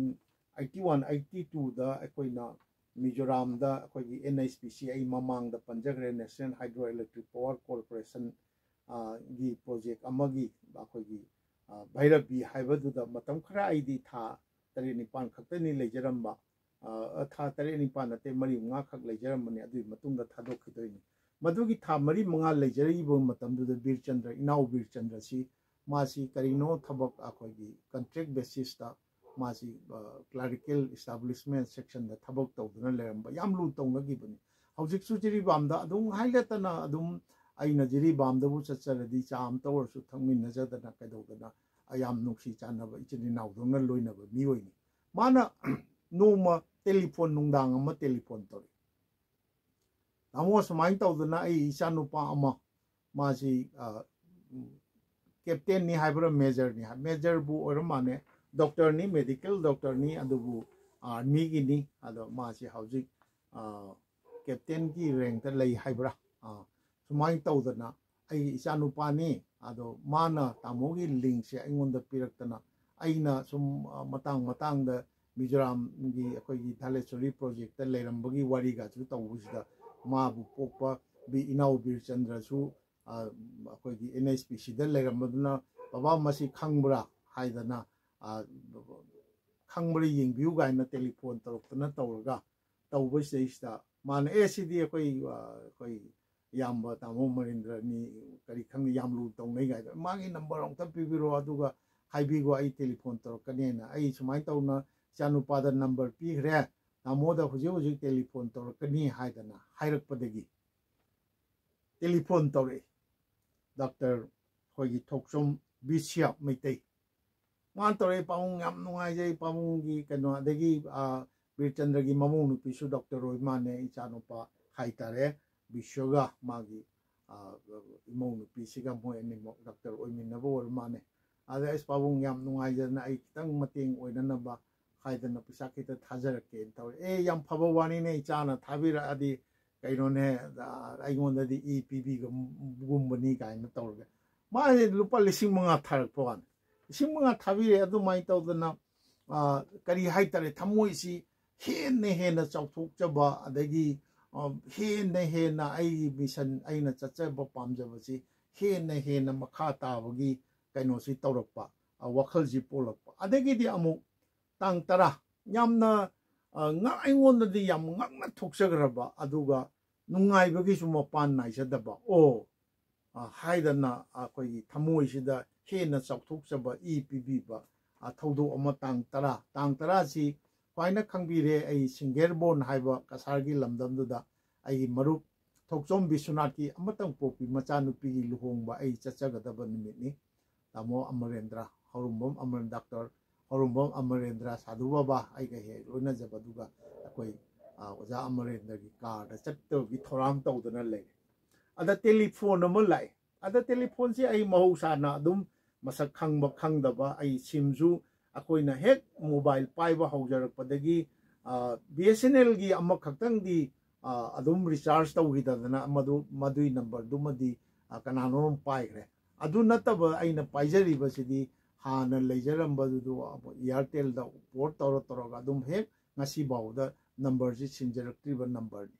ꯑꯩꯠꯇꯤ ꯋꯥꯟ ꯑꯩꯠꯇꯤ ꯇꯨꯗ ꯑꯩꯈꯣꯏꯅ ꯃꯤꯖꯣꯔꯥꯝꯗ ꯑꯩꯈꯣꯏꯒꯤ NHPC, ꯑꯩ ꯃꯃꯥꯡꯗ ꯄꯟꯖꯈ꯭ꯔꯦ, National Hydroelectric Power Corporation, ꯑ, ꯒꯤ ꯄ꯭ꯔꯣꯖꯦꯛ ꯑꯃꯒꯤ ꯑꯩꯈꯣꯏꯒꯤ, ꯑ, ꯚꯩꯔꯕꯤ ꯍꯥꯏꯕꯗꯨꯗ ꯃꯇꯝ ꯈꯔ ꯑꯩꯗꯤ ꯊꯥ ꯇꯔꯦꯠ ꯅꯤꯄꯥꯜ ꯈꯛꯇꯅꯤ ꯂꯩꯖꯔꯝꯕ꯫ ꯑ, ꯊꯥ ꯇꯔꯦꯠ ꯅꯤꯄꯥꯜ ꯅꯠꯇꯦ, ꯃꯔꯤ ꯃꯉꯥ ꯈꯛ ꯂꯩꯖꯔꯝꯕꯅꯤ, ꯑꯗꯨꯒꯤ ꯃꯇꯨꯡꯗ ꯊꯥꯗꯣꯛꯈꯤꯗꯣꯏꯅꯤ꯫ ꯃꯗꯨꯒꯤ ꯊꯥ ꯃꯔꯤ ꯃꯉꯥ ꯂꯩꯖꯔꯤꯕ ꯃꯇꯝꯗꯨꯗ ꯕꯤꯔꯆꯟꯗ꯭ꯔ, ꯏꯅꯥꯎ ꯕꯤꯔꯆꯟꯗ꯭ꯔꯁꯤ, ꯃꯥꯁꯤ ꯀꯔꯤꯅꯣ ꯊꯕꯛ ꯑꯩꯈꯣꯏꯒꯤ contract basisꯇ ꯃꯥꯁꯤ, ꯑ, clerical establishment sectionꯗ ꯊꯕꯛ ꯇꯧꯗꯨꯅ ꯂꯩꯔꯝꯕ, ꯌꯥꯝ ꯂꯨ ꯇꯧꯅꯈꯤꯕꯅꯤ꯫ ꯍꯧꯖꯤꯛꯁꯨ ꯖꯤꯔꯤꯕꯥꯝꯗ ꯑꯗꯨꯝ ꯍꯥꯏ ꯂꯦꯇꯅ ꯑꯗꯨꯝ ꯑꯩꯅ ꯖꯤꯔꯤꯕꯥꯝꯗꯕꯨ ꯆꯠꯆꯔꯗꯤ ꯆꯥ ꯑꯃꯇ ꯑꯣꯏꯔꯁꯨ ꯊꯛꯃꯤꯟꯅꯖꯗꯅ ꯀꯩꯗꯧꯗꯅ, ꯑ, ꯌꯥꯝ ꯅꯨꯡꯁꯤ ꯆꯥꯟꯅꯕ ꯏꯆꯤꯟ ꯏꯅꯥꯎꯗꯧꯅ ꯂꯣꯏꯅꯕ ꯃꯤꯑꯣꯏꯅꯤ꯫ ꯃꯥꯅ ꯅꯣꯡꯃ ꯇꯦꯂꯤꯐꯣꯟ, ꯅꯨꯡꯗꯥꯡ ꯑꯃ ꯇꯦꯂꯤꯐꯣꯟ ꯇꯧꯔꯛꯏ꯫ "ꯇꯥꯃꯣ, ꯁꯨꯃꯥꯏꯅ ꯇꯧꯗꯅ ꯑꯩ ꯏꯆꯥꯅꯨꯄꯥ ꯑꯃ, ꯃꯥꯁꯤ, ꯑ, ꯎꯝ, ꯀꯦꯞꯇꯦꯟꯅꯤ ꯍꯥꯏꯕ꯭ꯔꯥ, ꯃꯦꯖꯔꯅꯤ ꯍꯥꯏ, ꯃꯦꯖꯔꯕꯨ ꯑꯣꯏꯔ ꯃꯥꯜꯂꯦ, ꯗꯣꯛꯇꯔꯅꯤ, ꯃꯦꯗꯤꯀꯦꯜ ꯗꯣꯛꯇꯔꯅꯤ, ꯑꯗꯨꯕꯨ ꯑꯥꯔꯃꯤꯒꯤꯅꯤ꯫ ꯑꯗꯣ ꯃꯥꯁꯤ ꯍꯧꯖꯤꯛ, ꯑ, ꯀꯦꯞꯇꯦꯟꯒꯤ ꯔꯦꯡꯇ ꯂꯩ ꯍꯥꯏꯕ꯭ꯔꯥ? ꯑ, ꯁꯨꯃꯥꯏꯅ ꯇꯧꯗꯅ ꯑꯩꯒꯤ ꯏꯆꯥꯅꯨꯄꯥꯅꯤ, ꯑꯗꯣ ꯃꯥꯅ ꯇꯥꯃꯣꯒꯤ ꯂꯤꯡꯁꯦ ꯑꯩꯉꯣꯟꯗ ꯄꯤꯔꯛꯇꯅ, ꯑꯩꯅ ꯁꯨꯝ ꯑ, ꯃꯇꯥꯡ ꯃꯇꯥꯡꯗ ꯃꯤꯖꯣꯔꯥꯝꯒꯤ ꯑꯩꯈꯣꯏꯒꯤ ꯙꯥꯂꯦꯁꯣꯔꯤ ꯄ꯭ꯔꯣꯖꯦꯛꯇ ꯂꯩꯔꯝꯕꯒꯤ ꯋꯥꯔꯤꯒꯁꯨ ꯇꯧꯕꯁꯤꯗ, ꯃꯥꯕꯨ ꯄꯣꯛꯄ ꯕꯤ ꯏꯅꯥꯎ ꯕꯤꯔꯆꯟꯗ꯭ꯔꯁꯨ ꯑ, ꯑꯩꯈꯣꯏꯒꯤ ꯑꯦꯟ ꯑꯩꯆ ꯄꯤ ꯁꯤꯗ ꯂꯩꯔꯝꯕꯗꯨꯅ, "ꯕꯕꯥ, ꯃꯁꯤ ꯈꯪꯕ꯭ꯔꯥ?" ꯍꯥꯏꯗꯅ, ꯑ, "ꯈꯪꯕ꯭ꯔꯥ ꯌꯦꯡꯕꯤꯌꯨ" ꯀꯥꯏꯅ ꯇꯦꯂꯤꯐꯣꯟ ꯇꯧꯔꯛꯇꯅ ꯇꯧꯔꯒ ꯇꯧꯕꯁꯤꯗꯩꯁꯤꯗ, ꯃꯥꯅ, "ꯑꯦ, ꯁꯤꯗꯤ ꯑꯩꯈꯣꯏ, ꯑ, ꯑꯩꯈꯣꯏ ꯏꯌꯥꯝꯕ ꯇꯥꯃꯣ ꯃꯔꯦꯟꯗ꯭ꯔꯅꯤ, ꯀꯔꯤ ꯈꯪꯗꯦ, ꯌꯥꯝ ꯂꯨ ꯇꯧꯅꯩ" ꯀꯥꯏꯗ, "ꯃꯥꯒꯤ ꯅꯝꯕꯔ ꯑꯃꯨꯛꯇ ꯄꯤꯕꯤꯔꯣ, ꯑꯗꯨꯒ ꯍꯥꯏꯕꯤꯈꯣ, ꯑꯩ ꯇꯦꯂꯤꯐꯣꯟ ꯇꯧꯔꯛꯀꯅꯦꯅ꯫ ꯑꯩ ꯁꯨꯃꯥꯏꯅ ꯇꯧꯅ ꯏꯆꯥꯅꯨꯄꯥꯗ ꯅꯝꯕꯔ ꯄꯤꯈ꯭ꯔꯦ, ꯇꯥꯃꯣꯗ ꯍꯧꯖꯤꯛ ꯍꯧꯖꯤꯛ ꯇꯦꯂꯤꯐꯣꯟ ꯇꯧꯔꯛꯀꯅꯤ" ꯍꯥꯏꯗꯅ ꯍꯥꯏꯔꯛꯄꯗꯒꯤ ꯇꯦꯂꯤꯐꯣꯟ ꯇꯧꯔꯛꯏ ꯗꯥꯛꯇꯔ ꯑꯩꯈꯣꯏꯒꯤ ꯊꯣꯛꯆꯣꯝ ꯕꯤꯁ꯭ꯌꯥ ꯃꯩꯇꯩ꯫ ꯃꯥꯅ ꯇꯧꯔꯛꯏ, "ꯄꯥꯕꯨꯡ, ꯌꯥꯝ ꯅꯨꯡꯉꯥꯏꯖꯩ, ꯄꯥꯕꯨꯡꯒꯤ ꯀꯩꯅꯣ", ꯑꯗꯒꯤ, ꯑ, ꯕꯤꯔꯆꯟꯗ꯭ꯔꯒꯤ ꯃꯃꯧ ꯅꯨꯄꯤꯁꯨ ꯗꯣꯛꯇꯔ ꯑꯣꯏ ꯃꯥꯅꯦ, ꯏꯆꯥꯅꯨꯄꯥ ꯍꯥꯏꯇꯥꯔꯦ, ꯕꯤꯁ꯭ꯋꯒ ꯃꯥꯒꯤ, ꯑ, ꯏꯃꯧ ꯅꯨꯄꯤꯁꯤꯒ, ꯃꯣꯏ ꯑꯅꯤꯃꯛ ꯗꯣꯛꯇꯔ ꯑꯣꯏꯃꯤꯟꯅꯕ ꯑꯣꯏꯔ ꯃꯥꯅꯦ꯫ ꯑꯗ, "ꯑꯁ, ꯄꯥꯕꯨꯡ, ꯌꯥꯝ ꯅꯨꯡꯉꯥꯏꯖꯗꯅ ꯑꯩ ꯈꯤꯇꯪ ꯃꯇꯦꯡ ꯑꯣꯏꯅꯅꯕ ꯍꯥꯏꯗꯅ ꯄꯩꯁꯥ ꯈꯤꯇ ꯊꯥꯖꯔꯛꯀꯦꯅ ꯇꯧꯔꯦ"꯫ "ꯑꯦ, ꯌꯥꯝ ꯐꯕ ꯋꯥꯅꯤꯅꯦ, ꯏꯆꯥꯅ ꯊꯥꯕꯤꯔꯛꯑꯗꯤ ꯀꯩꯅꯣꯅꯦ, ꯑ, ꯑꯩꯉꯣꯟꯗꯗꯤ ꯏ ꯄꯤꯕꯤꯒꯨꯝꯕꯅꯤ" ꯀꯥꯏꯅ ꯇꯧꯔꯒ ꯃꯥꯁꯦ ꯂꯨꯄꯥ ꯂꯤꯁꯤꯡ ꯃꯉꯥ ꯊꯥꯔꯛꯄ ꯋꯥꯅꯤ꯫ ꯂꯤꯁꯤꯡ ꯃꯉꯥ ꯊꯥꯕꯤꯔꯦ꯫ ꯑꯗꯨꯃꯥꯏꯅ ꯇꯧꯗꯅ, ꯑ, ꯀꯔꯤ ꯍꯥꯏꯇꯥꯔꯦ, ꯊꯃꯣꯏꯁꯤ ꯍꯦꯟꯅ ꯍꯦꯟꯅ ꯆꯥꯎꯊꯣꯛꯆꯕ, ꯑꯗꯒꯤ, ꯑ, ꯍꯦꯟꯅ ꯍꯦꯟꯅ ꯑꯩꯒꯤ ꯃꯤꯁꯟ, ꯑꯩꯅ ꯆꯠꯆꯕ ꯄꯥꯝꯖꯕꯁꯤ ꯍꯦꯟꯅ ꯍꯦꯟꯅ ꯃꯈꯥ ꯇꯥꯕꯒꯤ ꯀꯩꯅꯣꯁꯤ ꯇꯧꯔꯛꯄ, ꯑ, ꯋꯥꯈꯜꯁꯤ ꯄꯣꯛꯂꯛꯄ꯫ ꯑꯗꯒꯤꯗꯤ ꯑꯃꯨꯛ ꯇꯥꯡ ꯇꯔꯥ, ꯌꯥꯝꯅ, ꯑ, ꯉ-, ꯑꯩꯉꯣꯟꯗꯗꯤ ꯌꯥꯝ ꯉꯛꯅ ꯊꯣꯛꯆꯈ꯭ꯔꯕ, ꯑꯗꯨꯒ ꯅꯨꯡꯉꯥꯏꯕꯒꯤꯁꯨ ꯃꯄꯥꯟ ꯅꯥꯏꯖꯗꯕ, ꯑꯣ, ꯑ, ꯍꯥꯏꯗꯅ ꯑꯩꯈꯣꯏꯒꯤ ꯊꯃꯣꯏꯁꯤꯗ ꯍꯦꯟꯅ ꯆꯥꯎꯊꯣꯛꯆꯕ ꯏ ꯄꯤꯕꯤꯕ, ꯑ, ꯊꯧꯗꯣꯛ ꯑꯃ ꯇꯥꯡ ꯇꯔꯥ, ꯇꯥꯡ ꯇꯔꯥꯁꯤ ꯈ꯭ꯋꯥꯏꯅ ꯈꯪꯕꯤꯔꯦ, ꯑꯩ ꯁꯤꯡꯒꯦꯔꯕꯣꯟ ꯍꯥꯏꯕ ꯀꯁꯥꯔꯒꯤ ꯂꯝꯗꯝꯗꯨꯗ ꯑꯩꯒꯤ ꯃꯔꯨꯞ ꯊꯣꯛꯆꯣꯝ ꯕꯤꯁ꯭ꯋꯅꯥꯊꯀꯤ ꯑꯃꯇꯪ ꯄꯣꯛꯄꯤ ꯃꯆꯥꯅꯨꯄꯤꯒꯤ ꯂꯨꯍꯣꯡꯕ ꯑꯩ ꯆꯠꯆꯒꯗꯕ ꯅꯨꯃꯤꯠꯅꯤ꯫ ꯇꯥꯃꯣ ꯑꯃꯔꯦꯟꯗ꯭ꯔ, ꯍꯧꯔꯨꯝꯕꯝ ꯑꯃꯔ-, ꯗꯥꯛꯇꯔ ꯍꯧꯔꯨꯝꯕꯝ ꯑꯃꯔꯦꯟꯗ꯭ꯔ, ꯁꯥꯙꯨ ꯕꯕꯥ, ꯑꯩꯒ ꯍꯦꯛ ꯂꯣꯏꯅꯖꯕ, ꯑꯗꯨꯒ ꯑꯩꯈꯣꯏ, ꯑ, ꯑꯣꯖꯥ ꯑꯃꯔꯦꯟꯗ꯭ꯔꯒꯤ ꯀꯥꯔꯗ ꯆꯠꯇꯕꯒꯤ ꯊꯧꯔꯥꯡ ꯇꯧꯗꯅ ꯂꯩꯔꯦ꯫ ꯑꯗ ꯇꯦꯂꯤꯐꯣꯟ ꯑꯃ ꯂꯥꯛꯑꯦ꯫ ꯑꯗ ꯇꯦꯂꯤꯐꯣꯟꯁꯦ ꯑꯩ ꯃꯍꯧꯁꯥꯅ ꯑꯗꯨꯝ ꯃꯁꯛ ꯈꯪꯕ ꯈꯪꯗꯕ, ꯑꯩ ꯁꯤꯝꯁꯨ ꯑꯩꯈꯣꯏꯅ ꯍꯦꯛ ꯃꯣꯕꯥꯏꯜ ꯄꯥꯏꯕ ꯍꯧꯖꯔꯛꯄꯗꯒꯤ, ꯑ, ꯕꯤ ꯑꯦꯁ ꯑꯦꯟ ꯑꯦꯜꯒꯤ ꯑꯃꯈꯛꯇꯪꯗꯤ, ꯑ, ꯑꯗꯨꯝ ꯔꯤꯆꯥꯔꯖ ꯇꯧꯈꯤꯗꯗꯅ ꯃꯗꯨ, ꯃꯗꯨꯏ ꯅꯝꯕꯔꯗꯨꯃꯗꯤ, ꯑ, ꯀꯅꯥꯅꯣꯝ ꯄꯥꯏꯈ꯭ꯔꯦ꯫ ꯑꯗꯨ ꯅꯠꯇꯕ ꯑꯩꯅ ꯄꯥꯏꯖꯔꯤꯕꯁꯤꯗꯤ ꯍꯥꯟꯅ ꯂꯩꯖꯔꯝꯕꯗꯨꯗ Airtelꯗ port ꯇꯧꯔ ꯇꯧꯔꯒ ꯑꯗꯨꯝ ꯍꯦꯛ ꯉꯁꯤ ꯐꯥꯎꯕꯗ numberꯁꯤ ꯁꯤꯟꯖꯔꯛꯇ꯭ꯔꯤꯕ numberꯅꯤ꯫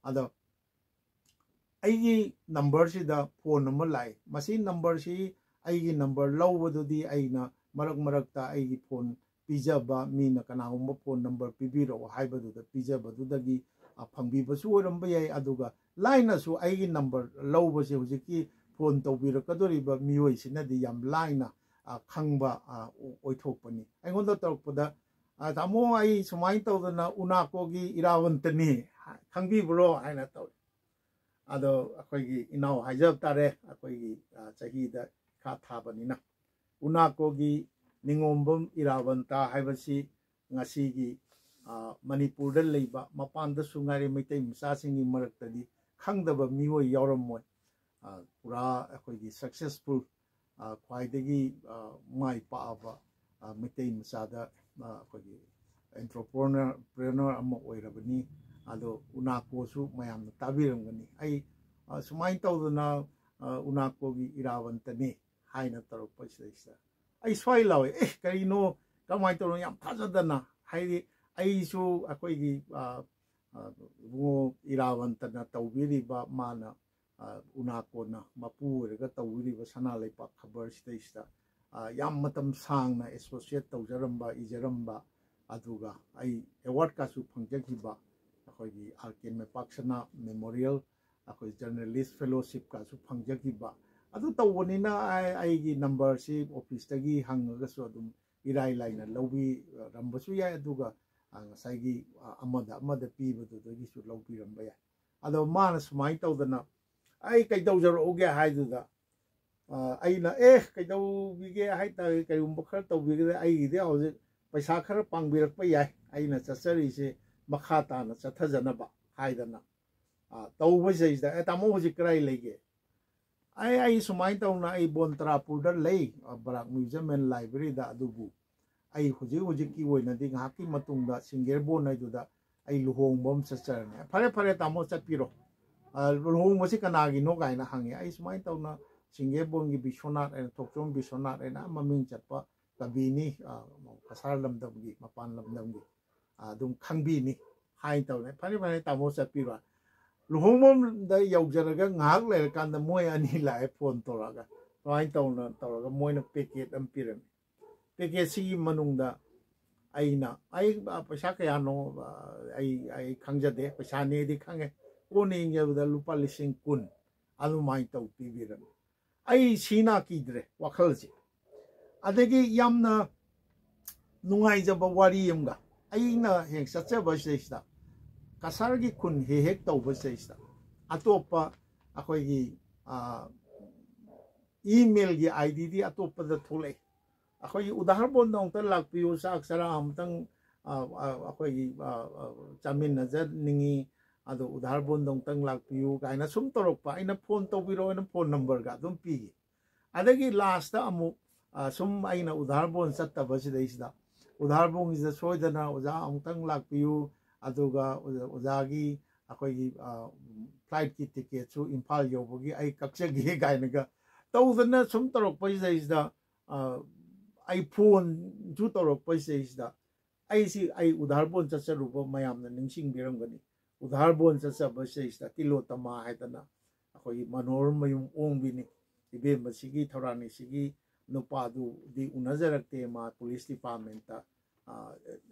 ꯑꯗꯣ ꯑꯩꯒꯤ numberꯁꯤꯗ phone ꯑꯃ ꯂꯥꯛꯏ꯫ ꯃꯁꯤ numberꯁꯤ ꯑꯩꯒꯤ number ꯂꯧꯕꯗꯨꯗꯤ ꯑꯩꯅ ꯃꯔꯛ ꯃꯔꯛꯇ ꯑꯩꯒꯤ phone ꯄꯤꯖꯕ, ꯃꯤꯅ ꯀꯅꯥꯒꯨꯝꯕ phone number ꯄꯤꯕꯤꯔꯛꯑꯣ ꯍꯥꯏꯕꯗꯨꯗ ꯄꯤꯖꯕꯗꯨꯗꯒꯤ, ꯑ, ꯐꯪꯕꯤꯕꯁꯨ ꯑꯣꯏꯔꯝꯕ ꯌꯥꯏ꯫ ꯑꯗꯨꯒ ꯂꯥꯏꯅꯁꯨ ꯑꯩꯒꯤ number ꯂꯧꯕꯁꯦ ꯍꯧꯖꯤꯛꯀꯤ phone ꯇꯧꯕꯤꯔꯛꯀꯗꯧꯔꯤꯕ ꯃꯤꯑꯣꯏꯁꯤꯅꯗꯤ ꯌꯥꯝ ꯂꯥꯏꯅ, ꯑ, ꯈꯪꯕ, ꯑ, ꯑꯣꯏꯊꯣꯛꯄꯅꯤ꯫ ꯑꯩꯉꯣꯟꯗ ꯇꯧꯔꯛꯄꯗ, "ꯑ, ꯇꯥꯃꯣ, ꯑꯩ ꯁꯨꯃꯥꯏꯅ ꯇꯧꯗꯅ ꯎꯅꯥꯀꯣꯒꯤ ꯏꯔꯥꯕꯟꯇꯅꯤ, ꯈꯪꯕꯤꯕ꯭ꯔꯣ?" ꯍꯥꯏꯅ ꯇꯧꯔꯛꯏ꯫ ꯑꯗꯣ ꯑꯩꯈꯣꯏꯒꯤ ꯏꯅꯥꯎ ꯍꯥꯏꯖꯕ ꯇꯥꯔꯦ, ꯑꯩꯈꯣꯏꯒꯤ, ꯑ, ꯆꯍꯤꯗ ꯏꯈꯥ ꯊꯥꯕꯅꯤꯅ꯫ ꯎꯅꯥꯀꯣꯒꯤ ꯅꯤꯉꯣꯝꯕꯝ ꯏꯔꯥꯕꯟꯇ ꯍꯥꯏꯕꯁꯤ ꯉꯁꯤꯒꯤ, ꯑ, ꯃꯅꯤꯄꯨꯔꯗ ꯂꯩꯕ, ꯃꯄꯥꯟꯗꯁꯨ ꯉꯥꯏꯔꯦ, ꯃꯩꯇꯩ ꯃꯆꯥꯁꯤꯡꯒꯤ ꯃꯔꯛꯇꯗꯤ ꯈꯪꯗꯕ ꯃꯤꯑꯣꯏ ꯌꯥꯎꯔꯝꯃꯣꯏ꯫ ꯑ, ꯄꯨꯔꯥ ꯑꯩꯈꯣꯏꯒꯤ successful, ꯑ, ꯈ꯭ꯋꯥꯏꯗꯒꯤ, ꯑ, ꯃꯥꯏ ꯄꯥꯛꯑꯕ, ꯑ, ꯃꯩꯇꯩ ꯃꯆꯥꯗ, ꯑ, ꯑꯩꯈꯣꯏꯒꯤ entrepreneur ꯑꯃ ꯑꯣꯏꯔꯕꯅꯤ꯫ ꯑꯗꯣ ꯎꯅꯥꯀꯣꯁꯨ ꯃꯌꯥꯝꯅ ꯇꯥꯕꯤꯔꯝꯒꯅꯤ꯫ ꯑꯩ, ꯑ, ꯁꯨꯃꯥꯏꯅ ꯇꯧꯗꯅ, ꯑ, ꯎꯅꯥꯀꯣꯒꯤ ꯏꯔꯥꯕꯟꯇꯅꯤ ꯍꯥꯏꯅ ꯇꯧꯔꯛꯄꯁꯤꯗꯩꯁꯤꯗ ꯑꯩ ꯁ꯭ꯋꯥꯏ ꯂꯥꯎꯋꯦ, "ꯑꯦ, ꯀꯔꯤꯅꯣ? ꯀꯃꯥꯏꯅ ꯇꯧꯔꯤꯅꯣ?" ꯌꯥꯝ ꯊꯥꯖꯗꯅ, ꯍꯥꯏꯗꯤ ꯑꯩꯁꯨ ꯑꯩꯈꯣꯏꯒꯤ, ꯑ, ꯑ, ꯏꯕꯨꯡꯉꯣ ꯏꯔꯥꯕꯟꯇꯅ ꯇꯧꯕꯤꯔꯤꯕ, ꯃꯥꯅ, ꯑ, ꯎꯅꯥꯀꯣꯟꯅ ꯃꯄꯨ ꯑꯣꯏꯔꯒ ꯇꯧꯕꯤꯔꯤꯕ ꯁꯅꯥ ꯂꯩꯄꯥꯛ ꯈꯕꯔꯁꯤꯗꯩꯁꯤꯗ, ꯑ, ꯌꯥꯝ ꯃꯇꯝ ꯁꯥꯡꯅ associate ꯇꯧꯖꯔꯝꯕ, ꯏꯖꯔꯝꯕ, ꯑꯗꯨꯒ ꯑꯩ awardꯀꯁꯨ ꯐꯪꯖꯈꯤꯕ, ꯑꯩꯈꯣꯏꯒꯤ R K ꯃꯩꯄꯥꯛꯁꯅꯥ Memorial, ꯑꯩꯈꯣꯏ journalist fellowshipꯀꯁꯨ ꯐꯪꯖꯈꯤꯕ꯫ ꯑꯗꯨ ꯇꯧꯕꯅꯤꯅ ꯑꯩ, ꯑꯩꯒꯤ numberꯁꯤ officeꯇꯒꯤ ꯍꯪꯉꯒꯁꯨ ꯑꯗꯨꯝ ꯏꯔꯥꯏ ꯂꯥꯏꯅ ꯂꯧꯕꯤꯔꯝꯕꯁꯨ ꯌꯥꯏ, ꯑꯗꯨꯒ, ꯑ, ꯉꯁꯥꯏꯒꯤ, ꯑ, ꯑꯃꯗ ꯑꯃꯗ ꯄꯤꯕꯗꯨꯗꯒꯤꯁꯨ ꯂꯧꯕꯤꯔꯝꯕ ꯌꯥꯏ꯫ ꯑꯗꯣ ꯃꯥꯅ ꯁꯨꯃꯥꯏꯅ ꯇꯧꯗꯅ, "ꯑꯩ ꯀꯩꯗꯧꯖꯔꯛꯎꯒꯦ?" ꯍꯥꯏꯗꯨꯗ, ꯑ, ꯑꯩꯅ, "ꯑꯦ, ꯀꯩꯗꯧꯕꯤꯒꯦ ꯍꯥꯏꯇꯥꯔꯦ, ꯀꯔꯤꯒꯨꯝꯕ ꯈꯔ ꯇꯧꯕꯤꯒꯗ꯭ꯔꯥ? ꯑꯩꯒꯤꯗꯤ ꯍꯧꯖꯤꯛ ꯄꯩꯁꯥ ꯈꯔ ꯄꯥꯡꯕꯤꯔꯛꯄ ꯌꯥꯏ, ꯑꯩꯅ ꯆꯠꯆꯔꯤꯁꯦ ꯃꯈꯥ ꯇꯥꯅ ꯆꯠꯊꯖꯅꯕ" ꯍꯥꯏꯗꯅ, ꯑ, ꯇꯧꯕꯁꯤꯗꯩꯁꯤꯗ, "ꯑꯦ, ꯇꯥꯃꯣ, ꯍꯧꯖꯤꯛ ꯀꯗꯥꯏ ꯂꯩꯒꯦ?" "ꯑꯩ, ꯑꯩ ꯁꯨꯃꯥꯏꯅ ꯇꯧꯅ, ꯑꯩ ꯕꯣꯟꯇ꯭ꯔꯥꯄꯨꯔꯗ ꯂꯩ, ꯑ, ꯕꯔꯥꯛ Museum and Libraryꯗ, ꯑꯗꯨꯕꯨ ꯑꯩ ꯍꯧꯖꯤꯛ ꯍꯧꯖꯤꯛꯀꯤ ꯑꯣꯏꯅꯗꯤ ꯉꯥꯏꯍꯥꯛꯀꯤ ꯃꯇꯨꯡꯗ ꯁꯤꯡꯒꯦꯔꯕꯣꯟ ꯍꯥꯏꯗꯨꯗ ꯑꯩ ꯂꯨꯍꯣꯡꯕ ꯑꯃ ꯆꯠꯆꯔꯅꯤ꯫" "ꯐꯔꯦ, ꯐꯔꯦ, ꯇꯥꯃꯣ, ꯆꯠꯄꯤꯔꯣ꯫ ꯑ, ꯂꯨꯍꯣꯡꯕꯁꯤ ꯀꯅꯥꯒꯤꯅꯣ?" ꯀꯥꯏꯅ ꯍꯪꯉꯦ꯫ "ꯑꯩ ꯁꯨꯃꯥꯏꯅ ꯇꯧꯅ ꯁꯤꯡꯒꯦꯕꯣꯟꯒꯤ ꯕꯤꯁ꯭ꯋꯅꯥꯊ ꯍꯥꯏꯅ, ꯊꯣꯛꯆꯣꯝ ꯕꯤꯁ꯭ꯋꯅꯥꯊ ꯍꯥꯏꯅ ꯃꯃꯤꯡ ꯆꯠꯄ ꯀꯕꯤꯅꯤ, ꯑ, ꯀꯁꯥꯔ ꯂꯝꯗꯝꯒꯤ, ꯃꯄꯥꯟ ꯂꯝꯗꯝꯒꯤ, ꯑ, ꯑꯗꯨꯝ ꯈꯪꯕꯤꯅꯤ ꯍꯥꯏꯅ ꯇꯧꯅꯦ꯫ ꯐꯅꯤ, ꯐꯅꯤ, ꯇꯥꯃꯣ ꯆꯠꯄꯤꯔꯣ꯫ ꯂꯨꯍꯣꯡꯐꯝꯗ ꯌꯧꯖꯔꯒ ꯉꯥꯏꯍꯥꯛ ꯂꯩꯔꯀꯥꯟꯗ ꯃꯣꯏ ꯑꯅꯤ ꯂꯥꯛꯑꯦ ꯐꯣꯟ ꯇꯧꯔꯛꯑꯒ꯫ ꯁꯨꯃꯥꯏꯅ ꯇꯧꯅ ꯇꯧꯔꯒ ꯃꯣꯏꯅ ꯄꯦꯀꯦꯠ ꯑꯃ ꯄꯤꯔꯝꯃꯤ꯫ ꯄꯦꯀꯦꯠꯁꯤꯒꯤ ꯃꯅꯨꯡꯗ ꯑꯩꯅ, ꯑꯩ, ꯑ, ꯄꯩꯁꯥ ꯀꯌꯥꯅꯣ, ꯑ, ꯑꯩ, ꯑꯩ ꯈꯪꯖꯗꯦ, ꯄꯩꯁꯥꯅꯦꯗꯤ ꯈꯪꯉꯦ꯫ ꯀꯣꯟꯅ ꯌꯦꯡꯖꯕꯗ ꯂꯨꯄꯥ ꯂꯤꯁꯤꯡ ꯀꯨꯟ ꯑꯗꯨꯃꯥꯏꯅ ꯇꯧ ꯄꯤꯕꯤꯔꯝꯃꯤ꯫ ꯑꯩ ꯁꯤ ꯅꯥ ꯀꯤꯗ꯭ꯔꯦ ꯋꯥꯈꯜꯁꯦ꯫ ꯑꯗꯒꯤ ꯌꯥꯝꯅ ꯅꯨꯡꯉꯥꯏꯖꯕ ꯋꯥꯔꯤ ꯑꯃꯒ, ꯑꯩꯅ ꯍꯦꯛ ꯆꯠꯆꯕ ꯁꯤꯗꯩꯁꯤꯗ ꯀꯁꯥꯔꯒꯤ ꯈꯨꯟ ꯍꯦꯛ ꯍꯦꯛ ꯇꯧꯕ ꯁꯤꯗꯩꯁꯤꯗ ꯑꯇꯣꯞꯄ ꯑꯩꯈꯣꯏꯒꯤ, ꯑ, ꯏꯃꯦꯜꯒꯤ ꯑꯥꯏ ꯗꯤꯗꯤ ꯑꯇꯣꯞꯄꯗ ꯊꯣꯛꯂꯛꯏ꯫ ꯑꯩꯈꯣꯏꯒꯤ ꯎꯗꯥꯔꯕꯣꯟꯗ ꯑꯃꯨꯛꯇ ꯂꯥꯛꯄꯤꯌꯨ, ꯆꯥꯛ ꯆꯔꯥ ꯑꯃꯨꯛꯇꯪ, ꯑ, ꯑ, ꯑꯩꯈꯣꯏꯒꯤ, ꯑ, ꯑ, ꯆꯥꯃꯤꯟꯅꯖꯅꯤꯡꯉꯤ, ꯑꯗꯣ ꯎꯗꯥꯔꯕꯣꯟꯗ ꯑꯃꯨꯛꯇꯪ ꯂꯥꯛꯄꯤꯌꯨ ꯀꯥꯏꯅ ꯁꯨꯝ ꯇꯧꯔꯛꯄ꯫ ꯑꯩꯅ ꯐꯣꯟ ꯇꯧꯕꯤꯔꯛꯑꯣꯅ ꯐꯣꯟ ꯅꯝꯕꯔꯒ ꯑꯗꯨꯝ ꯄꯤꯈꯤ꯫ ꯑꯗꯒꯤ ꯂꯥꯁꯇ ꯑꯃꯨꯛ, ꯑ, ꯁꯨꯝ ꯑꯩꯅ ꯎꯗꯥꯔꯕꯣꯟ ꯆꯠꯇꯕꯁꯤꯗꯩꯁꯤꯗ ꯎꯗꯥꯔꯕꯣꯟꯒꯤꯁꯤꯗ ꯁꯣꯏꯗꯅ ꯑꯣꯖꯥ ꯑꯃꯨꯛꯇꯪ ꯂꯥꯛꯄꯤꯌꯨ, ꯑꯗꯨꯒ ꯑꯣꯖꯥ-, ꯑꯣꯖꯥꯒꯤ ꯑꯩꯈꯣꯏꯒꯤ, ꯑ, ꯐ꯭ꯂꯥꯏꯠꯀꯤ ꯇꯤꯀꯦꯠꯁꯨ ꯏꯝꯐꯥꯜ ꯌꯧꯕꯒꯤ ꯑꯩ ꯀꯛꯆꯒꯦ ꯀꯥꯏꯅꯒ ꯇꯧꯗꯅ ꯁꯨꯝ ꯇꯧꯔꯛꯄꯁꯤꯗꯩꯁꯤꯗ, ꯑ, ꯑꯩ ꯐꯣꯟꯁꯨ ꯇꯧꯔꯛꯄꯁꯤꯗꯩꯁꯤꯗ ꯑꯩꯁꯤ, ꯑꯩ ꯎꯗꯥꯔꯕꯣꯟ ꯆꯠꯆꯔꯨꯕ ꯃꯌꯥꯝꯅ ꯅꯤꯡꯁꯤꯡꯕꯤꯔꯝꯒꯅꯤ꯫ ꯎꯗꯥꯔꯕꯣꯟ ꯆꯠꯆꯕꯁꯤꯗꯩꯁꯤꯗ ꯇꯤꯂꯣꯇꯃꯥ ꯍꯥꯏꯗꯅ ꯑꯩꯈꯣꯏꯒꯤ ꯃꯅꯣꯍꯔ ꯃꯌꯨꯝ ꯑꯣꯡꯕꯤꯅꯤ꯫ ꯏꯕꯦꯝꯃꯁꯤꯒꯤ, ꯊꯧꯔꯥꯅꯤꯁꯤꯒꯤ ꯅꯨꯄꯥꯗꯨꯗꯤ ꯎꯅꯖꯔꯛꯇꯦ, ꯃꯥ ꯄꯨꯂꯤꯁ ꯗꯤꯄꯥꯔꯠꯃꯦꯟꯇ, ꯑ,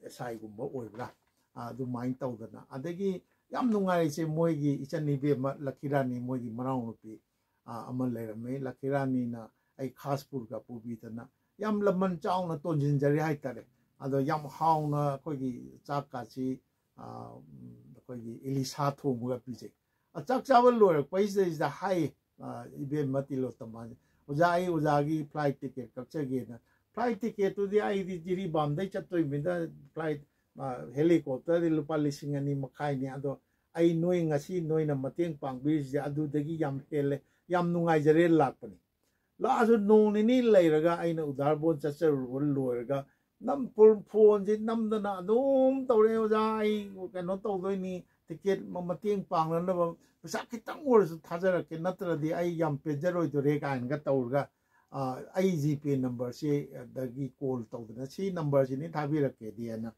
ꯑꯦꯁ ꯑꯥꯏꯒꯨꯝꯕ ꯑꯣꯏꯕ꯭ꯔꯥ? ꯑ, ꯑꯗꯨꯃꯥꯏꯅ ꯇꯧꯗꯅ꯫ ꯑꯗꯒꯤ ꯌꯥꯝ ꯅꯨꯡꯉꯥꯏꯔꯤꯁꯦ, ꯃꯣꯏꯒꯤ ꯏꯆꯟ ꯏꯕꯦꯝꯃ ꯂꯛꯀꯤ ꯔꯥꯅꯤ, ꯃꯣꯏꯒꯤ ꯃꯅꯥꯎꯅꯨꯄꯤ, ꯑ, ꯑꯃ ꯂꯩꯔꯝꯃꯤ꯫ ꯂꯛꯀꯤ ꯔꯥꯅꯤꯅ ꯑꯩ ꯈꯥꯁꯄꯨꯔꯒ ꯄꯨꯕꯤꯗꯅ ꯌꯥꯝ ꯂꯃꯟ ꯆꯥꯎꯅ ꯇꯣꯟꯁꯤꯟꯖꯔꯤ ꯍꯥꯏꯇꯥꯔꯦ꯫ ꯑꯗꯣ ꯌꯥꯝ ꯍꯥꯎꯅ ꯑꯩꯈꯣꯏꯒꯤ ꯆꯥꯛꯀꯥꯁꯤ, ꯑ, ꯎꯝ, ꯑꯩꯈꯣꯏꯒꯤ ꯏꯂꯤꯁꯥ ꯊꯣꯡꯕꯒ ꯄꯤꯖꯩ꯫ ꯑ, ꯆꯥꯛ ꯆꯥꯕ ꯂꯣꯏꯔꯛꯄꯩꯁꯤꯗꯩꯁꯤꯗ ꯍꯥꯏꯌꯦ, ꯑ, ꯏꯕꯦꯝꯃ ꯇꯤꯂꯣꯇꯃꯥꯁꯦ, "ꯑꯣꯖꯥ, ꯑꯩ ꯑꯣꯖꯥꯒꯤ ꯐ꯭ꯂꯥꯏꯠ ꯇꯤꯀꯦꯠ ꯀꯛꯆꯒꯦꯅ"꯫ ꯐ꯭ꯂꯥꯏꯠ ꯇꯤꯀꯦꯠꯇꯨꯗꯤ ꯑꯩꯗꯤ ꯖꯤꯔꯤꯕꯥꯝꯗꯩ ꯆꯠꯇꯣꯏꯃꯤꯅ ꯐ꯭ꯂꯥꯏꯠ, ꯑ, ꯍꯦꯂꯤꯀꯣꯞꯇꯔꯗꯤ ꯂꯨꯄꯥ ꯂꯤꯁꯤꯡ ꯑꯅꯤ ꯃꯈꯥꯏꯅꯤ꯫ ꯑꯗꯣ ꯑꯩ ꯅꯣꯏ ꯉꯁꯤ ꯅꯣꯏꯅ ꯃꯇꯦꯡ ꯄꯥꯡꯕꯤꯔꯤꯁꯦ ꯑꯗꯨꯗꯒꯤ ꯌꯥꯝ ꯍꯦꯜꯂꯦ, ꯌꯥꯝ ꯅꯨꯡꯉꯥꯏꯖꯔꯦ ꯂꯥꯛꯄꯅꯤ꯫ ꯂꯥꯛꯑꯁꯨ ꯅꯣꯡ ꯅꯤꯅꯤ ꯂꯩꯔꯒ ꯑꯩꯅ ꯎꯗꯥꯔꯕꯣꯟ ꯆꯠꯆꯔꯨꯕ ꯂꯣꯏꯔꯒ ꯅꯝ-, ꯐꯣꯟ-, ꯐꯣꯟꯁꯦ ꯅꯝꯗꯅ ꯑꯗꯨꯝ ꯇꯧꯔꯛꯑꯦ, "ꯑꯣꯖꯥ, ꯑꯩ ꯀꯩꯅꯣ ꯇꯧꯗꯣꯏꯅꯤ, ꯇꯤꯀꯦꯠ ꯃꯇꯦꯡ ꯄꯥꯡꯅꯅꯕ ꯄꯩꯁꯥ ꯈꯤꯇꯪ ꯑꯣꯏꯔꯁꯨ ꯊꯥꯖꯔꯛꯀꯦ, ꯅꯠꯇ꯭ꯔꯗꯤ ꯑꯩ ꯌꯥꯝ ꯄꯦꯟꯖꯔꯣꯏꯗꯣꯔꯦ ꯀꯥꯏꯅꯒ ꯇꯧꯔꯒ ꯑꯩ ꯖꯤꯄꯦ ꯅꯝꯕꯔꯁꯦ ꯗꯒꯤ ꯀꯣꯜ ꯇꯧꯗꯅ ꯁꯤ ꯅꯝꯕꯔꯁꯤꯅꯤ ꯊꯥꯕꯤꯔꯛꯀꯦꯗꯤ ꯍꯥꯏꯅ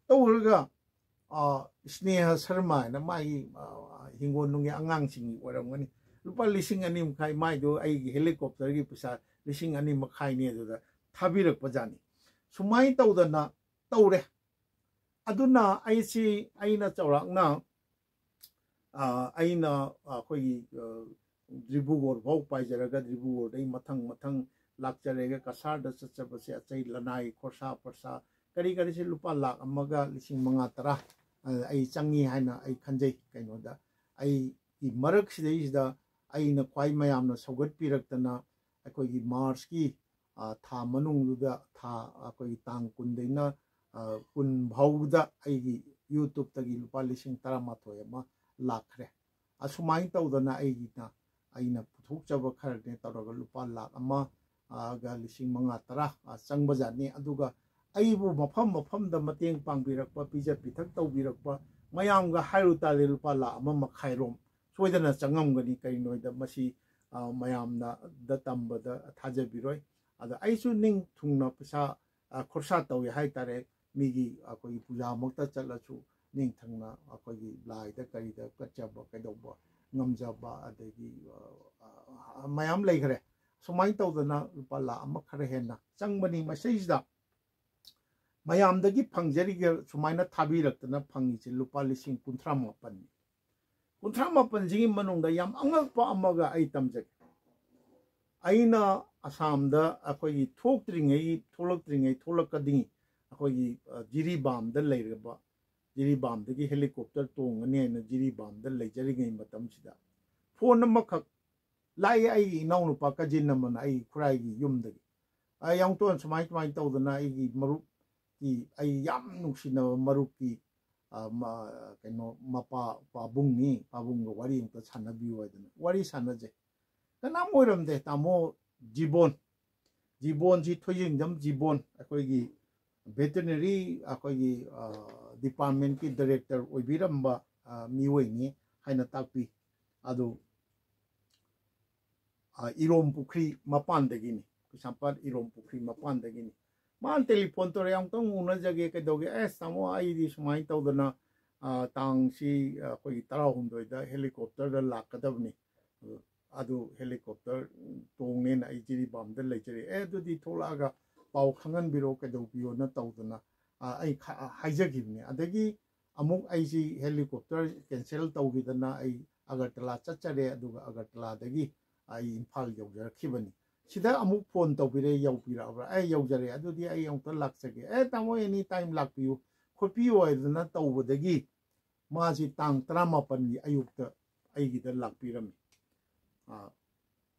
ꯇꯧꯔꯒ ꯁ꯭ꯅꯦꯍ ꯁꯔꯃ ꯍꯥꯏꯅ ꯃꯥꯒꯤ ꯍꯤꯡꯒꯣꯜ ꯅꯨꯡꯒꯤ ꯑꯉꯥꯡꯁꯤꯡꯒꯤ ꯑꯣꯏꯔꯝꯒꯅꯤ, ꯂꯨꯄꯥ ꯂꯤꯁꯤꯡ ꯑꯅꯤ ꯃꯈꯥꯏ, ꯃꯥꯏꯗꯣ ꯑꯩꯒꯤ ꯍꯦꯂꯤꯀꯣꯞꯇꯔꯒꯤ ꯄꯩꯁꯥ ꯂꯤꯁꯤꯡ ꯑꯅꯤ ꯃꯈꯥꯏꯅꯤ ꯑꯗꯨꯗ ꯊꯥꯕꯤꯔꯛꯄ ꯖꯥꯠꯅꯤ꯫ ꯁꯨꯃꯥꯏꯅ ꯇꯧꯗꯅ ꯇꯧꯔꯦ꯫ ꯑꯗꯨꯅ ꯑꯩꯁꯤ ꯑꯩꯅ ꯆꯥꯎꯔꯥꯛꯅ ꯑꯩꯅ ꯑꯩꯈꯣꯏꯒꯤ ꯗ꯭ꯔꯤꯕꯨꯒꯣꯔ ꯐꯥꯎ ꯄꯥꯏꯖꯔꯒ ꯗ꯭ꯔꯤꯕꯨꯒꯣꯔꯗꯩ ꯃꯊꯪ ꯃꯊꯪ ꯂꯥꯛꯆꯔꯒ ꯀꯁꯥꯔꯗ ꯆꯠꯆꯕꯁꯦ ꯑꯆꯩ ꯂꯅꯥꯏ ꯈꯣꯔꯁꯥ ꯄꯔꯁꯥ ꯀꯔꯤ ꯀꯔꯤꯁꯦ ꯂꯨꯄꯥ ꯂꯥꯛ ꯑꯃꯒ ꯂꯤꯁꯤꯡ ꯃꯉꯥ ꯇꯔꯥ ꯑꯩ ꯆꯪꯉꯤ ꯍꯥꯏꯅ ꯑꯩ ꯈꯟꯖꯩ꯫ ꯀꯩꯅꯣꯗ ꯑꯩꯒꯤ ꯃꯔꯛꯁꯤꯗꯩꯁꯤꯗ ꯑꯩꯅ ꯈ꯭ꯋꯥꯏ ꯃꯌꯥꯝꯅ ꯁꯧꯒꯠꯄꯤꯔꯛꯇꯅ ꯑꯩꯈꯣꯏꯒꯤ ꯃꯥꯔꯁꯀꯤ ꯊꯥ ꯃꯅꯨꯡꯗꯨꯗ ꯊꯥ ꯑꯩꯈꯣꯏꯒꯤ ꯇꯥꯡ ꯀꯨꯟꯗꯩꯅ ꯀꯨꯟ ꯐꯥꯎꯕꯗ ꯑꯩꯒꯤ ꯌꯨꯇ꯭ꯌꯨꯕꯇꯒꯤ ꯂꯨꯄꯥ ꯂꯤꯁꯤꯡ ꯇꯔꯥꯃꯥꯊꯣꯏ ꯑꯃ ꯂꯥꯛꯈ꯭ꯔꯦ꯫ ꯑꯁꯨꯃꯥꯏꯅ ꯇꯧꯗꯅ ꯑꯩꯒꯤꯅ ꯑꯩꯅ ꯄꯨꯊꯣꯛꯆꯕ ꯈꯔꯅꯦ ꯇꯧꯔꯒ ꯂꯨꯄꯥ ꯂꯥꯛ ꯑꯃ ꯒ ꯂꯤꯁꯤꯡ ꯃꯉꯥ ꯇꯔꯥ ꯆꯪꯕꯖꯥꯠꯅꯤ꯫ ꯑꯗꯨꯒ ꯑꯩꯕꯨ ꯃꯐꯝ ꯃꯐꯝꯗ ꯃꯇꯦꯡ ꯄꯥꯡꯕꯤꯔꯛꯄ, ꯄꯤꯖ ꯄꯤꯊꯛ ꯇꯧꯕꯤꯔꯛꯄ ꯃꯌꯥꯝꯒ ꯍꯥꯏꯔꯨ ꯇꯥꯔꯗꯤ ꯂꯨꯄꯥ ꯂꯥꯛ ꯑꯃ ꯃꯈꯥꯏꯔꯣꯝ ꯁꯣꯏꯗꯅ ꯆꯪꯉꯝꯒꯅꯤ꯫ ꯀꯔꯤꯅꯣꯗ ꯃꯁꯤ ꯃꯌꯥꯝꯅ ꯗ ꯇꯝꯕꯗ ꯊꯥꯖꯕꯤꯔꯣꯏ꯫ ꯑꯗ ꯑꯩꯁꯨ ꯅꯤꯡ ꯊꯨꯡꯅ ꯄꯩꯁꯥ ꯈꯣꯔꯁꯥ ꯇꯧꯏ ꯍꯥꯏꯇꯥꯔꯦ꯫ ꯃꯤꯒꯤ ꯑꯩꯈꯣꯏꯒꯤ ꯄꯨꯖꯥꯃꯛꯇ ꯆꯠꯂꯁꯨ ꯅꯤꯡꯊꯪꯅ ꯑꯩꯈꯣꯏꯒꯤ ꯂꯥꯏꯗ ꯀꯔꯤꯗ ꯀꯠꯆꯕ ꯀꯩꯗꯧꯕ ꯉꯝꯖꯕ ꯑꯗꯒꯤ ꯃꯌꯥꯝ ꯂꯩꯈ꯭ꯔꯦ꯫ ꯁꯨꯃꯥꯏꯅ ꯇꯧꯗꯅ ꯂꯨꯄꯥ ꯂꯥꯛ ꯑꯃ ꯈꯔ ꯍꯦꯟꯅ ꯆꯪꯕꯅꯤ꯫ ꯃꯁꯤꯁꯤꯗ ꯃꯌꯥꯝꯗꯒꯤ ꯐꯪꯖꯔꯤꯒ ꯁꯨꯃꯥꯏꯅ ꯊꯥꯕꯤꯔꯛꯇꯅ ꯐꯪꯉꯤꯁꯦ ꯂꯨꯄꯥ ꯂꯤꯁꯤꯡ ꯀꯨꯟꯊ꯭ꯔꯥ ꯃꯥꯄꯟꯅꯤ꯫ ꯀꯨꯟꯊ꯭ꯔꯥ ꯃꯥꯄꯟꯁꯤꯒꯤ ꯃꯅꯨꯡꯗ ꯌꯥꯝ ꯑꯉꯛꯄ ꯑꯃꯒ ꯑꯩ ꯇꯝꯖꯒꯦ꯫ ꯑꯩꯅ ꯑꯁꯥꯝꯗ ꯑꯩꯈꯣꯏꯒꯤ ꯊꯣꯛꯇ꯭ꯔꯤꯉꯩ ꯊꯣꯛꯂꯛꯇ꯭ꯔꯤꯉꯩ ꯊꯣꯛꯂꯛꯀꯗꯤꯉꯩ ꯑꯩꯈꯣꯏꯒꯤ ꯖꯤꯔꯤꯕꯥꯝꯗ ꯂꯩꯔꯕ ꯖꯤꯔꯤꯕꯥꯝꯗꯒꯤ ꯍꯦꯂꯤꯀꯣꯞꯇꯔ ꯇꯣꯡꯒꯅꯤ ꯍꯥꯏꯅ ꯖꯤꯔꯤꯕꯥꯝꯗ ꯂꯩꯖꯔꯤꯉꯩ ꯃꯇꯝꯁꯤꯗ ꯐꯣꯟ ꯑꯃꯈꯛ ꯂꯥꯛꯏ꯫ ꯑꯩꯒꯤ ꯏꯅꯥꯎꯅꯨꯄꯥ ꯀꯖꯤꯟ ꯑꯃꯅ ꯑꯩꯒꯤ ꯈꯨꯔꯥꯏꯒꯤ ꯌꯨꯝꯗꯒꯤ, "ꯑ, ꯌꯥꯡꯇꯣꯟ, ꯁꯨꯃꯥꯏ ꯁꯨꯃꯥꯏꯅ ꯇꯧꯗꯅ ꯑꯩꯒꯤ ꯃꯔꯨꯞꯀꯤ, ꯑꯩ ꯌꯥꯝ ꯅꯨꯡꯁꯤꯅꯕ ꯃꯔꯨꯞꯀꯤ, ꯑ, ꯃ-, ꯀꯩꯅꯣ, ꯃꯄꯥ ꯄꯥꯕꯨꯡꯅꯤ, ꯄꯥꯕꯨꯡꯒ ꯋꯥꯔꯤ ꯑꯝꯇ ꯁꯥꯟꯅꯕꯤꯌꯨ" ꯍꯥꯏꯗꯅ ꯋꯥꯔꯤ ꯁꯥꯟꯅꯖꯩ꯫ ꯀꯅꯥꯝ ꯑꯣꯏꯔꯝꯗꯦ, ꯇꯥꯃꯣ ꯖꯤꯕꯣꯟ, ꯖꯤꯕꯣꯟꯁꯤ ꯊꯣꯏꯖꯤꯡꯖꯝ ꯖꯤꯕꯣꯟ, ꯑꯩꯈꯣꯏꯒꯤ ꯚꯦꯇꯦꯅꯔꯤ ꯑꯩꯈꯣꯏꯒꯤ ꯗꯤꯄꯥꯔꯠꯃꯦꯟꯀꯤ ꯗꯥꯏꯔꯦꯛꯇꯔ ꯑꯣꯏꯕꯤꯔꯝꯕ ꯃꯤꯑꯣꯏꯅꯤ ꯍꯥꯏꯅ ꯇꯥꯛꯄꯤ꯫ ꯑꯗꯨ ꯏꯔꯣꯝ ꯄꯨꯈ꯭ꯔꯤ ꯃꯄꯥꯟꯗꯒꯤꯅꯤ, ꯀꯩꯁꯥꯝꯄꯥꯠ ꯏꯔꯣꯝ ꯄꯨꯈ꯭ꯔꯤ ꯃꯄꯥꯟꯗꯒꯤꯅꯤ꯫ ꯃꯥꯅ ꯇꯦꯂꯤꯐꯣꯟ ꯇꯧꯔꯦ, "ꯑꯃꯨꯛꯇꯪ ꯎꯅꯖꯒꯦ, ꯀꯩꯗꯧꯒꯦ?" "ꯑꯁ ꯇꯥꯃꯣ, ꯑꯩꯗꯤ ꯁꯨꯃꯥꯏꯅ ꯇꯧꯗꯅ ꯇꯥꯡꯁꯤ ꯑꯩꯈꯣꯏꯒꯤ ꯇꯔꯥꯍꯨꯝꯗꯣꯏꯗ ꯍꯦꯂꯤꯀꯣꯞꯇꯔꯗ ꯂꯥꯛꯀꯗꯕꯅꯤ, ꯑꯗꯨ ꯍꯦꯂꯤꯀꯣꯞꯇꯔ ꯇꯣꯡꯅꯦꯅ ꯑꯩ ꯖꯤꯔꯤꯕꯥꯝꯗ ꯂꯩꯖꯔꯦ꯫ ꯑꯦ, ꯑꯗꯨꯗꯤ ꯊꯣꯛꯂꯛꯑꯒ ꯄꯥꯎ ꯈꯪꯍꯟꯕꯤꯔꯣ, ꯀꯩꯗꯧꯕꯤꯌꯣꯅ" ꯇꯧꯗꯅ ꯑꯩ ꯍꯥꯏꯖꯈꯤꯕꯅꯤ꯫ ꯑꯗꯒꯤ ꯑꯃꯨꯛ ꯑꯩꯁꯤ ꯍꯦꯂꯤꯀꯣꯞꯇꯔ ꯀꯦꯟꯁꯦꯜ ꯇꯧꯈꯤꯗꯅ ꯑꯩ ꯑꯒꯔꯇꯂꯥ ꯆꯠꯆꯔꯦ, ꯑꯗꯨꯒ ꯑꯒꯔꯇꯂꯥꯗꯒꯤ ꯑꯩ ꯏꯝꯐꯥꯜ ꯌꯧꯖꯔꯛꯈꯤꯕꯅꯤ꯫ ꯁꯤꯗ ꯑꯃꯨꯛ ꯐꯣꯟ ꯇꯧꯕꯤꯔꯛꯑꯦ, "ꯌꯧꯕꯤꯔꯛꯑꯕ꯭ꯔꯥ?" "ꯑꯩ ꯌꯧꯖꯔꯦ, ꯑꯗꯨꯗꯤ ꯑꯩ ꯑꯃꯨꯛꯇ ꯂꯥꯛꯆꯒꯦ"꯫ "ꯑꯦ ꯇꯥꯃꯣ, ꯑꯦꯅꯤ ꯇꯥꯏꯝ ꯂꯥꯛꯄꯤꯌꯨ ꯈꯣꯠꯄꯤꯌꯨ" ꯍꯥꯏꯗꯅ ꯇꯧꯕꯗꯒꯤ ꯃꯥꯁꯤ ꯇꯥꯡ ꯇꯔꯥꯃꯥꯄꯟꯒꯤ ꯑꯌꯨꯛꯇ ꯑꯩꯒꯤꯗ ꯂꯥꯛꯄꯤꯔꯝꯃꯤ꯫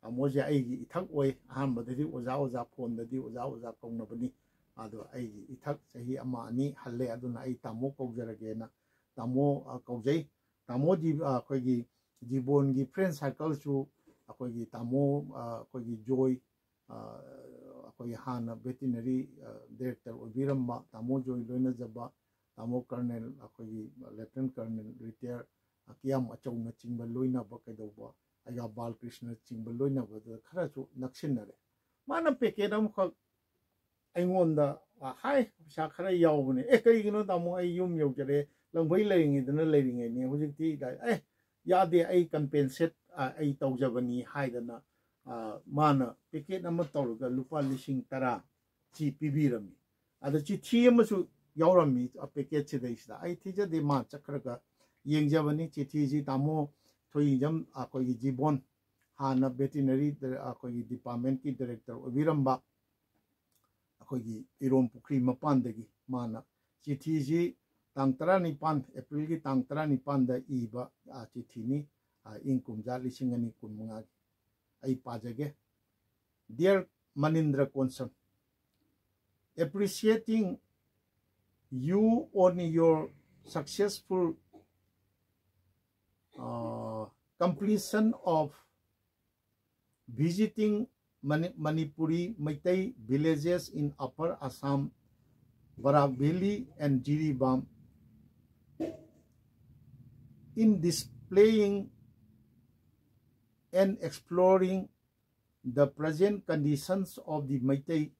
ꯇꯥꯃꯣꯁꯦ ꯑꯩꯒꯤ ꯏꯊꯛ ꯑꯣꯏ꯫ ꯑꯍꯥꯟꯕꯗꯗꯤ ꯑꯣꯖꯥ ꯑꯣꯖꯥ, ꯐꯣꯟꯗꯗꯤ ꯑꯣꯖꯥ ꯑꯣꯖꯥ ꯀꯧꯅꯕꯅꯤ꯫ ꯑꯗꯣ ꯑꯩꯒꯤ ꯏꯊꯛ ꯆꯍꯤ ꯑꯃ ꯑꯅꯤ ꯍꯜꯂꯦ, ꯑꯗꯨꯅ ꯑꯩ ꯇꯥꯃꯣ ꯀꯧꯖꯔꯒꯦꯅ ꯇꯥꯃꯣ ꯀꯧꯖꯩ꯫ ꯇꯥꯃꯣ ꯖꯤ ꯑꯩꯈꯣꯏꯒꯤ ꯖꯤꯕꯣꯟꯒꯤ ꯐ꯭ꯔꯦꯟ ꯁꯥꯔꯀꯜꯁꯨ ꯑꯩꯈꯣꯏꯒꯤ ꯇꯥꯃꯣ ꯑꯩꯈꯣꯏꯒꯤ ꯖꯣꯏ, ꯑꯩꯈꯣꯏꯒꯤ ꯍꯥꯟꯅ ꯚꯦꯇꯤꯅꯔꯤ ꯗꯥꯏꯔꯦꯛꯇꯔ ꯑꯣꯏꯕꯤꯔꯝꯕ ꯇꯥꯃꯣ ꯖꯣꯏ ꯂꯣꯏꯅꯖꯕ, ꯇꯥꯃꯣ ꯀꯔꯅꯦꯜ, ꯑꯩꯈꯣꯏꯒꯤ ꯂꯦꯐꯇꯤꯅꯦꯟ ꯀꯔꯅꯦꯜ ꯔꯤꯇꯥꯌꯔ ꯀꯤꯌꯥꯝ ꯑꯆꯧꯅꯆꯤꯡꯕ ꯂꯣꯏꯅꯕ ꯀꯩꯗꯧꯕ, ꯑꯩꯒꯥ ꯕꯥꯂꯀ꯭ꯔꯤꯁꯅꯆꯤꯡꯕ ꯂꯣꯏꯅꯕꯗꯨꯗ ꯈꯔꯁꯨ ꯅꯛꯁꯤꯟꯅꯔꯦ꯫ ꯃꯥꯅ ꯄꯦꯀꯦꯠ ꯑꯃꯈꯛ ꯑꯩꯉꯣꯟꯗ ꯍꯥꯏ, "ꯄꯩꯁꯥ ꯈꯔ ꯌꯥꯎꯕꯅꯦ"꯫ "ꯑꯦ, ꯀꯔꯤꯒꯤꯅꯣ ꯇꯥꯃꯣ, ꯑꯩ ꯌꯨꯝ ꯌꯧꯖꯔꯦ, ꯂꯪꯕꯩ ꯂꯩꯔꯤꯉꯩꯗꯅ ꯂꯩꯔꯤꯉꯩꯅꯤ, ꯍꯧꯖꯤꯛꯇꯤ"꯫ "ꯑꯦ, ꯌꯥꯗꯦ, ꯑꯩ ꯀꯝꯄꯦꯟꯁꯦꯠ ꯑꯩ ꯇꯧꯖꯕꯅꯤ" ꯍꯥꯏꯗꯅ ꯃꯥꯅ ꯄꯦꯀꯦꯠ ꯑꯃ ꯇꯧꯔꯒ ꯂꯨꯄꯥ ꯂꯤꯁꯤꯡ ꯇꯔꯥ ꯁꯤ ꯄꯤꯕꯤꯔꯝꯃꯤ꯫ ꯑꯗ ꯆꯤꯊꯤ ꯑꯃꯁꯨ ꯌꯥꯎꯔꯝꯃꯤ ꯄꯦꯀꯦꯠꯁꯤꯗꯩꯁꯤꯗ꯫ ꯑꯩ ꯊꯤꯖꯗꯦ, ꯃꯥ ꯆꯠꯈ꯭ꯔꯒ ꯌꯦꯡꯖꯕꯅꯤ꯫ ꯆꯤꯊꯤꯁꯤ ꯇꯥꯃꯣ ꯊꯣꯏꯖꯝ, ꯑꯩꯈꯣꯏꯒꯤ ꯖꯤꯕꯣꯟ, ꯍꯥꯟꯅ ꯚꯦꯇꯤꯅꯔꯤ ꯑꯩꯈꯣꯏꯒꯤ ꯗꯤꯄꯥꯔꯠꯃꯦꯟꯀꯤ ꯗꯥꯏꯔꯦꯛꯇꯔ ꯑꯣꯏꯕꯤꯔꯝꯕ ꯑꯩꯈꯣꯏꯒꯤ ꯏꯔꯣꯝ ꯄꯨꯈ꯭ꯔꯤ ꯃꯄꯥꯟꯗꯒꯤ ꯃꯥꯅ ꯆꯤꯊꯤꯁꯤ ꯇꯥꯡ ꯇꯔꯥꯅꯤꯄꯥꯟ, ꯑꯦꯄ꯭ꯔꯤꯜꯒꯤ ꯇꯥꯡ ꯇꯔꯥꯅꯤꯄꯥꯟꯗ ꯏꯕ ꯆꯤꯊꯤꯅꯤ, ꯏꯪ ꯀꯨꯝꯖꯥ ꯂꯤꯁꯤꯡ ꯑꯅꯤ ꯀꯨꯟꯃꯉꯥꯒꯤ꯫ ꯑꯩ ꯄꯥꯖꯒꯦ꯫ Dear Manindra Konsan, appreciating you on your successful uh, completion of visiting Mani- Manipuri Meitei villages in Upper Assam, Barak Valley and Jiribam. in displaying and exploring the present conditions of the Meitei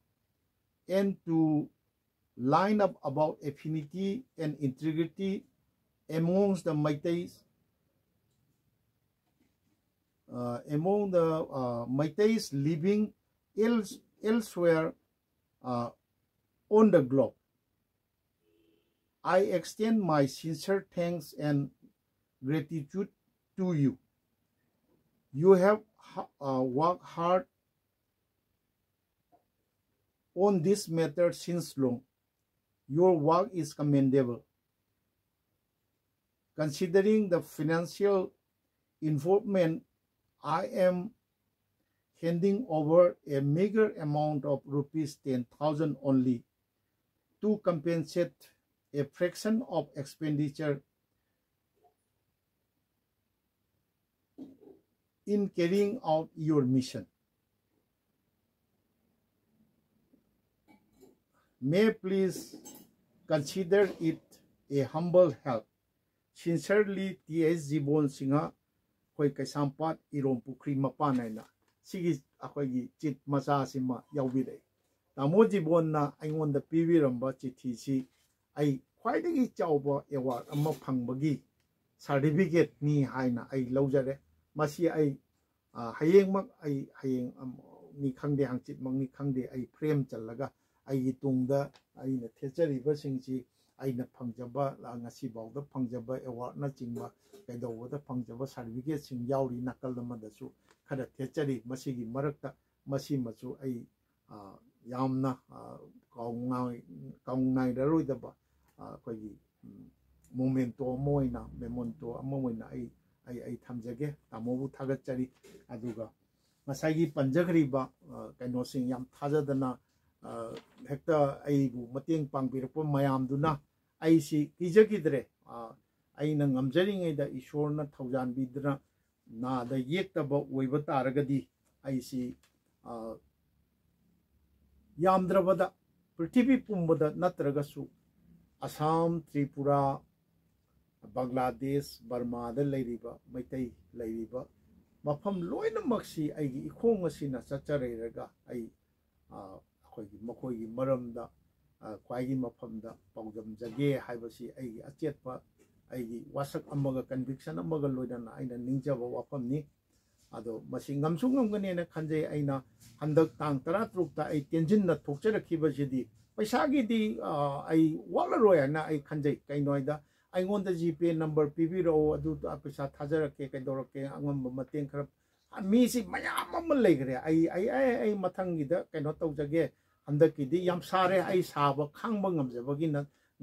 and to line up about affinity and integrity amongst the Meiteis, uh, among the uh, Meiteis living else, elsewhere uh, on the globe. I extend my sincere thanks and gratitude to you. You have uh, worked hard on this matter since long. Your work is commendable. Considering the financial involvement, I am handing over a meager amount of rupees ten thousand only to compensate a fraction of expenditure in carrying out your mission. May please consider it a humble help. Sincerely, T H Jibon Singha, ꯑꯩꯈꯣꯏ ꯀꯩꯁꯥꯝꯄꯥꯠ ꯏꯔꯣꯝ ꯄꯨꯈ꯭ꯔꯤ ꯃꯄꯥꯟ ꯍꯥꯏꯅ ꯁꯤꯒꯤ ꯑꯩꯈꯣꯏꯒꯤ ꯆꯤꯠ ꯃꯆꯥꯁꯤꯃ ꯌꯥꯎꯕꯤꯔꯛꯏ꯫ ꯇꯥꯃꯣ ꯖꯤꯕꯣꯟꯅ ꯑꯩꯉꯣꯟꯗ ꯄꯤꯕꯤꯔꯝꯕ ꯆꯤꯊꯤꯁꯤ ꯑꯩ ꯈ꯭ꯋꯥꯏꯗꯒꯤ ꯆꯥꯎꯕ ꯑꯦꯋꯥꯔꯗ ꯑꯃ ꯐꯪꯕꯒꯤ ꯁꯥꯔꯇꯤꯐꯤꯀꯦꯠꯅꯤ ꯍꯥꯏꯅ ꯑꯩ ꯂꯧꯖꯔꯦ꯫ ꯃꯁꯤ ꯑꯩ ꯍꯌꯦꯡꯃꯛ ꯑꯩ ꯍꯌꯦꯡ ꯅꯤ ꯈꯪꯗꯦ, ꯍꯪꯆꯤꯠꯃꯛꯅꯤ ꯈꯪꯗꯦ, ꯑꯩ ꯐ꯭ꯔꯦꯝ ꯆꯜꯂꯒ ꯑꯩꯒꯤ ꯇꯨꯡꯗ ꯑꯩꯅ ꯊꯦꯠꯆꯔꯤꯕꯁꯤꯡꯁꯤ ꯑꯩꯅ ꯐꯪꯖꯕ, ꯉꯁꯤꯐꯥꯎꯗ ꯐꯪꯖꯕ ꯑꯦꯋꯥꯔꯗꯅꯆꯤꯡꯕ ꯀꯩꯗꯧꯕꯗ ꯐꯪꯖꯕ ꯁꯥꯔꯇꯤꯐꯤꯀꯦꯠꯁꯤꯡ ꯌꯥꯎꯔꯤ꯫ ꯅꯥꯀꯜ ꯑꯃꯗꯁꯨ ꯈꯔ ꯊꯦꯠꯆꯔꯤ꯫ ꯃꯁꯤꯒꯤ ꯃꯔꯛꯇ ꯃꯁꯤꯃꯁꯨ ꯑꯩ ꯌꯥꯝꯅ ꯀꯥꯎꯉꯥꯏ-, ꯀꯥꯎꯉꯥꯏꯔꯔꯣꯏꯗꯕ ꯑꯩꯈꯣꯏꯒꯤ ꯃꯣꯃꯦꯟꯇꯣ ꯑꯃ ꯑꯣꯏꯅ, ꯃꯦꯃꯣꯟꯇꯣ ꯑꯃ ꯑꯣꯏꯅ ꯑꯩ, ꯑꯩ, ꯑꯩ ꯊꯝꯖꯒꯦ꯫ ꯇꯥꯃꯣꯕꯨ ꯊꯥꯒꯠꯆꯔꯤ꯫ ꯑꯗꯨꯒ ꯉꯁꯥꯏꯒꯤ ꯄꯟꯖꯈ꯭ꯔꯤꯕ ꯀꯩꯅꯣꯁꯤꯡ ꯌꯥꯝ ꯊꯥꯖꯗꯅ ꯍꯦꯛꯇ ꯑꯩꯕꯨ ꯃꯇꯦꯡ ꯄꯥꯡꯕꯤꯔꯛꯄ ꯃꯌꯥꯝꯗꯨꯅ ꯑꯩꯁꯤ ꯀꯤꯖꯈꯤꯗ꯭ꯔꯦ꯫ ꯑꯩꯅ ꯉꯝꯖꯔꯤꯉꯩꯗ ꯏꯁꯣꯔꯅ ꯊꯧꯖꯥꯟꯕꯤꯗꯨꯅ ꯅꯥꯗ ꯌꯦꯛꯇꯕ ꯑꯣꯏꯕ ꯇꯥꯔꯒꯗꯤ ꯑꯩꯁꯤ ꯌꯥꯝꯗ꯭ꯔꯕꯗ ꯄ꯭ꯔꯤꯊꯤꯕꯤ ꯄꯨꯝꯕꯗ ꯅꯠꯇ꯭ꯔꯒꯁꯨ ꯑꯁꯥꯝ, ꯇ꯭ꯔꯤꯄꯨꯔꯥ, ꯕꯪꯒ꯭ꯂꯥꯗꯦꯁ, ꯕꯔꯃꯥꯗ ꯂꯩꯔꯤꯕ ꯃꯩꯇꯩ ꯂꯩꯔꯤꯕ ꯃꯐꯝ ꯂꯣꯏꯅꯃꯛꯁꯤ ꯑꯩꯒꯤ ꯏꯈꯣꯡ ꯑꯁꯤꯅ ꯆꯠꯆꯔꯛꯂꯒ ꯑꯩ ꯑꯩꯈꯣꯏꯒꯤ ꯃꯈꯣꯏꯒꯤ ꯃꯔꯝꯗ ꯈ꯭ꯋꯥꯏꯒꯤ ꯃꯐꯝꯗ ꯄꯥꯎꯗꯝꯖꯒꯦ ꯍꯥꯏꯕꯁꯤ ꯑꯩꯒꯤ ꯑꯆꯦꯠꯄ ꯑꯩꯒꯤ ꯋꯥꯁꯛ ꯑꯃꯒ ꯀꯟꯕꯤꯛꯁꯟ ꯑꯃꯒ ꯂꯣꯏꯅꯅ ꯑꯩꯅ ꯅꯤꯡꯖꯕ ꯋꯥꯐꯝꯅꯤ꯫ ꯑꯗꯣ ꯃꯁꯤ ꯉꯝꯁꯨ ꯉꯝꯒꯅꯦꯅ ꯈꯟꯖꯩ꯫ ꯑꯩꯅ ꯍꯟꯗꯛ ꯇꯥꯡ ꯇꯔꯥꯇꯔꯨꯛꯇ ꯑꯩ ꯇꯦꯟꯖꯤꯟꯅ ꯊꯣꯛꯆꯔꯛꯈꯤꯕꯁꯤꯗꯤ ꯄꯩꯁꯥꯒꯤꯗꯤ ꯑꯩ ꯋꯥꯠꯂꯔꯣꯏ ꯍꯥꯏꯅ ꯑꯩ ꯈꯟꯖꯩ꯫ ꯀꯩꯅꯣ ꯍꯥꯏꯗ ꯑꯩꯉꯣꯟꯗ ꯖꯤ ꯄꯦ ꯅꯝꯕꯔ ꯄꯤꯕꯤꯔꯛꯑꯣ, ꯑꯗꯨ ꯄꯩꯁꯥ ꯊꯥꯖꯔꯛꯀꯦ, ꯀꯩꯗꯧꯔꯛꯀꯦ, ꯑꯉꯝꯕ ꯃꯇꯦꯡ ꯈꯔ꯫ ꯃꯤꯁꯤ ꯃꯌꯥꯝ ꯑꯃ ꯂꯩꯈ꯭ꯔꯦ꯫ ꯑꯩ ꯑꯩ ꯑꯩ ꯑꯩ ꯃꯊꯪꯒꯤꯗ ꯀꯩꯅꯣ ꯇꯧꯖꯒꯦ꯫ ꯍꯟꯗꯛꯀꯤꯗꯤ ꯌꯥꯝ ꯁꯥꯔꯦ꯫ ꯑꯩ ꯁꯥꯕ ꯈꯥꯡꯕ ꯉꯝꯖꯕꯒꯤ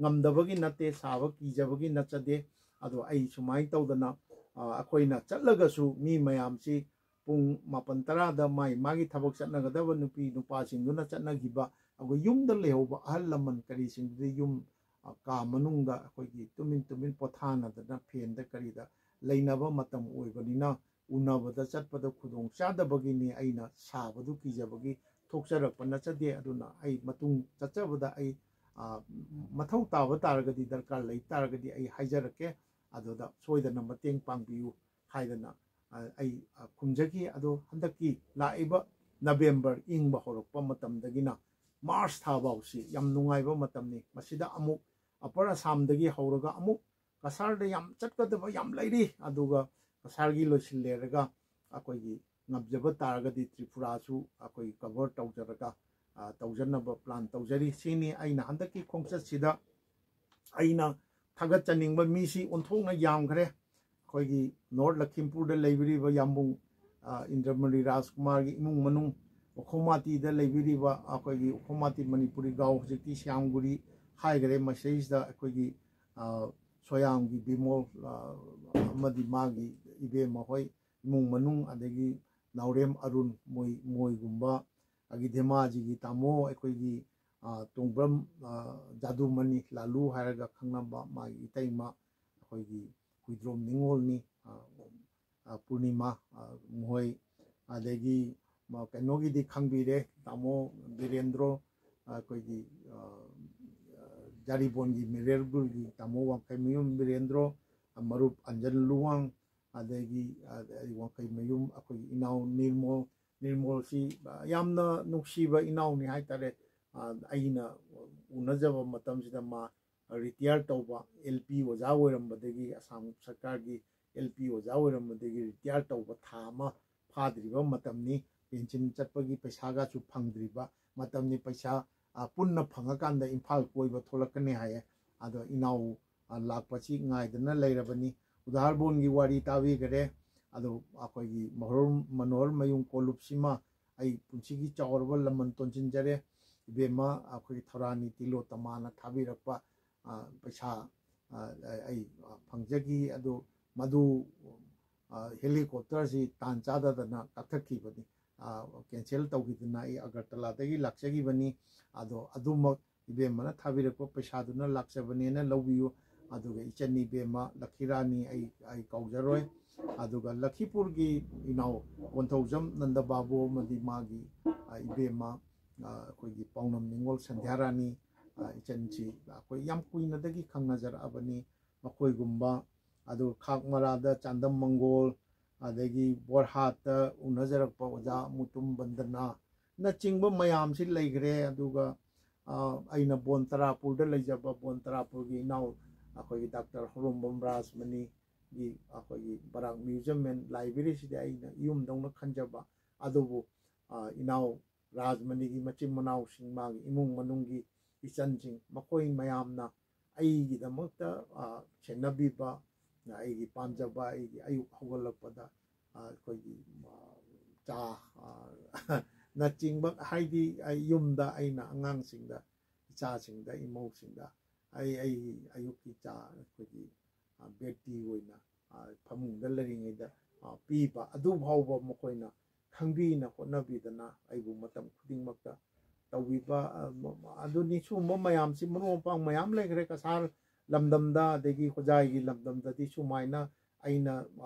ꯉꯝꯗꯕꯒꯤ ꯅꯠꯇꯦ, ꯁꯥꯕ ꯀꯤꯖꯕꯒꯤ ꯅꯠꯆꯗꯦ꯫ ꯑꯗꯣ ꯑꯩ ꯁꯨꯃꯥꯏꯅ ꯇꯧꯗꯅ ꯑꯩꯈꯣꯏꯅ ꯆꯠꯂꯒꯁꯨ ꯃꯤ ꯃꯌꯥꯝꯁꯤ ꯄꯨꯡ ꯃꯥꯄꯟ ꯇꯔꯥꯗ ꯃꯥꯒꯤ ꯃꯥꯒꯤ ꯊꯕꯛ ꯆꯠꯅꯒꯗꯕ ꯅꯨꯄꯤ ꯅꯨꯄꯥꯁꯤꯡꯗꯨꯅ ꯆꯠꯅꯈꯤꯕ, ꯑꯩꯈꯣꯏ ꯌꯨꯝꯗ ꯂꯩꯍꯧꯕ ꯑꯍꯜ ꯂꯃꯟ ꯀꯔꯤꯁꯤꯡꯗꯨꯗꯤ ꯌꯨꯝ ꯀꯥ ꯃꯅꯨꯡꯗ ꯑꯩꯈꯣꯏꯒꯤ ꯇꯨꯃꯤꯟ ꯇꯨꯃꯤꯟ ꯄꯣꯊꯥꯅꯗꯅ ꯐꯦꯟꯗ ꯀꯔꯤꯗ ꯂꯩꯅꯕ ꯃꯇꯝ ꯑꯣꯏꯕꯅꯤꯅ ꯎꯅꯕꯗ ꯆꯠꯄꯗ ꯈꯨꯗꯣꯡ ꯆꯥꯗꯕꯒꯤꯅꯤ꯫ ꯑꯩꯅ ꯁꯥꯕꯗꯨ ꯀꯤꯖꯕꯒꯤ ꯊꯣꯛꯆꯔꯛꯄ ꯅꯠꯆꯗꯦ꯫ ꯑꯗꯨꯅ ꯑꯩ ꯃꯇꯨꯡ ꯆꯠꯆꯕꯗ ꯑꯩ ꯃꯊꯧ ꯇꯥꯕ ꯇꯥꯔꯒꯗꯤ, ꯗꯔꯀꯥꯔ ꯂꯩ ꯇꯥꯔꯒꯗꯤ ꯑꯩ ꯍꯥꯏꯖꯔꯛꯀꯦ꯫ ꯑꯗꯨꯗ ꯁꯣꯏꯗꯅ ꯃꯇꯦꯡ ꯄꯥꯡꯕꯤꯌꯨ ꯍꯥꯏꯗꯅ ꯑꯩ ꯈꯨꯝꯖꯈꯤ꯫ ꯑꯗꯣ ꯍꯟꯗꯛꯀꯤ ꯂꯥꯛꯏꯕ ꯅꯕꯦꯝꯕꯔ ꯏꯪꯕ ꯍꯧꯔꯛꯄ ꯃꯇꯝꯗꯒꯤꯅ ꯃꯥꯔꯆ ꯊꯥ ꯐꯥꯎꯁꯤ ꯌꯥꯝ ꯅꯨꯡꯉꯥꯏꯕ ꯃꯇꯝꯅꯤ꯫ ꯃꯁꯤꯗ ꯑꯃꯨꯛ ꯑꯄꯔ ꯑꯁꯥꯝꯗꯒꯤ ꯍꯧꯔꯒ ꯑꯃꯨꯛ ꯀꯁꯥꯔꯗ ꯌꯥꯝ ꯆꯠꯀꯗꯕ ꯌꯥꯝ ꯂꯩꯔꯤ꯫ ꯑꯗꯨꯒ ꯀꯁꯥꯔꯒꯤ ꯂꯣꯏꯁꯤꯜꯂꯦꯔꯒ ꯑꯩꯈꯣꯏꯒꯤ ꯉꯝꯖꯕ ꯇꯥꯔꯒꯗꯤ ꯇ꯭ꯔꯤꯄꯨꯔꯥꯁꯨ ꯑꯩꯈꯣꯏ ꯀꯚꯔ ꯇꯧꯖꯔꯒ ꯇꯧꯖꯅꯕ ꯄ꯭ꯂꯥꯟ ꯇꯧꯖꯔꯤ꯫ ꯁꯤꯅꯤ ꯑꯩꯅ ꯍꯟꯗꯛꯀꯤ ꯈꯣꯡꯆꯠꯁꯤꯗ ꯑꯩꯅ ꯊꯥꯒꯠꯆꯅꯤꯡꯕ ꯃꯤꯁꯤ ꯑꯣꯟꯊꯣꯛꯅ ꯌꯥꯝꯈ꯭ꯔꯦ꯫ ꯑꯩꯈꯣꯏꯒꯤ ꯅꯣꯔꯠ ꯂꯈꯤꯝꯄꯨꯔꯗ ꯂꯩꯕꯤꯔꯤꯕ ꯌꯥꯝꯕꯨꯡ ꯏꯟꯗ꯭ꯔꯃꯅꯤ ꯔꯥꯖꯀꯨꯃꯥꯔꯒꯤ ꯏꯃꯨꯡ ꯃꯅꯨꯡ, ꯎꯈꯣꯃꯥꯇꯤꯗ ꯂꯩꯕꯤꯔꯤꯕ ꯑꯩꯈꯣꯏꯒꯤ ꯎꯈꯣꯃꯥꯇꯤ ꯃꯅꯤꯄꯨꯔꯤ ꯒꯥꯎ, ꯍꯧꯖꯤꯛꯇꯤ ꯁ꯭ꯌꯥꯝꯒꯨꯔꯤ ꯍꯥꯏꯈꯔꯦ꯫ ꯃꯁꯤꯗꯩꯁꯤꯗ ꯑꯩꯈꯣꯏꯒꯤ ꯁꯣꯌꯥꯝꯒꯤ ꯕꯤꯃꯣꯜ ꯑꯃꯗꯤ ꯃꯥꯒꯤ ꯏꯕꯦꯝꯃ ꯍꯣꯏ, ꯏꯃꯨꯡ ꯃꯅꯨꯡ, ꯑꯗꯒꯤ ꯅꯥꯎꯔꯦꯝ ꯑꯔꯨꯟ ꯃꯣꯏ ꯃꯣꯏꯒꯨꯝꯕ, ꯑꯗꯒꯤ ꯙꯦꯃꯥꯖꯤꯒꯤ ꯇꯥꯃꯣ, ꯑꯩꯈꯣꯏꯒꯤ ꯇꯣꯡꯕ꯭ꯔꯝ ꯖꯥꯗꯨꯃꯅꯤ ꯂꯥꯂꯨ ꯍꯥꯏꯔꯒ ꯈꯪꯅꯕ ꯃꯥꯒꯤ ꯏꯇꯩꯃ, ꯑꯩꯈꯣꯏꯒꯤ ꯍꯨꯏꯗ꯭ꯔꯣꯝ ꯅꯤꯉꯣꯜꯅꯤ, ꯄꯨꯔꯅꯤꯃꯥ ꯃꯈꯣꯏ, ꯑꯗꯒꯤ ꯀꯩꯅꯣꯒꯤꯗꯤ ꯈꯪꯕꯤꯔꯦ, ꯇꯥꯃꯣ ꯕꯤꯔꯦꯟꯗ꯭ꯔꯣ, ꯑꯩꯈꯣꯏꯒꯤ ꯖꯥꯔꯤꯕꯣꯟꯒꯤ ꯃꯤꯔꯦꯜꯒꯨꯜꯒꯤ ꯇꯥꯃꯣ ꯋꯥꯡꯈꯩꯃꯌꯨꯝ ꯕꯤꯔꯦꯟꯗ꯭ꯔꯣ, ꯃꯔꯨꯞ ꯑꯟꯖꯟ ꯂꯨꯋꯥꯡ, ꯑꯗꯒꯤ ꯋꯥꯡꯈꯩ ꯃꯌꯨꯝ ꯑꯩꯈꯣꯏꯒꯤ ꯏꯅꯥꯎ ꯅꯤꯔꯃꯣꯜ, ꯅꯤꯔꯃꯣꯜꯁꯤ ꯌꯥꯝꯅ ꯅꯨꯡꯁꯤꯕ ꯏꯅꯥꯎꯅꯤ ꯍꯥꯏꯇꯥꯔꯦ꯫ ꯑꯩꯅ ꯎꯅꯖꯕ ꯃꯇꯝꯁꯤꯗ ꯃꯥ ꯔꯤꯇꯤꯌꯥꯔ ꯇꯧꯕ, ꯑꯦꯜ ꯄꯤ ꯑꯣꯖꯥ ꯑꯣꯏꯔꯝꯕꯗꯒꯤ, ꯑꯁꯥꯝ ꯁꯔꯀꯥꯔꯒꯤ ꯑꯦꯜ ꯄꯤ ꯑꯣꯖꯥ ꯑꯣꯏꯔꯝꯕꯗꯒꯤ ꯔꯤꯇꯤꯌꯥꯔ ꯇꯧꯕ ꯊꯥ ꯑꯃ ꯐꯥꯗ꯭ꯔꯤꯕ ꯃꯇꯝꯅꯤ꯫ ꯄꯦꯟꯁꯤꯟ ꯆꯠꯄꯒꯤ ꯄꯩꯁꯥꯒꯁꯨ ꯐꯪꯗ꯭ꯔꯤꯕ ꯃꯇꯝꯅꯤ꯫ ꯄꯩꯁꯥ ꯄꯨꯟꯅ ꯐꯪꯉꯀꯥꯟꯗ ꯏꯝꯐꯥꯜ ꯀꯣꯏꯕ ꯊꯣꯛꯂꯛꯀꯅꯤ ꯍꯥꯏꯌꯦ꯫ ꯑꯗꯣ ꯏꯅꯥꯎ ꯂꯥꯛꯄꯁꯤ ꯉꯥꯏꯗꯅ ꯂꯩꯔꯕꯅꯤ꯫ ꯎꯗꯥꯔꯕꯣꯟꯒꯤ ꯋꯥꯔꯤ ꯇꯥꯕꯤꯈꯔꯦ꯫ ꯑꯗꯣ ꯑꯩꯈꯣꯏꯒꯤ ꯃꯅꯣꯍꯔ ꯃꯌꯨꯝ ꯀꯣꯂꯨꯞꯁꯤꯃ ꯑꯩ ꯄꯨꯟꯁꯤꯒꯤ ꯆꯥꯎꯔꯕ ꯂꯃꯟ ꯇꯣꯟꯁꯤꯟꯖꯔꯦ꯫ ꯏꯕꯦꯝꯃ, ꯑꯩꯈꯣꯏꯒꯤ ꯊꯧꯔꯥꯅꯤ ꯇꯤꯂꯣꯇꯃꯥꯅ ꯊꯥꯕꯤꯔꯛꯄ ꯄꯩꯁꯥ ꯑꯩ ꯐꯪꯖꯈꯤ꯫ ꯑꯗꯨ ꯃꯗꯨ ꯍꯦꯂꯤꯀꯣꯞꯇꯔꯁꯤ ꯇꯥꯟ ꯆꯥꯗꯗꯅ ꯀꯛꯊꯠꯈꯤꯕꯅꯤ꯫ ꯀꯦꯟꯁꯦꯜ ꯇꯧꯈꯤꯗꯅ ꯑꯩ ꯑꯒꯔꯇꯂꯥꯗꯒꯤ ꯂꯥꯛꯆꯈꯤꯕꯅꯤ꯫ ꯑꯗꯣ ꯑꯗꯨꯃꯛ ꯏꯕꯦꯝꯃꯅ ꯊꯥꯕꯤꯔꯛꯄ ꯄꯩꯁꯥꯗꯨꯅ ꯂꯥꯛꯆꯕꯅꯦꯅ ꯂꯧꯕꯤꯌꯨ꯫ ꯑꯗꯨꯒ ꯏꯆꯟ ꯏꯕꯦꯝꯃ ꯂꯛꯈꯤꯔꯥꯅꯤ ꯑꯩ ꯑꯩ ꯀꯥꯎꯖꯔꯣꯏ꯫ ꯑꯗꯨꯒ ꯂꯛꯈꯤꯄꯨꯔꯒꯤ ꯏꯅꯥꯎ ꯀꯣꯟꯊꯧꯖꯝ ꯅꯟꯗꯕꯥꯕꯨ ꯑꯃꯗꯤ ꯃꯥꯒꯤ ꯏꯕꯦꯝꯃ ꯑꯩꯈꯣꯏꯒꯤ ꯄꯥꯎꯅꯝ ꯅꯤꯉꯣꯜ ꯁꯟꯙ꯭ꯌꯥꯔꯥꯅꯤ, ꯏꯆꯟꯁꯤ ꯑꯩꯈꯣꯏ ꯌꯥꯝ ꯀꯨꯏꯅꯗꯒꯤ ꯈꯪꯅꯖꯔꯛꯑꯕꯅꯤ꯫ ꯃꯈꯣꯏꯒꯨꯝꯕ, ꯑꯗꯨꯒ ꯈꯥꯛ ꯃꯔꯥꯗ ꯆꯥꯟꯗꯝ ꯃꯪꯒꯣꯜ, ꯑꯗꯒꯤ ꯕꯣꯔꯍꯥꯠꯇ ꯎꯅꯖꯔꯛꯄ ꯑꯣꯖꯥ ꯃꯨꯇꯨꯝ ꯕꯟꯗꯅꯥꯅꯆꯤꯡꯕ ꯃꯌꯥꯝꯁꯤ ꯂꯩꯈ꯭ꯔꯦ꯫ ꯑꯗꯨꯒ ꯑꯩꯅ ꯕꯣꯟ ꯇꯔꯥꯄꯨꯔꯗ ꯂꯩꯖꯕ ꯕꯣꯟ ꯇꯔꯥꯄꯨꯔꯒꯤ ꯏꯅꯥꯎ ꯑꯩꯈꯣꯏꯒꯤ ꯗꯥꯛꯇꯔ ꯍꯧꯔꯣꯝꯕꯝ ꯔꯥꯖꯃꯅꯤꯒꯤ ꯑꯩꯈꯣꯏꯒꯤ ꯕꯔꯥꯛ ꯃ꯭ꯌꯨꯖꯤꯌꯝ ꯑꯦꯟ ꯂꯥꯏꯕ꯭ꯔꯦꯔꯤꯁꯤꯗꯤ ꯑꯩꯅ ꯌꯨꯝꯗꯧꯅ ꯈꯟꯖꯕ꯫ ꯑꯗꯨꯕꯨ ꯏꯅꯥꯎ ꯔꯥꯖꯃꯅꯤꯒꯤ ꯃꯆꯤꯟ ꯃꯅꯥꯎꯁꯤꯡ, ꯃꯥꯒꯤ ꯏꯃꯨꯡ ꯃꯅꯨꯡꯒꯤ ꯏꯆꯟꯁꯤꯡ, ꯃꯈꯣꯏ ꯃꯌꯥꯝꯅ ꯑꯩꯒꯤꯗꯃꯛꯇ ꯁꯦꯟꯅꯕꯤꯕ, ꯑꯩꯒꯤ ꯄꯥꯝꯖꯕ, ꯑꯩꯒꯤ ꯑꯌꯨꯛ ꯍꯧꯒꯠꯂꯛꯄꯗ ꯑꯩꯈꯣꯏꯒꯤ ꯆꯥ ꯅꯆꯤꯡꯕ, ꯍꯥꯏꯗꯤ ꯑꯩ ꯌꯨꯝꯗ ꯑꯩꯅ ꯑꯉꯥꯡꯁꯤꯡꯗ, ꯏꯆꯥꯁꯤꯡꯗ, ꯏꯃꯧꯁꯤꯡꯗ ꯑꯩ ꯑꯩꯒꯤ ꯑꯌꯨꯛꯀꯤ ꯆꯥ ꯑꯩꯈꯣꯏꯒꯤ ꯕꯦꯛꯇꯤ ꯑꯣꯏꯅ ꯐꯃꯨꯡꯗ ꯂꯩꯔꯤꯉꯩꯗ ꯄꯤꯕ ꯑꯗꯨ ꯐꯥꯎꯕ ꯃꯈꯣꯏꯅ ꯈꯪꯕꯤꯅ ꯍꯣꯠꯅꯕꯤꯗꯅ ꯑꯩꯕꯨ ꯃꯇꯝ ꯈꯨꯗꯤꯡꯃꯛꯇ ꯇꯧꯕꯤꯕ ꯑꯗꯨꯅꯤ꯫ ꯁꯤꯒꯨꯝꯕ ꯃꯌꯥꯝꯁꯤ ꯃꯔꯨꯞ ꯃꯄꯥꯡ ꯃꯌꯥꯝ ꯂꯩꯈ꯭ꯔꯦ꯫ ꯀꯁꯥꯔ ꯂꯝꯗꯝꯗ ꯑꯗꯒꯤ ꯍꯣꯖꯥꯏꯒꯤ ꯂꯝꯗꯝꯗꯗꯤ ꯁꯨꯃꯥꯏꯅ ꯑꯩꯅ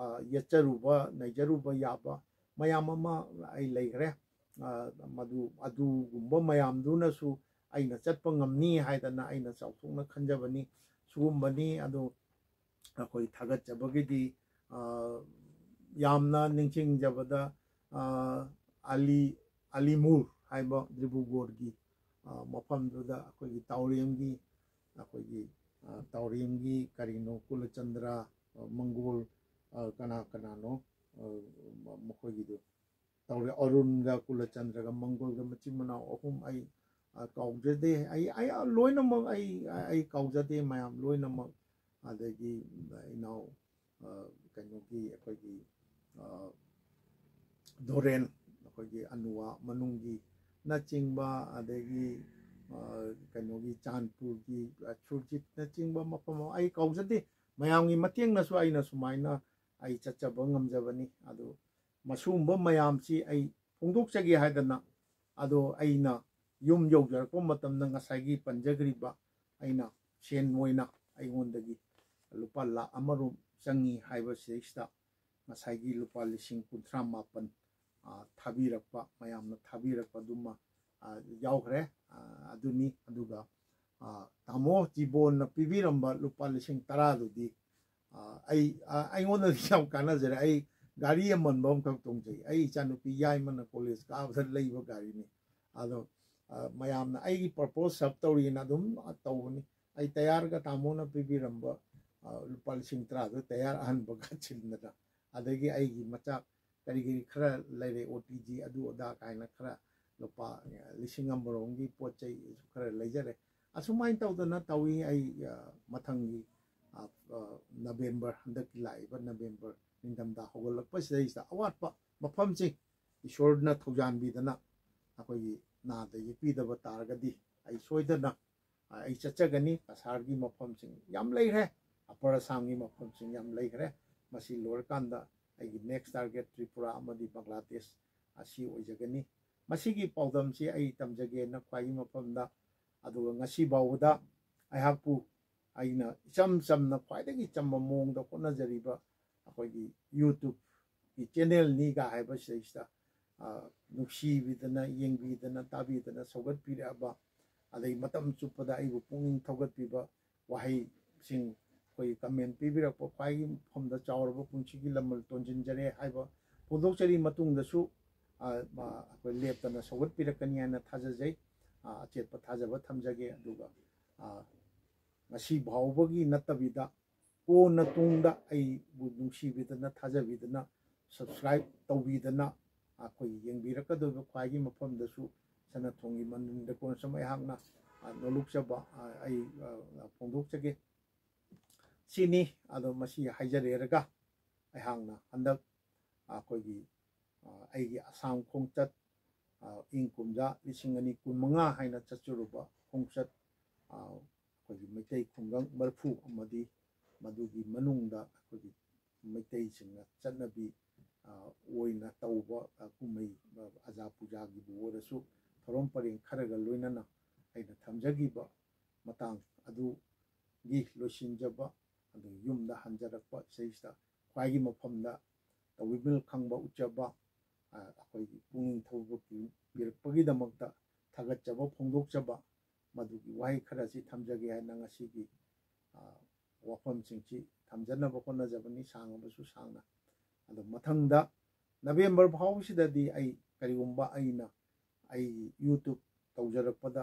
ꯌꯦꯠꯆꯔꯨꯕ ꯅꯩꯖꯔꯨꯕ ꯌꯥꯕ ꯃꯌꯥꯝ ꯑꯃ ꯑꯩ ꯂꯩꯈ꯭ꯔꯦ꯫ ꯃꯗꯨ ꯑꯗꯨꯒꯨꯝꯕ ꯃꯌꯥꯝꯗꯨꯅꯁꯨ ꯑꯩꯅ ꯆꯠꯄ ꯉꯝꯅꯤ ꯍꯥꯏꯗꯅ ꯑꯩꯅ ꯆꯥꯎꯊꯣꯛꯅ ꯈꯟꯖꯕꯅꯤ꯫ ꯁꯤꯒꯨꯝꯕꯅꯤ꯫ ꯑꯗꯨ ꯑꯩꯈꯣꯏ ꯊꯥꯒꯠꯆꯕꯒꯤꯗꯤ, ꯑ, ꯌꯥꯝꯅ ꯅꯤꯡꯁꯤꯡꯖꯕꯗ, ꯑ, ꯑꯂꯤ, ꯑꯂꯤꯃꯨꯔ ꯍꯥꯏꯕ ꯗꯤꯕ꯭ꯔꯨꯒꯔꯒꯤ, ꯑ, ꯃꯐꯝꯗꯨꯗ ꯑꯩꯈꯣꯏꯒꯤ ꯇꯥꯎꯔꯦꯝꯒꯤ, ꯑꯩꯈꯣꯏꯒꯤ, ꯑ, ꯇꯥꯎꯔꯦꯝꯒꯤ ꯀꯔꯤꯅꯣ, ꯀꯨꯂꯆꯟꯗ꯭ꯔ, ꯑ, ꯃꯪꯒꯣꯜ, ꯑ, ꯀꯅꯥ ꯀꯅꯥꯅꯣ, ꯑ, ꯃ-, ꯃꯈꯣꯏꯒꯤꯗꯨ ꯇꯧꯔꯦ꯫ ꯑꯔꯨꯟꯒ ꯀꯨꯂꯆꯟꯗ꯭ꯔꯒ ꯃꯪꯒꯣꯜꯒ ꯃꯆꯤꯟ ꯃꯅꯥꯎ ꯑꯍꯨꯝ꯫ ꯑꯩ, ꯑ, ꯀꯥꯎꯖꯗꯦ꯫ ꯑꯩ, ꯑꯩ, ꯑ, ꯂꯣꯏꯅꯃꯛ ꯑꯩ, ꯑꯩ ꯀꯥꯎꯖꯗꯦ ꯃꯌꯥꯝ ꯂꯣꯏꯅꯃꯛ꯫ ꯑꯗꯒꯤ ꯏꯅꯥꯎ, ꯑ, ꯀꯩꯅꯣꯒꯤ ꯑꯩꯈꯣꯏꯒꯤ, ꯑ, ꯙꯣꯔꯦꯟ, ꯑꯩꯈꯣꯏꯒꯤ ꯑꯅꯨꯋꯥ ꯃꯅꯨꯡꯒꯤ ꯅꯆꯤꯡꯕ, ꯑꯗꯒꯤ, ꯑ, ꯀꯩꯅꯣꯒꯤ ꯆꯥꯟꯄꯨꯔꯒꯤ, ꯑ, ꯁꯨꯔꯖꯤꯠꯅꯆꯤꯡꯕ ꯃꯐꯝ ꯑꯃ ꯑꯩ ꯀꯥꯎꯖꯗꯦ꯫ ꯃꯌꯥꯝꯒꯤ ꯃꯇꯦꯡꯅꯁꯨ ꯑꯩꯅ ꯁꯨꯃꯥꯏꯅ ꯑꯩ ꯆꯠꯆꯕ ꯉꯝꯖꯕꯅꯤ꯫ ꯑꯗꯨ ꯃꯁꯤꯒꯨꯝꯕ ꯃꯌꯥꯝꯁꯤ ꯑꯩ ꯐꯣꯡꯗꯣꯛꯆꯒꯦ ꯍꯥꯏꯗꯅ, ꯑꯗꯣ ꯑꯩꯅ ꯌꯨꯝ ꯌꯧꯖꯔꯛꯄ ꯃꯇꯝꯗ ꯉꯁꯥꯏꯒꯤ ꯄꯟꯖꯈ꯭ꯔꯤꯕ ꯑꯩꯅ ꯁꯦꯟ ꯑꯣꯏꯅ ꯑꯩꯉꯣꯟꯗꯒꯤ ꯂꯨꯄꯥ ꯂꯥꯈ ꯑꯃꯔꯣꯝ ꯆꯪꯉꯤ ꯍꯥꯏꯕꯁꯤꯗꯩꯁꯤꯗ ꯉꯁꯥꯏꯒꯤ ꯂꯨꯄꯥ ꯂꯤꯁꯤꯡ ꯀꯨꯟꯊ꯭ꯔꯥ ꯃꯥꯄꯟ, ꯑ, ꯊꯥꯕꯤꯔꯛꯄ, ꯃꯌꯥꯝꯅ ꯊꯥꯕꯤꯔꯛꯄꯗꯨꯃ, ꯑ, ꯌꯥꯎꯈ꯭ꯔꯦ꯫ ꯑ, ꯑꯗꯨꯅꯤ꯫ ꯑꯗꯨꯒ, ꯑ, ꯇꯥꯃꯣ ꯖꯤꯕꯣꯟꯅ ꯄꯤꯕꯤꯔꯝꯕ ꯂꯨꯄꯥ ꯂꯤꯁꯤꯡ ꯇꯔꯥꯗꯨꯗꯤ, ꯑ, ꯑꯩ, ꯑ, ꯑꯩꯉꯣꯟꯗꯗꯤ ꯌꯥꯝ ꯀꯥꯟꯅꯖꯔꯦ꯫ ꯑꯩ ꯒꯥꯔꯤ ꯑꯃꯟꯕ ꯑꯃꯈꯛ ꯇꯣꯡꯖꯩ꯫ ꯑꯩ ꯏꯆꯥꯅꯨꯄꯤ ꯌꯥꯏꯃꯅ ꯀꯣꯂꯦꯖ ꯀꯥꯕꯗ ꯂꯩꯕ ꯒꯥꯔꯤꯅꯤ꯫ ꯑꯗꯣ, ꯑ, ꯃꯌꯥꯝꯅ ꯑꯩꯒꯤ purpose serve ꯇꯧꯔꯤꯅ ꯑꯗꯨꯝ, ꯑ, ꯇꯧꯕꯅꯤ꯫ ꯑꯩ ꯇꯌꯥꯔꯒ ꯇꯥꯃꯣꯅ ꯄꯤꯕꯤꯔꯝꯕ, ꯑ, ꯂꯨꯄꯥ ꯂꯤꯁꯤꯡ ꯇꯔꯥꯗꯣ ꯇꯌꯥꯔ ꯑꯍꯟꯕꯒ ꯁꯤꯟꯗꯅ, ꯑꯗꯒꯤ ꯑꯩꯒꯤ ꯃꯆꯥꯛ ꯀꯔꯤ ꯀꯔꯤ ꯈꯔ ꯂꯩꯔꯦ, ꯑꯣ ꯇꯤ ꯖꯤ ꯑꯗꯨ ꯑꯗꯥ ꯀꯥꯏꯅ ꯈꯔ ꯂꯨꯄꯥ ꯂꯤꯁꯤꯡ ꯑꯃꯔꯣꯝꯒꯤ ꯄꯣꯠ ꯆꯩꯁꯨ ꯈꯔ ꯂꯩꯖꯔꯦ꯫ ꯑꯁꯨꯃꯥꯏꯅ ꯇꯧꯗꯅ ꯇꯧꯏ꯫ ꯑꯩ, ꯑ, ꯃꯊꯪꯒꯤ, ꯑ, ꯑ, ꯅꯕꯦꯝꯕꯔ, ꯍꯟꯗꯛꯀꯤ ꯂꯥꯛꯏꯕ ꯅꯕꯦꯝꯕꯔ ꯅꯤꯡꯊꯝꯊꯥ ꯍꯧꯒꯠꯂꯛꯄꯁꯤꯗꯩꯁꯤꯗ ꯑꯋꯥꯠꯄ ꯃꯐꯝꯁꯤꯡ ꯏꯁꯣꯔꯅ ꯊꯧꯖꯥꯟꯕꯤꯗꯅ ꯑꯩꯈꯣꯏꯒꯤ ꯅꯥꯗ ꯌꯦꯛꯄꯤꯗꯕ ꯇꯥꯔꯒꯗꯤ ꯑꯩ ꯁꯣꯏꯗꯅ, ꯑ, ꯑꯩ ꯆꯠꯆꯒꯅꯤ꯫ ꯀꯁꯥꯔꯒꯤ ꯃꯐꯝꯁꯤꯡ ꯌꯥꯝ ꯂꯩꯈ꯭ꯔꯦ, ꯑꯄꯔ ꯑꯁꯥꯝꯒꯤ ꯃꯐꯝꯁꯤꯡ ꯌꯥꯝ ꯂꯩꯈ꯭ꯔꯦ꯫ ꯃꯁꯤ ꯂꯣꯏꯔꯀꯥꯟꯗ ꯑꯩꯒꯤ next target ꯇ꯭ꯔꯤꯄꯨꯔꯥ ꯑꯃꯗꯤ ꯕꯪꯒ꯭ꯂꯥꯗꯦꯁ ꯑꯁꯤ ꯑꯣꯏꯖꯒꯅꯤ꯫ ꯃꯁꯤꯒꯤ ꯄꯥꯎꯗꯝꯁꯤ ꯑꯩ ꯇꯝꯖꯒꯦꯅ ꯈ꯭ꯋꯥꯏꯒꯤ ꯃꯐꯝꯗ, ꯑꯗꯨꯒ ꯉꯁꯤ ꯐꯥꯎꯕꯗ ꯑꯩꯍꯥꯛꯄꯨ ꯑꯩꯅ ꯏꯆꯝ ꯆꯝꯅ, ꯈ꯭ꯋꯥꯏꯗꯒꯤ ꯆꯝꯕ ꯃꯑꯣꯡꯗ ꯍꯣꯠꯅꯖꯔꯤꯕ ꯑꯩꯈꯣꯏꯒꯤ YouTubeꯀꯤ channelꯅꯤꯒ ꯍꯥꯏꯕꯁꯤꯗꯩꯁꯤꯗ, ꯑ, ꯅꯨꯡꯁꯤꯕꯤꯗꯅ, ꯌꯦꯡꯕꯤꯗꯅ, ꯇꯥꯕꯤꯗꯅ ꯁꯧꯒꯠꯄꯤꯔꯛꯑꯕ, ꯑꯗꯩ ꯃꯇꯝ ꯆꯨꯞꯄꯗ ꯑꯩꯕꯨ ꯄꯨꯛꯅꯤꯡ ꯊꯧꯒꯠꯄꯤꯕ ꯋꯥꯍꯩꯁꯤꯡ, ꯑꯩꯈꯣꯏꯒꯤ comment ꯄꯤꯕꯤꯔꯛꯄ ꯈ꯭ꯋꯥꯏꯒꯤ ꯃꯐꯝꯗ ꯆꯥꯎꯔꯕ ꯄꯨꯟꯁꯤꯒꯤ ꯂꯃꯟ ꯇꯣꯟꯁꯤꯟꯖꯔꯦ ꯍꯥꯏꯕ ꯐꯣꯡꯗꯣꯛꯆꯔꯤ꯫ ꯃꯇꯨꯡꯗꯁꯨ, ꯑ, ꯃ-, ꯑꯩꯈꯣꯏ ꯂꯦꯞꯇꯅ ꯁꯧꯒꯠꯄꯤꯔꯛꯀꯅꯤ ꯍꯥꯏꯅ ꯊꯥꯖꯖꯩ꯫ ꯑ, ꯑꯆꯦꯠꯄ ꯊꯥꯖꯕ ꯊꯝꯖꯒꯦ꯫ ꯑꯗꯨꯒ, ꯑ, ꯉꯁꯤ ꯐꯥꯎꯕꯒꯤ ꯅꯠꯇꯕꯤꯗ ꯀꯣꯟꯅ ꯇꯨꯡꯗ ꯑꯩꯕꯨ ꯅꯨꯡꯁꯤꯕꯤꯗꯅ ꯊꯥꯖꯕꯤꯗꯅ subscribe ꯇꯧꯕꯤꯗꯅ ꯑꯩꯈꯣꯏ ꯌꯦꯡꯕꯤꯔꯛꯀꯗꯧꯔꯤꯕ ꯈ꯭ꯋꯥꯏꯒꯤ ꯃꯐꯝꯗꯁꯨ ꯁꯅꯥꯊꯣꯡꯒꯤ ꯃꯅꯤꯟ ꯂꯩꯀꯣꯟ ꯁꯨꯝ ꯑꯩꯍꯥꯛꯅ, ꯑ, ꯅꯣꯂꯨꯛꯆꯕ, ꯑ, ꯑꯩ, ꯑ, ꯐꯣꯡꯗꯣꯛꯆꯒꯦ꯫ ꯁꯤꯅꯤ꯫ ꯑꯗꯣ ꯃꯁꯤ ꯍꯥꯏꯖꯔꯦꯔꯒ ꯑꯩꯍꯥꯛꯅ ꯍꯟꯗꯛ ꯑꯩꯈꯣꯏꯒꯤ, ꯑ, ꯑꯩꯒꯤ ꯑꯁꯥꯝ ꯈꯣꯡꯆꯠ, ꯑ, ꯏꯪ ꯀꯨꯝꯖꯥ ꯂꯤꯁꯤꯡ ꯑꯅꯤ ꯀꯨꯟꯃꯉꯥ ꯍꯥꯏꯅ ꯆꯠꯆꯔꯨꯕ ꯈꯣꯡꯆꯠ, ꯑ, ꯑꯩꯈꯣꯏꯒꯤ ꯃꯩꯇꯩ ꯈꯨꯡꯒꯪ ꯃꯔꯤꯐꯨ ꯑꯃꯗꯤ ꯃꯗꯨꯒꯤ ꯃꯅꯨꯡꯗ ꯑꯩꯈꯣꯏꯒꯤ ꯃꯩꯇꯩꯁꯤꯡꯅ ꯆꯠꯅꯕꯤ, ꯑ, ꯑꯣꯏꯅ ꯇꯧꯕ, ꯑ, ꯀꯨꯝꯍꯩ, ꯑ, ꯑꯖꯥ ꯄꯨꯖꯥꯒꯤꯕꯨ ꯑꯣꯏꯔꯁꯨ ꯊꯧꯔꯝ ꯄꯔꯦꯡ ꯈꯔꯒ ꯂꯣꯏꯅꯅ ꯑꯩꯅ ꯊꯝꯖꯈꯤꯕ ꯃꯇꯥꯡ ꯑꯗꯨꯒꯤ ꯂꯣꯏꯁꯤꯟꯖꯕ, ꯑꯗꯨ ꯌꯨꯝꯗ ꯍꯟꯖꯔꯛꯄ ꯁꯤꯗꯩꯁꯤꯗ ꯈ꯭ꯋꯥꯏꯒꯤ ꯃꯐꯝꯗ ꯇꯧꯕꯤꯃꯜ ꯈꯪꯕ ꯎꯠꯆꯕ, ꯑ, ꯑꯩꯈꯣꯏꯒꯤ ꯄꯨꯛꯅꯤꯡ ꯊꯧꯒꯠꯄꯤꯔꯛꯄꯒꯤꯗꯃꯛꯇ ꯊꯥꯒꯠꯆꯕ ꯐꯣꯡꯗꯣꯛꯆꯕ, ꯃꯗꯨꯒꯤ ꯋꯥꯍꯩ ꯈꯔꯁꯤ ꯊꯝꯖꯒꯦ ꯍꯥꯏꯅ ꯉꯁꯤꯒꯤ, ꯑ, ꯋꯥꯐꯝꯁꯤꯡꯁꯤ ꯊꯝꯖꯅꯕ ꯍꯣꯠꯅꯖꯕꯅꯤ, ꯁꯥꯡꯉꯕꯁꯨ ꯁꯥꯡꯅ꯫ ꯑꯗꯣ ꯃꯊꯪꯗ ꯅꯕꯦꯝꯕꯔ ꯐꯥꯎꯕꯁꯤꯗꯗꯤ ꯑꯩ ꯀꯔꯤꯒꯨꯝꯕ ꯑꯩꯅ ꯑꯩꯒꯤ YouTube ꯇꯧꯖꯔꯛꯄꯗ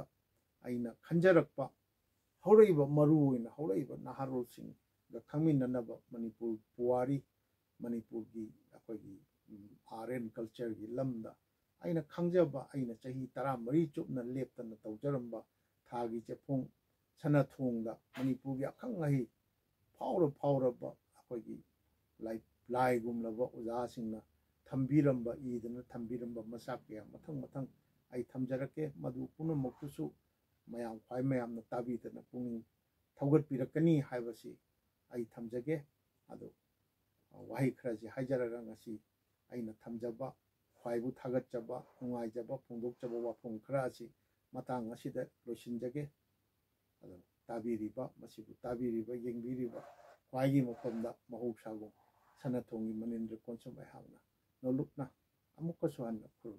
ꯑꯩꯅ ꯈꯟꯖꯔꯛꯄ ꯍꯧꯔꯛꯏꯕ, ꯃꯔꯨ ꯑꯣꯏꯅ ꯍꯧꯔꯛꯏꯕ ꯅꯍꯥꯔꯣꯜꯁꯤꯡꯒ ꯈꯪꯃꯤꯟꯅꯅꯕ ꯃꯅꯤꯄꯨꯔ ꯄꯨꯋꯥꯔꯤ, ꯃꯅꯤꯄꯨꯔꯒꯤ ꯑꯩꯈꯣꯏꯒꯤ, ꯎꯝ, art and cultureꯒꯤ ꯂꯝꯗ ꯑꯩꯅ ꯈꯪꯖꯕ, ꯑꯩꯅ ꯆꯍꯤ ꯇꯔꯥꯃꯔꯤ ꯆꯨꯞꯅ ꯂꯦꯞꯇꯅ ꯇꯧꯖꯔꯝꯕ ꯊꯥꯒꯤ ꯆꯦꯐꯣꯡ ꯁꯅꯥꯊꯣꯡꯗ ꯃꯅꯤꯄꯨꯔꯒꯤ ꯑꯈꯪ ꯑꯍꯩ ꯐꯥꯎꯔ ꯐꯥꯎꯔꯕ ꯑꯩꯈꯣꯏꯒꯤ ꯂꯥꯏ-, ꯂꯥꯏꯒꯨꯝꯂꯕ ꯑꯣꯖꯥꯁꯤꯡꯅ ꯊꯝꯕꯤꯔꯝꯕ, ꯏꯗꯅ ꯊꯝꯕꯤꯔꯝꯕ ꯃꯆꯥꯛ ꯀꯌꯥ ꯃꯊꯪ ꯃꯊꯪ ꯑꯩ ꯊꯝꯖꯔꯛꯀꯦ꯫ ꯃꯗꯨ ꯄꯨꯝꯅꯃꯛꯇꯨꯁꯨ ꯃꯌꯥꯝ ꯈ꯭ꯋꯥꯏ ꯃꯌꯥꯝꯅ ꯇꯥꯕꯤꯗꯅ ꯄꯨꯛꯅꯤꯡ ꯊꯧꯒꯠꯄꯤꯔꯛꯀꯅꯤ ꯍꯥꯏꯕꯁꯤ ꯑꯩ ꯊꯝꯖꯒꯦ꯫ ꯑꯗꯨ, ꯑ, ꯋꯥꯍꯩ ꯈꯔꯁꯤ ꯍꯥꯏꯖꯔꯒ ꯉꯁꯤ ꯑꯩꯅ ꯊꯝꯖꯕ, ꯈ꯭ꯋꯥꯏꯕꯨ ꯊꯥꯒꯠꯆꯕ, ꯅꯨꯡꯉꯥꯏꯖꯕ ꯐꯣꯡꯗꯣꯛꯆꯕ ꯋꯥꯐꯝ ꯈꯔ ꯑꯁꯤ ꯃꯇꯥꯡ ꯑꯁꯤꯗ ꯂꯣꯏꯁꯤꯟꯖꯒꯦ꯫ ꯑꯗꯨ ꯇꯥꯕꯤꯔꯤꯕ, ꯃꯁꯤꯕꯨ ꯇꯥꯕꯤꯔꯤꯕ, ꯌꯦꯡꯕꯤꯔꯤꯕ ꯈ꯭ꯋꯥꯏꯒꯤ ꯃꯐꯝꯗ ꯃꯍꯧꯁꯥꯒꯨꯝ ꯁꯅꯥꯊꯣꯡꯒꯤ ꯃꯅꯤꯟ ꯂꯩꯀꯣꯟ ꯁꯨꯝ ꯑꯩꯍꯥꯛꯅ ꯅꯣꯂꯨꯛꯅ ꯑꯃꯨꯛꯀꯁꯨ ꯍꯟꯅ ꯈꯨꯔꯨꯝ